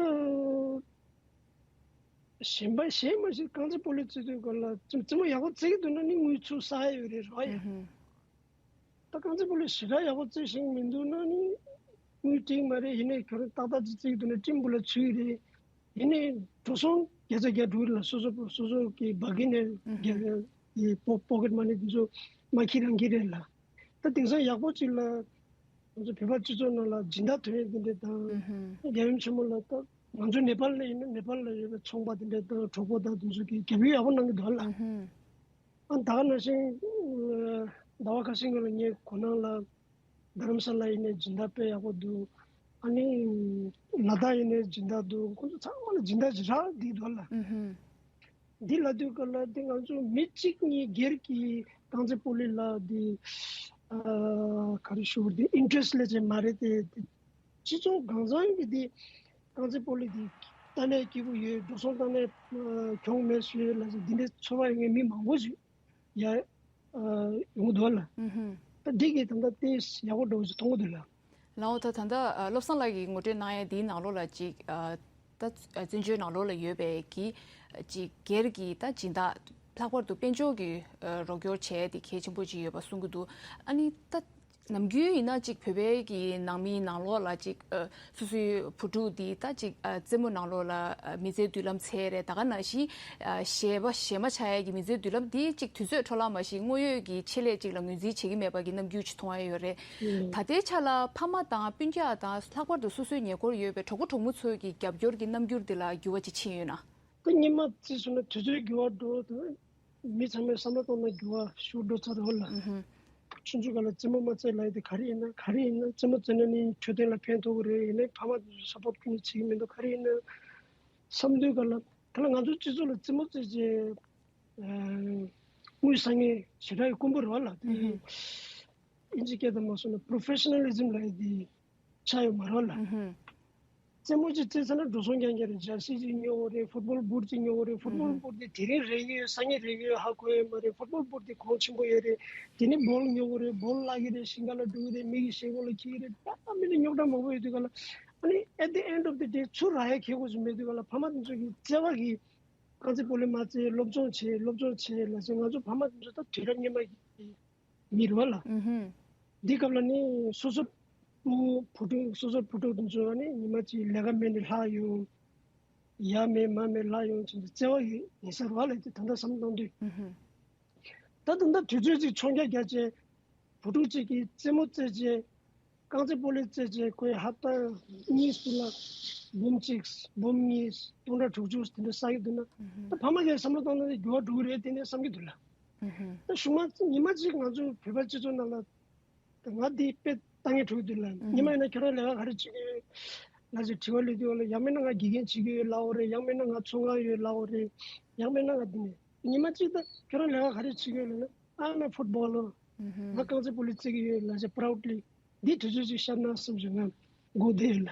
གཞན་པ་གཞན་མ་ཞིག་རྐང་རྩེད་སྤོ་ལོ་རྩེ་དུས་སྐབས་ལ་རྩེད་རྩེད་མོ་ཡག་པོ་རྩེ་གི་འདུག་ན་ནི་དངུལ་ཚུར་བསགས་ཡ་ཡོད་རེད་རོགས་ཡ། ད་རྐང་རྩེད་སྤོ་ལོ་ཞེ་དྲག་ཡག་པོ་རྩེ་ཤེས་མི་འདུག་ན་ནི་དངུལ་སྤྲད་མ་རེད། ཡིན་ནའི་ཁྱོད་རང་ཏག་ཏག་ཅིག་རྩེ་གི་འདུག་ན་ཊིམ་བུ་ལ་ཚུད་རེད། ཡིན་ནའི་འགྲོ་སོང་བརྒྱ་ཆ་བརྒྱ་འགྲོ་གི་རེད་ལ། སོ་སོ་སོ་སོ་གི་སྦ་ཀི་ནས་བརྒྱ་ཡི་པོ་པོ་ཀེ་ཊི་མ་ནི་དེ་ཚོ་མ་འཁྱེར་རང་འཁྱེར་རེད་ལ། ད་དེང་སང་ཡག་པོ་ཅིག་ལ་ང་ཚོ་བོད་པ་སྤྱི་ཚོགས་ནང་ལ་སྦྱིན་བདག་ཐོན་ཡས་དེ་འདྲས་དང་། རྒྱལ་ཡུམ་ཆེན་མོ་ལ་ད་ང་ཚོ་ནེ་པཱལ་ལ་ཡིན་ན་ནེ་པཱལ་ལ་ཡོད་པའི་ཚོང་པ་དེ་འདྲས་དང་གྲོགས་པོ་དང་དེ་ཚོ་གིས་རྒྱབ་སྐྱོར་ཡག་པོ་གནང་གི་འདུག་ལ། ཨ་ད་ག་ནང་བཞིན་ཟླ་བ་ཁ་ཤས་སྔོན་ལ་ངས་གོ་ནང་ལ་རྡ་རམ་ས་ལ་ཡིན་ནའི་སྦྱིན་བདག་དཔེ་ཡག་པོ་འདུག་ཨ་ནི་ལ་དྭགས་ཡིན་ནའི་སྦྱིན་བདག་འདུག་ཁོང་ཚོ་ཚང་མ་ལ་སྦྱིན་བདག་ཅིག་རག་བསྡད་འདུག་ལ། འདི་ལབ་དུས་སྐབས་ལ་འདི་ང་ཚོ་མི་གཅིག་གཉིས་སྒེར་གྱི་རྐང་རྩེད་སྤོ་ལོ་ལ་འདི་ཨ་ག་རེ་ཞུ་དགོས་རེད། འདི་ཨིན་ཊི་རེ་སི་ཊི་ལབ་བྱས་མ་རེད་དེ། སྤྱི་ཚོགས་གང་ཚང་གི་འདི་རྐང་རྩེད་སྤོ་ལོ་འདི་ལྟ་ནས་སྐྱིད་པོ་ཡོད། འགྲོ་སོང་བཏང་ནས་ཨ་གྱོང་མེད་བཟོས་ལབ་བྱས་འདི་འདྲའི་ཚོར་བ་ཡོད་མཁན་མི་མང་པོ་ཞིག་ཡ་ཨ་ཡོང་གི་འདུག་ལ། ད་འདི་གི་ད་ལྟ་ཏོག་ཙམ་ཡག་པོ་འགྲོ་བ་ཞིག་མཐོང་གི་འདུག་ལ། ལའོ་ད་ད་ལྟ་ཨ་བློ་བཟང་ལགས་ཀྱིས་ངོ་སྤྲོད་གནང་ཡ་འདིའི་ནང་ལོགས་ལ་ཅིག་ཨ་ད་བཙན་བྱོལ་ནང་ལོགས་ལ་ཡོད་པའི་གི་ཅིག་སྒེར་གྱི་ད་སྦྱིན་བདག་ལྷག་པར་དུ་དཔལ་འབྱོར་གྱི་ཨ་རོགས་སྐྱོར་བྱས་ཏེ་གལ་ཆེན་པོ་ཅིག་ཡོད་པ་གསུང་གི་འདུག་ཨ་ནི་ད་ནམ་རྒྱུན་ཡིན་ན་ཅིག་བོད་པའི་གི་ནང་མིའི་ནང་ལོགས་ལ་ཅིག་ཨ་སོ་སོའི་བུ་ཕྲུག་འདི་ད་ཅིག་ཨ་རྩེད་མོ་ནང་ལོགས་ལ་ཨ་མི་ཚེའི་མདུན་ལམ་འཚོལ་རེད། ད་ག་ནང་བཞིན་ཨ་གཞས་པ་གཞས་མ་ཆགས་ཡས་ཀྱི་མི་ཚེའི་མདུན་ལམ་འདི་ཅིག་དུས་ཚོད་འཕྲོ་བརླག་མ་ཞིག་དངོས་ཡོད་ཀྱི་ཆེད་ལས་ཅིག་ལ་ངོས་འཛིན་བྱེད་ཀྱི་མེད་པ་གི་རྣམ་འགྱུར་ཅིག་མཐོང་ཡ་ཡོད་རེད། ད་ལྟའི་ཆ་ལ་ཕ་མ་དང་སྤུན་ཀྱག་དང་ལྷག་པར་དུ་སོ་སོའི་ཉེ་འཁོར་ཡོད་པའི་གྲོགས་པོ་གྲོགས་མོ་ཚོའི་གི་རྒྱབ་སྐྱོར་གྱི་རྣམ་འགྱུར་འདི་ལ་འགྱུར་བ་ཅིག་ཕྱིན་ཡོད་ན། ད་སྔོན་མ་བརྩིས་སོང་ན་དུས་ཚོད་འགྱུར་བ་འགྲོ་དང་མི་ཚང་མའི་བསམ་བློ་གཏོང་ན་འགྱུར་བ་ཤུགས་འགྲོ་ཚར་རེད་ལ། ཆུང་ཆུང་སྒང་ལ་རྩེད་མོ་མ་རྩེད་ལབ་ཡ་དེ་ག་རེ་ཡིན་ན། ག་རེ་ཡིན་ན་རྩེད་མོ་རྩེས་ན་ནི་འཕྲོད་བསྟེན་ལ་ཕན་ཐོགས་ཀྱི་རེད། ཡིན་ནའི་ཕ་མ་དེ་ཚོ་སཔོར་ཊི་ཁྱོན་ནས་བྱེད་ཀྱི་མི་འདུག་ག་རེ་ཡིན་ན་བསམ་དུས་སྒང་ལ། ད་ལ་ང་ཚོ་སྤྱི་ཚོགས་ལ་རྩེད་མོ་རྩེ་བྱས་དངུལ་བསགས་མཁན་ཞེ་དྲག་གི་དཀོན་པོ་རེད་ལ། དེ་ཨིན་ཇི་སྐད་དུ་མ་སོང་ན་པོ་རོ་ཕེ་ཤ་ནལ་ལི་ཛིམ་ལབ་ཡ་དེ་ཆགས་ཡོད་མ་རེད་ལ། རྩེད་མོ་ཅིག་རྩེས་ཚར་ན་འགྲོ་སོང་རྐྱང་རྐྱང་རེད། ཇར་སི་ཅིག་ཉོ་དགོས་རེད། ཕུཊ་བོལ་བུཊ་ཅིག་ཉོ་དགོས་རེད། ཕུཊ་བོལ་བུཊ་དེ་དེ་རིང་རེག་གི་ཡོད་སང་ཉིན་རེག་གི་ཡོད་ཧ་གོ་ཡོད་མ་རེད། ཕུཊ་བོལ་བུཊ་དེ་གོང་ཆེན་པོ་ཡོད་རེད། དེ་ནས་བོལ་ཉོ་དགོས་རེད། བོལ་བརླག་གི་རེད། ཞིང་ཁ་ལ་འགྲོ་གི་རེད། མི་གི་ཞེ་པོ་ལ་འཁྱེར་གི་རེད། ད་མི་ལ་རྙོག་དྲ་མང་པོ་ཡོད་དུས་སྒང་ལ། ཨ་ནི་at the end of the day ཚུར་རག་ཡ་ཁེ་གོ་ཞིག་མེད་དུས་སྒང་ལ་ཕ་མ་དེ་ཚོ་གི་བརྩེ་བ་གི་ རྐང་རྩེད་སྤོ་ལོའི་མ་རྩེ་སློབ་སྦྱོང་བྱེད་སློབ་སྦྱོང་བྱེད་ལ་ཟེར། ང་ཚོ་ཕ་མ་དེ་ཚོ་ད་དུས་རབས་སྔོན་མ་གི་མི་རེད་བ་ལ། ཨུ་ཧུམ། འདི་སྐབས་ལ་ནི་སོ་སོ་བུ་བུ་ཕྲུག་སོ་སོ་བུ་ཕྲུག་དེ་ཚོ་ནི་ཉི་མ་གཅིག་ལས་ཀ་མེད་ནས་ལྷག་ཡོང་། ཡ་མེད་མ་མེད་ལྷག་ཡོང་བྱས་ནས་བརྩེ་བ་ཡོད་ཡིན་ས་རེད་བ་ལ། དེ་ད་ལྟ་བསམ་བློ་གཏོང་དུས། ཨུ་ཧུམ། ད་ད་ལྟ་དུས་ཚོད་ཅིག་འཕྱོངས་རྒྱག་རྒྱག་བྱས། བུ་ཕྲུག་ཅིག་གིས་རྩེད་མོ་རྩེ་བྱས། རྐང་རྩེད་སྤོ་ལོ་རྩེ་བྱས། ཁོས་ཧབ་ཏ་གཉིས་སུ་ལ་འབུམ་གཅིག་འབུམ་གཉིས་སྟོང་ཕྲག་དྲུག་ཅུ་དེ་འདྲ་བསགས་ཀྱི་འདུག་ན། ཨུ་ཧུམ། ད་ཕ་མ་གིས་བསམ་བློ་བཏང་ན་འགྱུར་བ་འགྲོ་གི་རེད་དེ་འདྲ་བསམ་གྱི་འདུག་ལ། ཨུ་ཧུམ། ད་གཞུག་མ་ཉི་མ་གཅིག་ང་ཚོ་བོད་པ་སྤྱི་ཚོགས་ནང་ལ། ད་ང་འདི་དཔེ་ལྟ་ངན་འགྲོ་གི་འདུག་ལ། ཨུ་ཧུམ། ཉི་མ་ཡིན་ན་ཁྱོད་རང་ལས་ཀ་ག་རེ་བྱེད་ཀྱི་ཡོད་ལ་ཅིག་དྲི་བ་སླེབས་དུས་ལ། ཡང་མིན་ན་ང་དགེ་རྒན་བྱེད་ཀྱི་ཡོད་ལབ་ཡོད་རེད། ཡང་མིན་ན་ང་ཚོང་ཁང་ཡོད་ལབ་ཡོད་རེད། ཡང་མིན་ན་ང་འདི་ནས། ཉི་མ་གཅིག་ད་ཁྱོད་རང་ལས་ཀ་ག་རེ་བྱེད་ཀྱི་ཡོད་ལབ་ན། ཨ་ང་ཕུཊ་བོལ་ལར། ཨུ་ཧུམ། ང་རྐང་རྩེད་སྤོ་ལོ་རྩེ་གི་ཡོད་ལབ་བྱས་པ་རའུ་ཌི་ལི། འདི་དུས་ཚོད་ཅིག་ཤར་ན་བསམ་བྱུང་ང་སྒུག་བསྡད་ཡོད་ལ།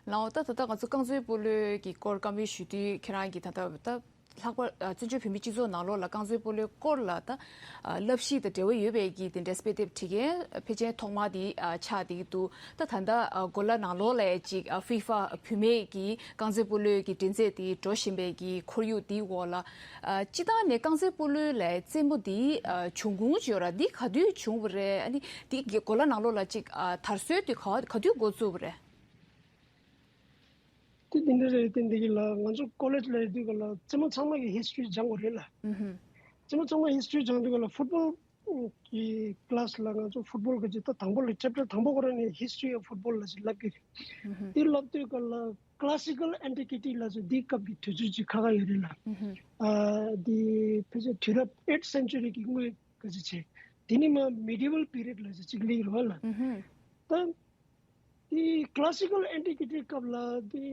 ལགས་འོ། ད་ད་ལྟ་ང་ཚོ་རྐང་རྩེད་སྤོ་ལོ་གི་སྐོར་བཀའ་མོལ་ཞུ་དུས་ཁྱེད་རང་གིས་ད་ལྟ་ད་ལྷག་པར་ཨ་བཙན་བྱོལ་བོད་མིའི་སྤྱི་ཚོགས་ནང་ལོགས་ལ་རྐང་རྩེད་སྤོ་ལོའི་སྐོར་ལ་ད་ཨ་བསླབ་གཞི་དང་འབྲེལ་བ་ཡོད་པའི་གི་དེ་འདྲའི་དཔེ་དེབ་ཁྲིད་མཁན་ཕལ་ཆེར་ཐོག་མ་དེ་ཨ་ཆགས་བསྡད་ཀྱི་འདུག་ད་ད་ལྟ་ཨ་གོ་ལ་ནང་ལོགས་ལ་ཅིག་ཨ་ཧྥི་ཧྥ་བུད་མེད་ཀྱི་རྐང་རྩེད་སྤོ་ལོའི་གི་འགྲན་རྩོད་དེ་འགྲོ་བཞིན་པའི་གི་ཁོར་ཡུག་དེའི་འོག་ལ། ཨ་སྤྱིར་བཏང་ནས་རྐང་རྩེད་སྤོ་ལོའི་ལས་རྩེད་མོ་འདི་ཨ་འབྱུང་ཁུངས་ཅིག་ཡོད་ར། འདི་ག་དུས་བྱུང་བ་རེད། ཨ་ནི་འདི་གི་གོ་ལ་ནང་ལོགས་ལ་ཅིག་ཨ་དར་སྲོལ་དེ་ག་ག་དུས་འགོ་བཙུགས་པ་རེད། དེ་འདི་འདྲ་རེད། དེ་འདི་གི་ལ་ང་ཚོ་ཀོ་ལེཇ་ལ་ཡོད་དུས་ག་ལ་རྩེད་མོ་ཚང་མ་གི་ཧིས་ཊོ་རི་སྦྱང་དགོས་རེད་ལ། ཨུ་ཧུམ། རྩེད་མོ་ཚང་མ་ཧིས་ཊོ་རི་སྦྱང་དུས་ག་ལ་ཕུཊ་བོལ་གི་ཀི་ལཱ་སི་ལ་ང་ཚོ་ཕུཊ་བོལ་གི་ཅིག་ད་དང་པོ་ལ་ཅེབ་ཊར་དང་པོ་ཁོ་རང་ནས་ཧིས་ཊོ་རི་ཨོཕ་ཕུཊ་བོལ་ལ་ཅིག་བསླབ་ཀྱི་རེད། ཨུ་ཧུམ། དེ་བསླབ་དུས་ག་ལ། ཀི་ལ་སི་ཀལ་ཨན་ཊི་ཀི་ཊི་ལབ་ཟེར་འདི་སྐབས་ཀྱི་དུས་ཚོད་ཅིག་ཁ་ཁ་ཡོད་རེད་ལ། ཨུ་ཧུམ། ཨ་འདི་ཕལ་ཆེར་དུས་རབས་ཨེཊ་སེན་ཅུ་རི་གི་སྔོན་ག་ཚོད་བྱས། དེ་ནས་མར་མི་ཌི་ཝལ་པི་རི་ཡོཌ་ལབ་ཟེར་ཅིག་སླེབས་ཡོད་རེད་བ་ལ། ཨུ་ཧུམ། ད་འདི་ཀི་ལ་སི་ཀལ་ཨན་ཊི་ཀི་ཊི་སྐབས་ལ་འདི་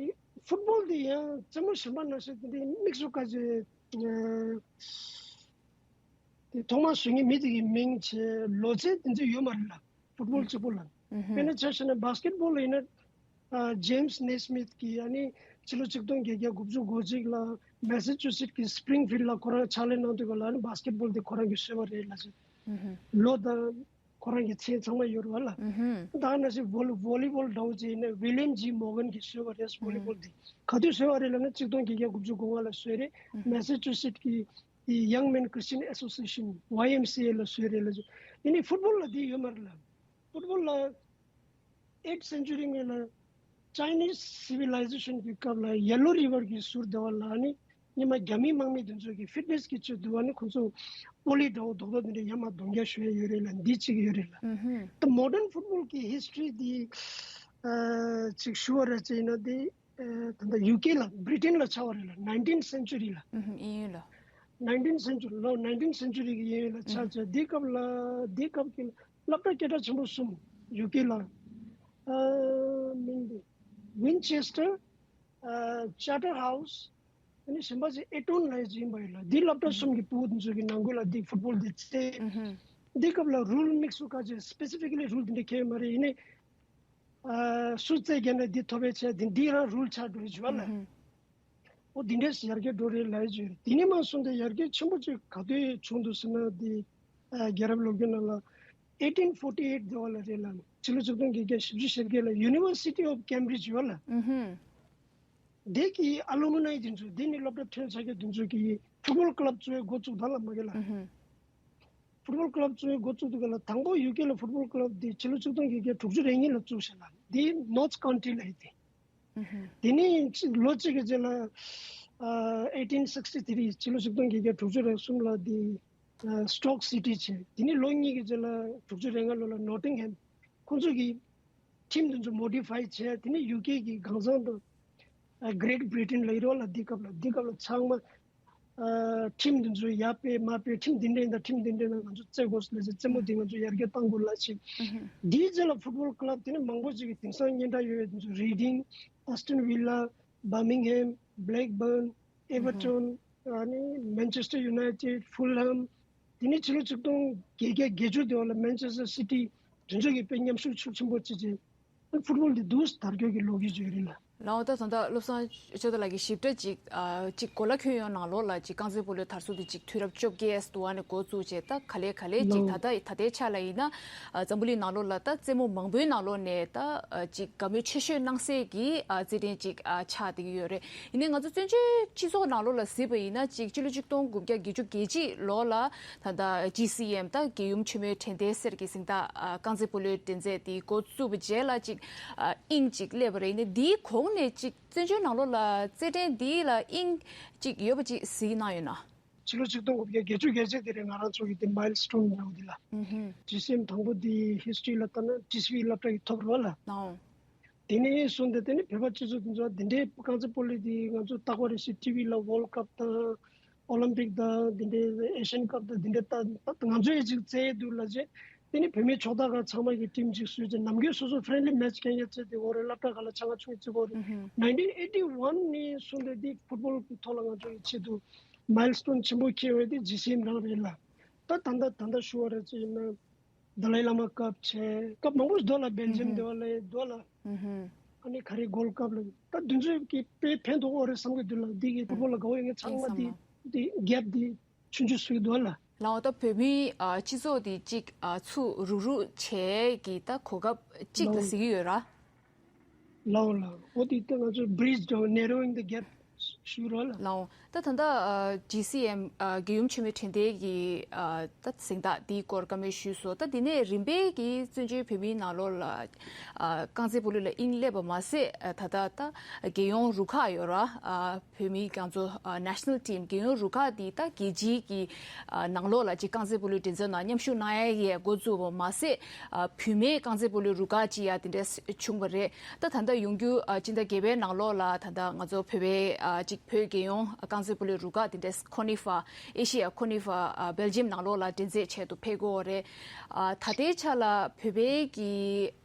ཕུཊ་བོལ་འདི་ཡང་རྩེད་མོ་གཞན་པ་ནང་བཞིན་འདི་དམིགས་སུ་བཀར་བྱས། ཨ་དེ་ཐོག་མར་བཟོ་མཁན་མི་དེ་གི་མིང་བྱས། ལོ་ཚད་དེ་ཚོ་ཡོད་མ་རེད་ལ། ཕུཊ་བོལ་གཅིག་པོ་ལ། ཨུ་ཧུམ། དཔེར་ན་ཆ་བཞག་ན་བྷ་སི་ཀེཊ་བོལ་ལ་ཡིན་ན། ཨ་ཇེམ་སི་ནེ་སི་མིཐ་གིས་ཨ་ནི་ཕྱི་ལོ་ཆིག་སྟོང་བརྒྱད་བརྒྱ་དགུ་བཅུ་གོ་གཅིག་ལ་མེ་ས་ཅུ་སེཊ་གི་སི་པི་རིང་ཕིལ་ལ་ཁོ་རང་ཕྱག་ལས་གནང་དུས་ག་ལ། ཨ་ནི་བྷ་སི་ཀེཊ་བོལ་དེ་ཁོ་རང་གིས་བཟོས་པ་རེད་ལབ་ཟེར། ཨུ་ཧུམ། ལོ་དང་ཁོ་རང་གི་མཚན་ཚང་མ་ཡོད་རེད་བ་ལ། ཨུ་ཧུམ། ད་ནང་བཞིན་བོ་ལི་བོ་ལི་བོལ་འདྲ་བོ་ཅིག་ཡིན་ན་ཝི་ལི་ཡམ་ཇི་མོར་གན་གིས་བཟོས་པ་རེད། བོ་ལི་བོལ་དེ་ག་དུས་བཟོས་པ་རེད་ལབ་ན་ཆིག་སྟོང་བརྒྱད་བརྒྱ་དགུ་བཅུ་གོ་ལྔ་ལ་བཟོས་རེད། ཨུ་ཧུམ། མེ་ས་ཅུ་སེཊ་གི་དེ་ཡང་མེན་ཁི་རི་སི་ཅན་ཨེ་སོ་སི་ཨེ་ཤན་ཝའི་ཨེམ་སི་ཨེ་ལ་བཟོས་རེད་ལབ་ཟེར། དེ་ནས་ཕུཊ་བོལ་ལ་དེ་ཡོད་མ་རེད་ལ། ཕུཊ་བོལ་ལ་ཨེཊ་སེན་ཅུ་རི་སྔོན་ལ་ཅའི་ནིས་སི་ཝི་ལའི་ཟེ་ཤན་གྱི་སྐབས་ལ་ཡེ་ལོ་རི་ཝར་གྱི་ཟུར་དེ་བ་ལ་ནི་སྔོན་མ་རྒྱ་མི་དམག་མི་དེ་ཚོ་གི་ཕིཊ་ནེ་སི་གི་ཆེད་དུ་བ་ནི་ཁོ་ཚོ་པོ་ལི་འདྲ་བོ་རྡོག་རྡོག་དེ་འདྲ་ཡར་མར་རྡུང་རྒྱག་ཞུ་ཡ་ཡོད་རེད་ལ། འདི་གཅིག་ཡོད་རེད་ལ། ཨུ་ཧུམ། ད་མོ་ཌན་ཕུཊ་བོལ་གྱི་ཧིས་ཊོ་རི་འདི་ཨ་གཅིག་ཞུ་བ་རེད་ཅེ་ན་དེ། ཨ་ད་ལྟ་ཡུ་ཀེ་ལ་བྷི་རི་ཊན་ལ་ཆགས་པ་རེད་ལ། ནའིན་ཊིན་སེན་ཅུ་རི་ལ། ཨུ་ཧུམ། དབྱིན་ཡུལ་ལ། ནའིན་ཊིན་སེན་ཅུ་རི་ལོ། ནའིན་ཊིན་སེན་ཅུ་རི་གི་དབྱིན་ཡུལ་ལ་ཆགས་བྱས། དེ་སྐབས་ལ་དེ་སྐབས་ཀྱི་སློབ་གྲྭ་སྐད་གྲགས་ཆེན་པོ་གསུམ་ཡུ་ཀེ་ལ། ཨ་མིང་དེ་ཝིན་ཆེ་སི་ཊར། ཨ་ཅར་ཊར་ཧའུ་སི། ཨ་ནི་གཞན་པ་ཅིག་ཨེ་ཊོན་ལབ་ཡ་ཅིག་ཡིན་པ་ཡིན་ལ། དེ་སློབ་གྲྭ་གསུམ་གྱི་ཕྲུ་གུ་དེ་ཚོ་གི་ནང་ཁུལ་ལ་དེ་ཕུཊ་བོལ་དེ་རྩེ། ཨུ་ཧུམ། དེ་སྐབས་ལ་རུལ་དམིགས་སུ་བཀར་བྱས་སི་པེ་སི་ཕི་ཀ་ལི་རུལ་དེ་འདྲ་འཁྱེར་ཡོད་མ་རེད། ཡིན་ནའི། ཨ་སུ་རྩེ་རྒྱག་ན་འདི་ཐོབ་པའི་ཆེད་དེ་འདི་རང་རུལ་ཆགས་འགྲོ་ཡི་བ་ལ། ཨུ་ཧུམ། ཨོ་འདི་འདྲས་ཡར་རྒྱས་འགྲོ་རེད་ལབ་ཡི་ཅིག་ཡོད་རེད། དེ་ནས་མར་སོང་སྟེ་ཡར་རྒྱས་ཆེན་པོ་ཅིག་ག་དུས་བྱུང་འདུག་ཟེར་ན། འདི་ཨ་རྒྱལ་རབས་ལོ་རྒྱུས་ནང་ལ་ཨེ་ཊིན་ཕོར་ཊི་ཨེཊ་དེ་བ་ལ་རེད་ལ། ཕྱི་ལོ་ཆིག་སྟོང་བརྒྱད་བརྒྱ་བཞི་བཅུ་ཞེ་བརྒྱད་ལ་ཡུ་ནི་ཝར་སི་ཊི་ཨོཕ་ཀེམ་བྷི་རིཇ་བ་ལ། ཨུ་ཧུམ། དེ་གི་ཨ་ལུ་མི་ནའི་དེ་ཚོ། དེ་ནི་སློབ་གྲྭ་ཐོན་ཚར་མཁན་དེ་ཚོ་གི་ཕུཊ་བོལ་ཀི་ལབ་བཙུགས་ཡ་འགོ་བཙུགས་ད་ལ་མ་གི་ལ། ཨུ་ཧུམ། ཕུཊ་བོལ་ཀི་ལབ་བཙུགས་ཡ་འགོ་བཙུགས་དུས་ག་ལ་དང་པོ་ཡུ་ཀེ་ལ་ཕུཊ་བོལ་ཀི་ལབ་དེ་ཕྱི་ལོ་ཆིག་སྟོང་བརྒྱད་བརྒྱ་དྲུག་ཅུ་རེ་གཉིས་ལ་བཙུགས་ཤག་ལ། དེ་ནོར་ཐི་ཀའུན་ཊི་ལབ་ཡ་དེ། ཨུ་ཧུམ། དེ་ནས་ལོ་གཅིག་གི་རྗེས་ལ་ཨ་ཨེ་ཊིན་སིག་སི་ཊི་ཐི་རི། ཕྱི་ལོ་ཆིག་སྟོང་བརྒྱད་བརྒྱ་དྲུག་ཅུ་རེ་གསུམ་ལ་དེ་ཨ་སི་ཊོག་སི་ཊི་བྱས། དེ་ནས་ལོ་གཉིས་ཀྱི་རྗེས་ལ་དྲུག་ཅུ་རེ་ལྔ་ལོ་ལ་ནོ་ཊིང་ཧེམ། ཁོང་ཚོ་གིས་ཊིམ་དེ་ཚོ་མོ་ཌི་ཕའི་བྱས། དེ་ནས་ཡུ་ཀེ་གི་གང་ཟག་དང་ཨ་གྷི་རེ་ཊི་བྷི་རི་ཊན་ལབ་ཡོད་རེད་བ་ལ། དེ་སྐབས་ལ། དེ་སྐབས་ལ་ཚང་མ་ཨ་ཊིམ་དེ་ཚོ་ཡར་སྤེལ་མར་སྤེལ། ཊིམ་འདི་འདྲ་ཡིན་ད། ཊིམ་འདི་འདྲ་ཡིན་ན་ང་ཚོ་རྩེ་དགོས་ལབ་ཟེར། རྩེད་མོ་འདི་ང་ཚོ་ཡར་རྒྱས་གཏང་དགོས་ལབ་བྱས། ཨུ་ཧུམ། དེའི་རྗེས་ལ་ཕུཊ་བོལ་ཀི་ལབ་དེ་ནི་མང་པོ་ཅིག་གི་དེང་སང་སྙན་གྲགས་ཡོད་པའི་དེ་ཚོ་རེ་ཌིང་། ཨེ་སི་ཊོན་ཝི་ལ། བར་མིང་ཧེམ། བྷི་ལེག་བྷརན། ཨེ་ཝར་ཊོན། ཨ་ནི་མན་ཆེ་སི་ཊར་ཡུ་ནའི་ཊེཌ། ཧྥུལ་ཧམ། དེ་ནས་ཕྱི་ལོ་ཆིག་སྟོང་བརྒྱད་བརྒྱ་བརྒྱད་ཅུ་དེ་བ་ལ་མན་ཆེ་སི་ཊར་སི་ཊི། དེ་ཚོ་གིས་དཔེ་མཉམ་ཞུགས་ཤུགས་ཆེན་པོ་བྱས་བྱས། ཕུཊ་བོལ་འདི་འདུག་སེ་དར་རྒྱས་ཀྱི་ལོ་རྒྱུས་ཅིག་ཡོད་རེད་ལ། ལའོ། ད་ད་ལྟ་བློ་བཟང་ཆོས་བདག་ལགས་ཀྱིས་ཞིབ་ཕྲ་ཅིག་ཨ་ཅིག་གོ་ལ་ཁྱོན་ཡོངས་ནང་ལོགས་ལ་ཅིག་རྐང་རྩེད་སྤོ་ལོའི་དར་སྲོལ་དེ་ཅིག་དུས་རབས་བཅོ་བརྒྱད་དུ་བ་ནས་འགོ་བཙུགས་བྱས། ད་ག་ལེ་ག་ལེ་ཅིག་ལའོ། ད་ལྟ་ད་ལྟའི་ཆ་ལ་ཡིན་ན་ཨ་འཛམ་བུ་གླིང་ནང་ལོགས་ལ་ད་རྩེད་མོ་མང་པོའི་ནང་ལོགས་ནས་ད་ཨ་ཅིག་དགའ་མོས་ཆེ་ཤོས་གནང་སའི་གི་ཨ་རྩེད་འགྲན་ཅིག་ཨ་ཆགས་བསྡད་ཀྱི་ཡོད་རེད། ཡིན་ནའི་ང་ཚོ་བཙན་བྱོལ་སྤྱི་ཚོགས་ནང་ལོགས་ལ་གཟིགས་པ་ཡིན་ན་ཅིག་ཕྱི་ལོ་ཆིག་སྟོང་དགུ་བརྒྱ་བརྒྱད་ཅུ་གྱ་གཅིག་ལོ་ལ་ད་ལྟ་ཇི་སི་ཨེམ་ད་རྒྱལ་ཡུམ་ཆེན་མོའི་དྲན་རྟེན་ཟེར་གྱི་གཟེངས་རྟགས་ཨ་རྐང་རྩེད་སྤོ་ལོའི་འགྲན་རྩོད་དེ་འགོ་བཙུགས་པའི་རྗེས་ལ་ཅིག་ཨ་དབྱིངས་ཅིག་སླེབས་པ་རེད། ཡིན་ནའི་འདིའི་གོང་ནས་ཅིག་བཙན་བྱོལ་ནང་ལོགས་ལ་རྩེད་འགྲན་འདི་ལ་དབྱིངས་ཅིག་ཡོད་པ་ཅིག་གཟིགས་གནང་ཡོད་ན། ཕྱི་ལོ་ཆིག་སྟོང་དགུ་བརྒྱ་བརྒྱད་ཅུ་གྱ་གཅིག་དེ་རེད། ང་རང་ཚོ་གི་དེ་མའིལ་སི་ཊོན་འདྲ་བོ་དེ་ལ། ཨུ་ཧུམ། ཇི་སི་ཨེམ་དང་པོ་དེ་ཧི་སི་ཊོ་རི་ལ་ལྟ་ན་ཊི་སི་ཝི་སློབ་གྲྭ་གི་ཐོབ་རོགས་ལ། ཨོ། དེ་ནས་བཟུང་སྟེ་དེ་ནི་བོད་པ་སྤྱི་ཚོགས་དེ་ཚོ་དེ་འདྲའི་རྐང་རྩེད་སྤོ་ལོ་དེ་ང་ཚོ་རྟག་པར་རེ་ཞིག་ཊི་ཝི་ལ་ཝོལ་ཌི་ཀབ་དང་ཨོ་ལིམ་པིག་དང་དེ་འདྲའི་ཨེ་ཤི་ཡན་ཀབ་དང་དེ་འདྲའི་ད་ད་ང་ཚོ་ཡི་ཅིག་རྩེད་འདུག་ལ་བྱས། དེ་ནི་བོད་མིའི་ཕྱོགས་མཐའ་ཁག་ཚང་མ་གི་ཊིམ་ཅིག་བཟོས་ཏེ་ནམ་རྒྱུན་སོ་སོ་ཕྲེན་ལི་མེ་ཆི་རྐྱང་རྐྱང་རྩེད་དེ་འོ་རེད། སློབ་གྲྭ་ཁག་ལ་ཆ་ང་ཆུང་ངུ་རྩེད་གོ་རེད། ཨུ་ཧུམ། ནའིན་ཊིན་ཨེ་ཊི་ཝན་ནས་བཟུང་སྟེ་དེ་ཕུཊ་བོལ་གི་ཐོག་ལ་ང་ཚོ་ཡི་ཆེད་དུ་མའིལ་སི་ཊོན་ཆེན་པོ་འཁྱེར་བའི་དེ་ཇི་སི་ཨེམ་རང་རེད་ལ། ད་ད་ལྟ་ད་ལྟ་ཞུ་བ་རེད་ཅེ་ཡིན་ན། དཱ་ལའི་བླ་མ་སྐབས་བྱས། སྐབས་མང་པོ་ཞིག་འདུག་ལ། སྦེལ་ཇམ་འདུག་ལ། འདུག་ལ། ཨ་ནི་ག་རེ་གོལ་ཌི་ཀབ་ལ། ད་དུས་ཚོད་ཀྱི་དཔེ་ཕན་ཐོགས་འོ་རེད་བསམ་གྱི་འདུག་ལ། འདི་གི་ཕུཊ་བོལ་ལ་དགའ་བོ་ཡོད་མཁན་ཚང་མ་འདི་འདི་གེབ་འདི་ཆུང་ཆུང་བཟོ་གི་འདུག་ལ། ལའོ། ད་བོད་མིའི་ཨ་སྤྱི་ཚོགས་འདི་གཅིག་ཨ་ཚུར་རུག་རུག་བྱས་ཀྱི་ད་གོ་སྐབས་གཅིག་ད་ལའོ། གཟིགས་ཀྱི་ཡོད་ར། ལའོ་ལའོ། འོ་དེ་ལྟ་ང་ཚོ་bridge འདྲ་བོ་narrowing the gap ཞུ་རོགས་ལ། ལའོ། ད་ད་ལྟ་ཨ་ཇི་སི་ཨེམ་ཨ་རྒྱལ་ཡུམ་ཆེན་མོའི་དྲན་རྟེན་གྱི་ཨ་ད་གཟེངས་རྟགས་འདིའི་སྐོར་བཀའ་མོལ་ཞུས་སོང་། ད་དེ་ནས་རིམ་པས་ཀྱིས་བཙན་བྱོལ་བོད་མིའི་ནང་ལོགས་ལ་ཨ་རྐང་རྩེད་སྤོ་ལོ་ལ་དབྱིངས་སླེབས་པ་མ་ཟད། ཨ་ད་ལྟ་ད་རྒྱལ་ཡོངས་རུ་ཁག་ཡོད་ར། ཨ་བོད་མིའི་ང་ཚོ་ཨ་national team རྒྱལ་ཡོངས་རུ་ཁག་འདི་ད་རྒྱལ་སྤྱིའི་གི་ཨ་ནང་ལོགས་ལ་ཅིག་རྐང་རྩེད་སྤོ་ལོའི་འགྲན་རྩོད་ནང་མཉམ་ཞུགས་གནང་ཡ་ཡས་འགོ་བཙུགས་པ་མ་ཟད། ཨ་བུད་མེད་རྐང་རྩེད་སྤོ་ལོའི་རུ་ཁག་ཅིག་ཡང་དེ་འདྲ་བྱུང་བ་རེད། ད་ད་ལྟ་ཡོང་རྒྱུ་ཨ་སྤྱི་ཟླ་བརྒྱད་པའི་ནང་ལོགས་ལ་ད་ལྟ་ང་ཚོ་བོད་པའི་ཨ་ཅིག་བོད་རྒྱལ་ཡོངས་རྐང་རྩེད་སྤོ་ལོའི་རུ་ཁག་དེ་འདྲ་ཁོ་ནི་ཧྥ་ཨེ་ཤི་ཡ་ཁོ་ནི་ཧྥ་ཨ་སྦེལ་ཇམ་ནང་ལོགས་ལ་འགྲན་རྩོད་བྱེད་དུ་ཕེབས་ཀྱི་ཡོད་རེད། ཨ་ད་ལྟའི་ཆ་ལ་བོད་པའི་གི་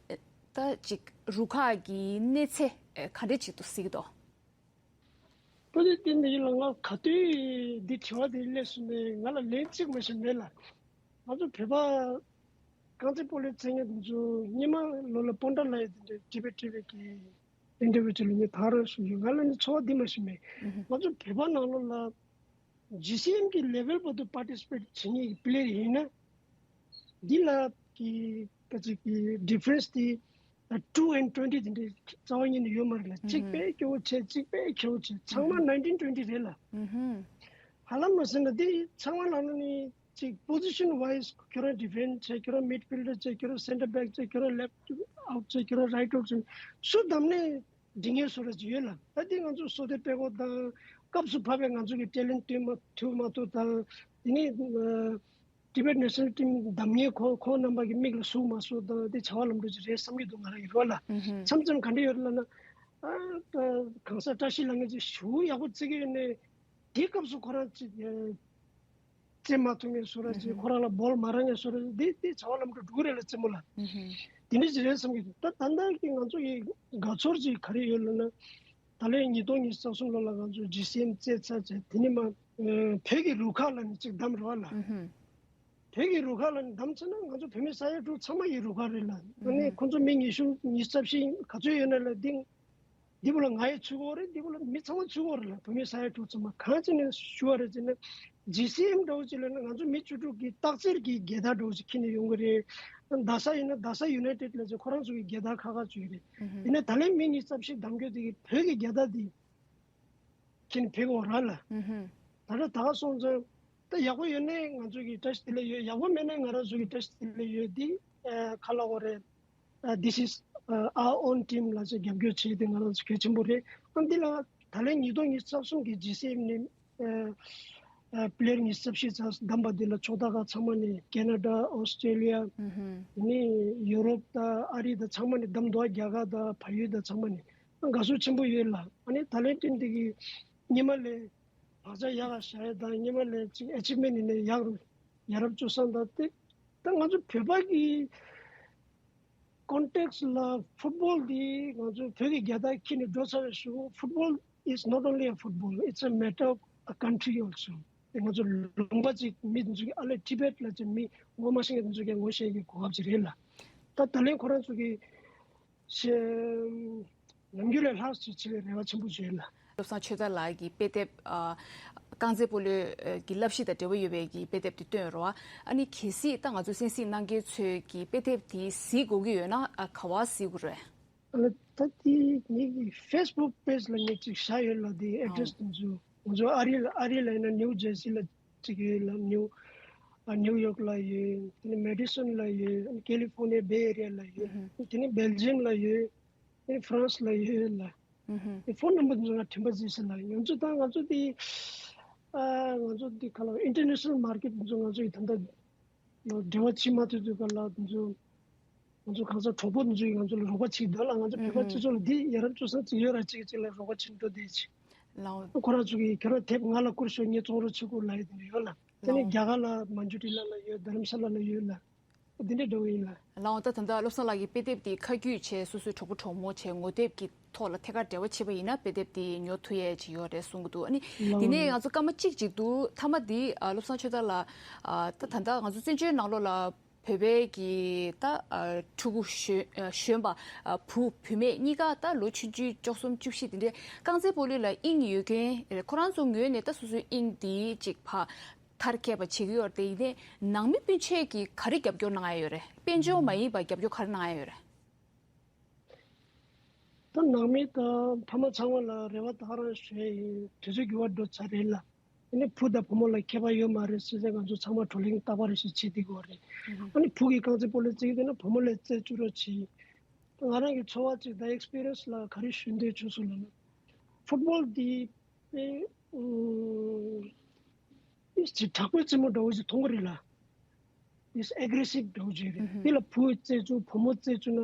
ད་ཅིག་རུ་ཁག་གི་གནས་ཚད་ཨ་ག་འདྲ་ཅིག་ཏུ་གཟིགས་ཀྱི་འདུག་པོ་ཏི་ཏི་འདི་ལ་ང་ག་དུས་འདི་དྲི་བ་འདི་སླེབས་སོང་ནས་ང་ལ་ལན་གཅིག་མ་ཞིག་མེད་ལ། ང་ཚོ་བོད་པ་རྐང་རྩེད་སྤོ་ལོའི་རྩེད་མཁན་དེ་ཚོ་སྔོན་མ་ལོ་ལ་སྤོན་ཊ་ལབ་ཡས་དེ་འདྲའི་ཊི་བེཊ་ཊི་ཝི་གི་ཨིན་ཊར་བིའུ་ཅིག་ལ་ངས་ད་རང་ཞུ་རྒྱུ། ང་ལ་ནི་ཚོར་བ་འདི་མ་ཞིག་མེད། ང་ཚོ་བོད་པ་ནང་ལོགས་ལ་ཇི་སི་ཨེམ་གི་ལེ་ཝལ་བར་དུ་པར་ཊི་སི་པེཊ་བྱེད་མཁན་གྱི་པི་ལེ་ཡར་ཡིན་ན། འདི་ལ་གི་ཀ་ཅིག་གི་ཌི་ཕ་རེན་སི་དེ་two and twenty དེ་འདྲའི་རྩ་བ་ཉིད་ནས་ཡོད་མ་རེད་ལ། གཅིག་དཔེ་སྐྱོ་བོ་བྱས། གཅིག་དཔེ་ཁྱད་པོ་བྱས། ཚང་མ་nineteen twenty རེད་ལ། ཧ་ལམ་མ་ཟེར་ན་འདི་ཚང་མ་ལ་ནི་གཅིག་པོ་ཟི་ཤན་ཝའི་སི་ཁྱོད་རང་ཌི་ཕེན་ཌ་བྱས། ཁྱོད་རང་མིཌ་ཕིལ་ཌར་བྱས། ཁྱོད་རང་སེན་ཊར་བེག་བྱས། ཁྱོད་རང་ལེཕ་ཊི་ཨའུཊ་བྱས། ཁྱོད་རང་རའིཊ་ཨའུཊ་བྱས། སུ་བདམས་ནས་འགྲིག་མཁན་བཟོ་འདྲ་ཅིག་ཡོད་ལ། ད་འདི་ང་ཚོ་བསོད་བདེ་དཔལ་འཁོར་དང་སྐབས་སུ་བབས་པའི་ང་ཚོ་གི་ཊེ་ལེན་ཊི་ཐོན་མ་ཐུབ་མ་ཐུབ་དང་། དེ་ནས་ཨ་ཊི་བེཊ་ནེ་ཤ་ནལ་ཊིམ་བདམས་མཁན་ཁོ་ཁོང་རྣམ་པ་གི་མིག་ལ་ཟུག་མ་སོང་དང་། དེ་བྱ་བ་ལམ་འགྲོ་ཅིག་རེད་བསམ་གྱི་འདུག་ང་རང་གི་རོ་ལ། མཚམས་མཚམས་ག་འདྲ་ཡོད་རེད་ལབ་ན། ཨ་ད་གང་ཟག་བཀྲ་ཤིས་ལབ་མཁན་ཅིག་ཞེ་པོ་ཡག་པོ་རྩེ་གི་ཡོད་ནའི། དེ་སྐབས་སུ་ཁོ་རང་ཅིག་ཨ་རྩེ་མ་ཐུབ་མཁན་བཟོ་འདྲ་ཅིག་ཁོ་རང་ལ་བོལ་མ་རག་མཁན་བཟོ་འདྲ་ཅིག་དེ་དེ་བྱ་བ་ལམ་འགྲོ་འགྲོ་གི་རེད་ལ། རྩེད་མོ་ལ། དེ་འདྲ་ཅིག་རེད་བསམ་གྱི་འདུག་ད་ད་ལྟ་གི་ང་ཚོ་ཡི་དགའ་ཚོར་ཅིག་ག་རེ་ཡོད་ལབ་ན། ད་ལན་ཉིས་སྟོང་ཉི་ཤུ་རྩ་གསུམ་ལོ་ལ་ང་ཚོ་ཇི་སི་ཨེམ་རྩེད་ཚར་བྱས། དེ་ནས་མར་ཨ་བོད་ཀྱི་རུ་ཁག་ལ་ནི་ཅིག་བདམས་རོགས་ལ། བོད་ཀྱི་རུ་ཁག་ལ་ནི་བདམས་ཚར་ན་ང་ཚོ་བོད་མི་ས་ཡ་དྲུག་ཚང་མ་ཡི་རུ་ཁག་རེད་ལ། ཨ་ནི་ཁོང་ཚོ་མི་ཉི་ཤུ་ཉི་ཤུ་རྩ་བཞི་ག་ཚོད་ཡོད་ན་ལ། འདི་འདི་པོ་ལ་ང་ཡི་ཚུད་ཀྱི་ཡོད་རེད། འདི་པོ་ལ་མི་ཚང་མ་ཚུད་ཀྱི་ཡོད་རེད་ལ། བོད་མི་ས་ཡ་དྲུག་ཚང་མ། གང་བྱས་ནས་ཞུ་བ་རེད་ཅེ་ན། ཇི་སི་ཨེམ་འདྲ་བོ་ཅིག་ལབ་ན་ང་ཚོ་མི་བཅུ་དྲུག་གི་སྟག་འཚེར་གྱི་རྒྱལ་དར་འདྲ་བོ་ཅིག་འཁྱེར་ནས་ཡོང་གི་རེད། རྡ་ས་ཡིན་ན་རྡ་ས་ཡུ་ནའི་ཊེཌ་ལབ་ཅིག་ཁོ་རང་ཚོ་གི་རྒྱལ་དར་ཁ་ཁ་བཙུགས་ཡོད་རེད། ཡིན་ན་ད་ལན་མི་ཉི་ཤུ་རྩ་བཞི་བདམས་རྒྱུ་དེ་གི་བོད་ཀྱི་རྒྱལ་དར་དེ་ཁྱེར་ནས་ཕེབས་ཀྱི་ཡོད་རེད་ལ། ད་ལྟ་ད་ག་སོང་ཙང་ད་ཡག་པོ་ཡོད་ནའི་ང་ཚོ་གི་བཀྲ་ཤིས་བདེ་ལེགས་ཡོད། ཡག་པོ་མེད་ནའི་ང་རང་ཚོ་གི་བཀྲ་ཤིས་བདེ་ལེགས་ཡོད། འདི་ཨ་ག་ལབ་དགོས་རེད། ཨ་this is ཨ་our own team ལབ་ཅིག་རྒྱབ་སྐྱོར་བྱེད་དེ་ང་རང་ཚོ་གལ་ཆེན་པོ་རེད། ཨ་འདི་ལ་ད་ལན་ཉིས་སྟོང་ཉི་ཤུ་རྩ་གསུམ་གི་ཇི་སི་ཨེམ་ནས་ཨ་ཨ་པི་ལེ་ཡར་ཉི་ཤུ་རྩ་བཞི་ཙམ་བདམས་པ་འདི་ལ་ཕྱོགས་མཐའ་ཁག་ཚང་མ་ནས། ཁེ་ན་ཌ། ཨོ་སི་ཀྲེ་ལི་ཡ། ཨ་ནི་ཡུ་རོབ་དང་ཨ་རི་དང་ཚང་མ་ནས་བདམས་འདུག། རྒྱ་གར་དང་བལ་ཡུལ་དང་ཚང་མ་ནས། ཨ་དགའ་ཚོར་ཆེན་པོ་ཡོད་ལ། ཨ་ནི་ད་ལན་ཊིམ་འདི་གི་སྔོན་མ་ལས་བག་ཆགས་ཡག་ག་བཞག་ཡ་དང་། སྔོན་མ་ལས་ཅིག་ཨེ་ཆིབ་མེན་ཊི་ཡིན་ནའི་ཡག་རུ་ཡ་རབས་སྤྱོད་བསམ་དང་། དེ་ད་ང་ཚོ་བོད་པ་གི་ཀོན་ཊེག་སི་ལ་ཕུཊ་བོལ་འདི་ང་ཚོ་བོད་ཀྱི་རྒྱལ་དར་འཁྱེར་ནས་འགྲོ་ཚར་བའི་གཞུག་ཕུཊ་བོལ is not only a football, it's a matter of a country also. དེ་ང་ཚོ་ལུང་པ་ཅིག་མི་དེ་ཚོ་གི་ཨ་ལས་ཊི་བེཊ་ལབ་ཅིག་མི་ངོ་མ་ཤེས་མཁན་དེ་ཚོ་གི་ངོ་ཤེས་ཀྱི་གོ་སྐབས་ཅིག་རེད་ལ། ད་ད་ལན་ཁོ་རང་ཚོ་གི་ཤེས་ ནམ་རྒྱུན་ལས་ལྷག་ཅིག་བྱེད་པའི་རེ་བ་ཆེན་པོ་ཅིག་ཡོད་ལ། བློ་བཟང་ཆོས་དར་ལགས་ཀྱི་དཔེ་དེབ་ཨ། རྐང་རྩེད་སྤོ་ལོའི་ཨ། གི་བསླབ་གཞི་དང་འབྲེལ་བ་ཡོད་པའི་གི་དཔེ་དེབ་དེ་བཏོན་ཡོད་རེད་བ། ཨ་ནི་གལ་སྲིད་ད་ང་ཚོ་གསན་གཟིགས་གནང་མཁན་ཚོས་ཀྱི་དཔེ་དེབ་དེ་གཟིགས་དགོས་ཀྱི་ཡོད་ན་ཨ། ག་པར་གཟིགས་དགོས་རེད། ཨ་ལ་ད་དེ་ངེད་ཀྱི་ཕེ་སི་བུག་པེ་ཇི་ལ་ངེད་ཅིག་བཞག་ཡོད་ལ། དེ་ཨེ་ཌི་རེ་སི་དེ་ཚོ་ང་ཚོ་ཨ་རི་ལ་ཨ་རི་ལ་ཡིན་ན་ནིའུ་ཇར་སི་ལ་ཅིག་ཡོད་ལ། ནིའུ་ཨ། ནིའུ་ཡོག་ལ་ཡོད། དེ་ནས་མེ་ཌི་སོན་ལ་ཡོད། ཨ་ནི་ཀེ་ལི་ཧྥོར་ནི་ཡ་བེ་ཨེ་རི་ཡ་ལ་ཡོད། ཨ་ནི་དེ་ནས་སྦེལ་ཇི་ཡམ་ལ་ཡོད། ཨ་ནི་ཧྥ་རན་སི་ལ་ཡོད་ལ། ཨ་ནི་ཕོན་ནམ་བར་དེ་ཚོ་ང་དྲན་པ་གཟིགས་ཟིན་ལ། ང་ཚོ་ད་ང་ཚོ་དེ་ཨ། ང་ཚོ་དེ་ག་ལ་ཨིན་ཊར་ནེ་ཤ་ནལ་མར་ཀེཊ་དེ་ཚོ་ང་ཚོ་ཡི་ད་ལྟ་འབྲེལ་བ་བྱེད་མ་ཐུབ་དུས་ག་ལ་དེ་ཚོ་ང་ཚོ་གང་ཟག་གྲོགས་པོ་དེ་ཚོ་ཡིས་ང་ཚོ་ལ་རོགས་པ་བྱེད་འདོད་ལ། ང་ཚོ་བོད་པ་སྤྱི་ཚོགས་ལ་འདི་ཡ་རབས་སྤྱོད་བཟང་ཅིག་ཡོད་ར། ཅིག་ཅིག་ལ་རོགས་པ་བྱེད་འདོད་དེ་ཅིག་ལའོ། ཁོ་རང་ཚོ་གིས་ཁྱོད་རང་དེབ་ང་ལ་བསྐུར་ཤོག་ངས་བཙོང་རོགས་བྱེད་དགོས་ལབ་ཡོད། དེ་འདྲ་ཡོད་ལ། དེ་ནས་ལའོ། རྒྱ་གར་ལ་མན་ཇུ་ཊི་ལ་ལ་ཡོད། དྷ་རམ་ས་ལ་ལ་ཡོད་ལ། འདི་འདྲ་འདྲ་བོ་ཡིན་ལ། ལའོ། ད་ད་ལྟ་བློ་བཟང་ལགས་ཀྱིས་དཔེ་དེབ་དེ་ཁ་བརྒྱུད་བྱས་སོ་སོའི་གྲོགས་པོ་གྲོགས་མོ་བྱས་ངོ་དེབ་ཀྱི་ཐོག་ལ་ཐད་ཀར་འབྲེལ་བ་བྱས་པ་ཡིན་ན་དཔེ་དེབ་དེ་ཉོ་ཐུབ་ཡས་ཅིག་ཡོད་རེད་གསུང་གི་འདུག་ཨ་ནི་ལའོ། དེ་ནས་ང་ཚོ་སྐར་མ་གཅིག་ཅིག་འདུག་མཐའ་མ་འདི་ཨ། བློ་བཟང་ཆོས་དར་ལགས། ཨ། ད་ད་ལྟ་ང་ཚོ་བཙན་བྱོལ་ནང་ལོགས་ལ་བོད་པའི་གི་ད་ཨ། ཕྲུ་གུ་གཞོན་ཨ། གཞོན་པ་ཨ། བུ་བུད་མེད་གཉིས་ཀ་ད་ལོ་ཆུང་ཆུང་བཅུ་གསུམ་བཅུ་བཞི་དེ་འདྲའི་རྐང་རྩེད་སྤོ་ལོ་ལ་དབྱིངས་ཡོད་མཁན་རེད། ཁོ་རང་ཚོ་ངོས་ནས་ད་སོ་སོའི་དབྱིངས་འདི་ཅིག་ཕ་མཐར་འཁྱོལ་བ་བྱེད་ཀྱི་ཡོད་རེད་དེ། ཡིན་ནའི་ནང་མི་སྤུན་མཆེད་ཀྱིས་ག་རེ་རྒྱབ་སྐྱོར་གནང་ཡ་ཡོད་རེད། དཔལ་འབྱོར་མ་ཡིན་པ་རྒྱབ་སྐྱོར་ག་རེ་གནང་ཡ་ཡོད་རེད། ད་ནང་མི་དང་ཕ་མ་ཚང་མ་ལ་རེ་བ་ད་ག་རང་ཞུ་ཡ་ཡིན། དུས་ཚོད་འགྱུར་བ་འགྲོ་ཚར་རེད་ལ། ཨ་ནི་བུ་དང་བུ་མོ་ལ་ཁྱད་པར་ཡོད་མ་རེད་ཟེར་ཚེ་ང་ཚོ་ཚང་མ་བགྲོ་གླེང་རྟག་པར་རེ་ཞིག་བྱེད་བསྡད་ཀྱི་ཡོད་རེད། ཨ་ནི་བུ་གིས་རྐང་རྩེད་སྤོ་ལོ་རྩེ་གི་འདུག་ན་བུ་མོ་ལ་རྩེ་བཅུག་རོགས་བྱེད། ང་རང་གི་ཚོར་བ་ཅིག་དང་ཨེག་སི་པི་རི་ཡན་སི་ལ་ག་རེ་ཞུ་འདོད་བྱུང་སོང་ལབ་ན། ཕུཊ་བོལ་འདི་དཔེ་ཨུམ། ཨིས་ཅིག་དྲག་པོའི་རྩེད་མོ་འདྲ་བོ་ཞིག་མཐོང་གི་རེད་ལ། ཨིས་ཨེག་རེ་སིབ་འདྲ་བོ་ཅིག་རེད། ཨུ་ཧུམ། འདི་ལ་བུ་རྩེ་བཅུག་བུ་མོ་རྩེ་བཅུག་ན།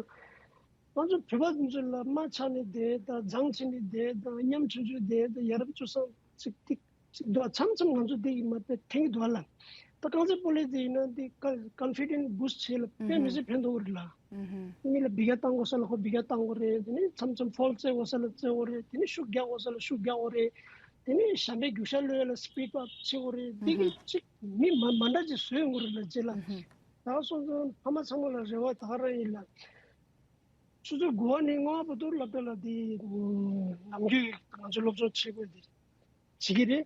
ང་ཚོ་བོད་པ་ཚོ་ལ་རྨ་ཆགས་ནས་བསྡད་དང་། མཛངས་ཆེ་ནས་བསྡད་དང་། ཉམ་ཆུང་ཆུང་བསྡད་དང་། ཡ་རབས་སྤྱོད་བཟང་ཅིག་ཏིག་ཅིག་འདུག་མཚམས་མཚམས་ང་ཚོ་འདི་ཡིན་མ་དེ་ཐེངས་འདུག་ལ། ད་རྐང་རྩེད་སྤོ་ལོ་དེ་ཡིན་ན་འདི་ཀ་ཀོན་ཕི་ཌེན་སི་བུ་སི་ཊི་བྱེད་ལ་དཔེ་མི་སྲིད་ཕན་ཐོགས་རེད་ལ། ཨུ་ཧུམ། མི་ལ་འབུད་རྒྱག་བཏང་དགོས་ས་ལ་ཁོ་འབུད་རྒྱག་བཏང་དགོས་རེད། དེ་ནས་མཚམས་མཚམས་ཕོལ་རྩེ་དགོས་ས་ལ་རྩེ་དགོས་རེད། དེ་ནས་ཤུགས་རྒྱག་དགོས་ས་ལ་ཤུགས་རྒྱག་དགོས་རེད། དེ་ནས་ཞབས་པད་རྒྱུག་ཤར་གློད་ཡ་ལ་སི་པིཌ་ཝག་བྱེད་དགོས་རེད། འདི་གི་ཅིག་མི་མ་མ་འདྲ་ཅིག་བཟོས་ཡོང་གི་རེད་ལ་རྗེས་ལ། ད་སོང་ཙང་ཕ་མ་ཚང་མ་ལ་རེ་བ་ད་ག་རང་ཡིན་ལ། ཆུ་ཚོད་དགུ་པ་ནས་ལྔ་པ་བར་དུ་སློབ་གྲྭ་ལ་དེ་ནམ་རྒྱུན་ང་ཚོ་སློབ་སྦྱོང་བྱེད་དགོས་དེ་བྱེད་ཀྱི་རེད།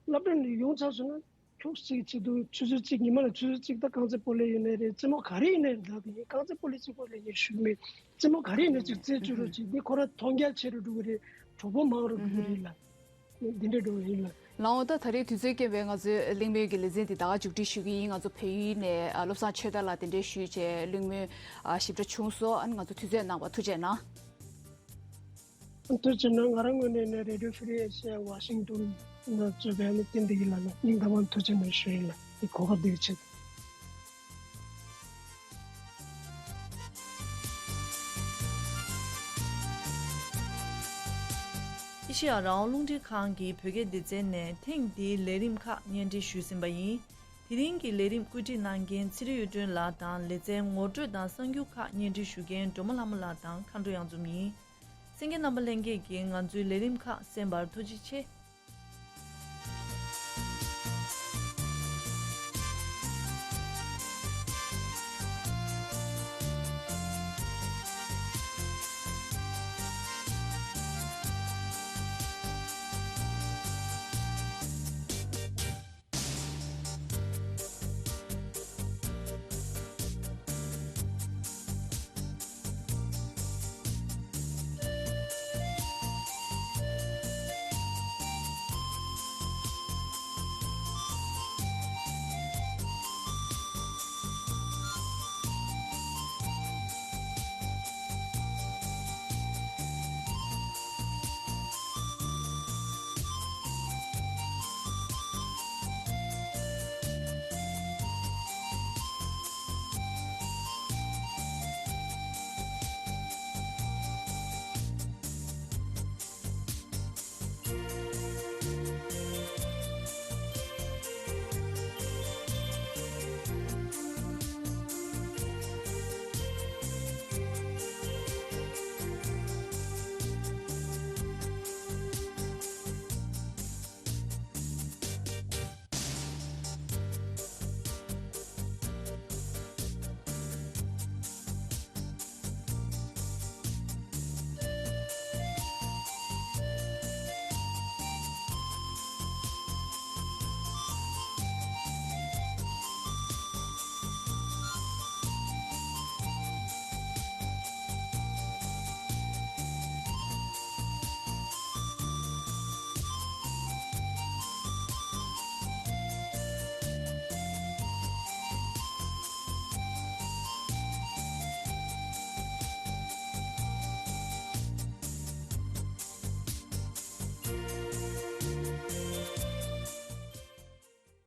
སློབ་གྲྭ་ནས་ཡོང་ཚར་སོང་ན་ཁྱུག་ཅིག་བྱེད་དུས་ཆུ་ཚོད་གཅིག་ཉི་མ་ལ་ཆུ་ཚོད་གཅིག་ད་རྐང་རྩེད་སྤོ་ལོ་ཡོད་ནའི་རེད། རྩེད་མོ་ག་རེ་ཡིན་ནའི་རེད། ད་དེ་རྐང་རྩེད་སྤོ་ལོ་གཅིག་པོ་ལ་ངས་ཞུ་གི་མེད། རྩེད་མོ་ག་རེ་ཡིན་ནའི་གཅིག་རྩེད་བཅུག་རོགས་བྱེད། འདི་ཁོ་རང་མཐོང་རྒྱ་ཆེ་རུ་འགྲོ་གི་རེད། གྲོགས་པོ་མང་རུ་འགྲོ་གི་རེད་ལ། འདི་འདྲ་འགྲོ་ཡིན་ལ། ལའོ། ད་ད་རེས་དུས་ཚོད་རྐྱེན་པས་ང་ཚོའི་གླེང་མོལ་གྱི་ལེ་ཚན་འདི་ད་ག་མཇུག་སྒྲིལ་ཞུ་གི་ཡིན། ང་ཚོ་བལ་ཡུལ་ནས་ཨ། བློ་བཟང་ཆོས་དར་ལགས་གདན་འདྲེན་ཞུས་བྱས་གླེང་མོལ་ཨ། ཞིབ་ཕྲ་བྱུང་སོང་། ཨ་ནི་ང་ཚོ་དུས་ཚོད་གནང་བར་ཐུགས་རྗེ་གནང་། ཐུགས་རྗེ་གནང་། ང་རང་ངོས་ནས་ནས་Radio Free Asia Washington ནས་གཙོས་པའི་ཨ་ནི་བསྟན་འདི་གི་ལ་ལ་སྙིང་ཐག་པ་ཐུགས་རྗེ་གནང་ཞུ་ཡིན་ལ། འདི་གོ་སྐབས་འདི་གི་ཆེད། ཨེ་ཤེ་ཡ་རང་དབང་རླུང་འཕྲིན་ཁང་གི་བོད་སྐད་སྡེ་ཚན་ནས་ཐེངས་འདིའི་ལས་རིམ་ཁག་སྙན་སྒྲོན་ཞུས་ཟིན་པ་ཡིན། དེ་རིང་གི་ལས་རིམ་བཀོད་སྒྲིག་གནང་མཁན་ཚེ་རིང་གཡུ་སྒྲོན་ལགས་དང་ལེ་ཚན་ངོ་སྤྲོད་དང་གསར་འགྱུར་ཁག་སྙན་སྒྲོན་ཞུ་མཁན་སྒྲོལ་མ་ལྷ་མོ་ལགས་དང་མཁའ་འགྲོ་གཡང་འཛོམས་ཡིན། གསན་མཁན་རྣམ་པ་ལྷན་རྒྱས་ཀྱིས་ང་ཚོའི་ལས་རིམ་ཁག་གསན་པར་ཐུགས་རྗེ་ཆེ།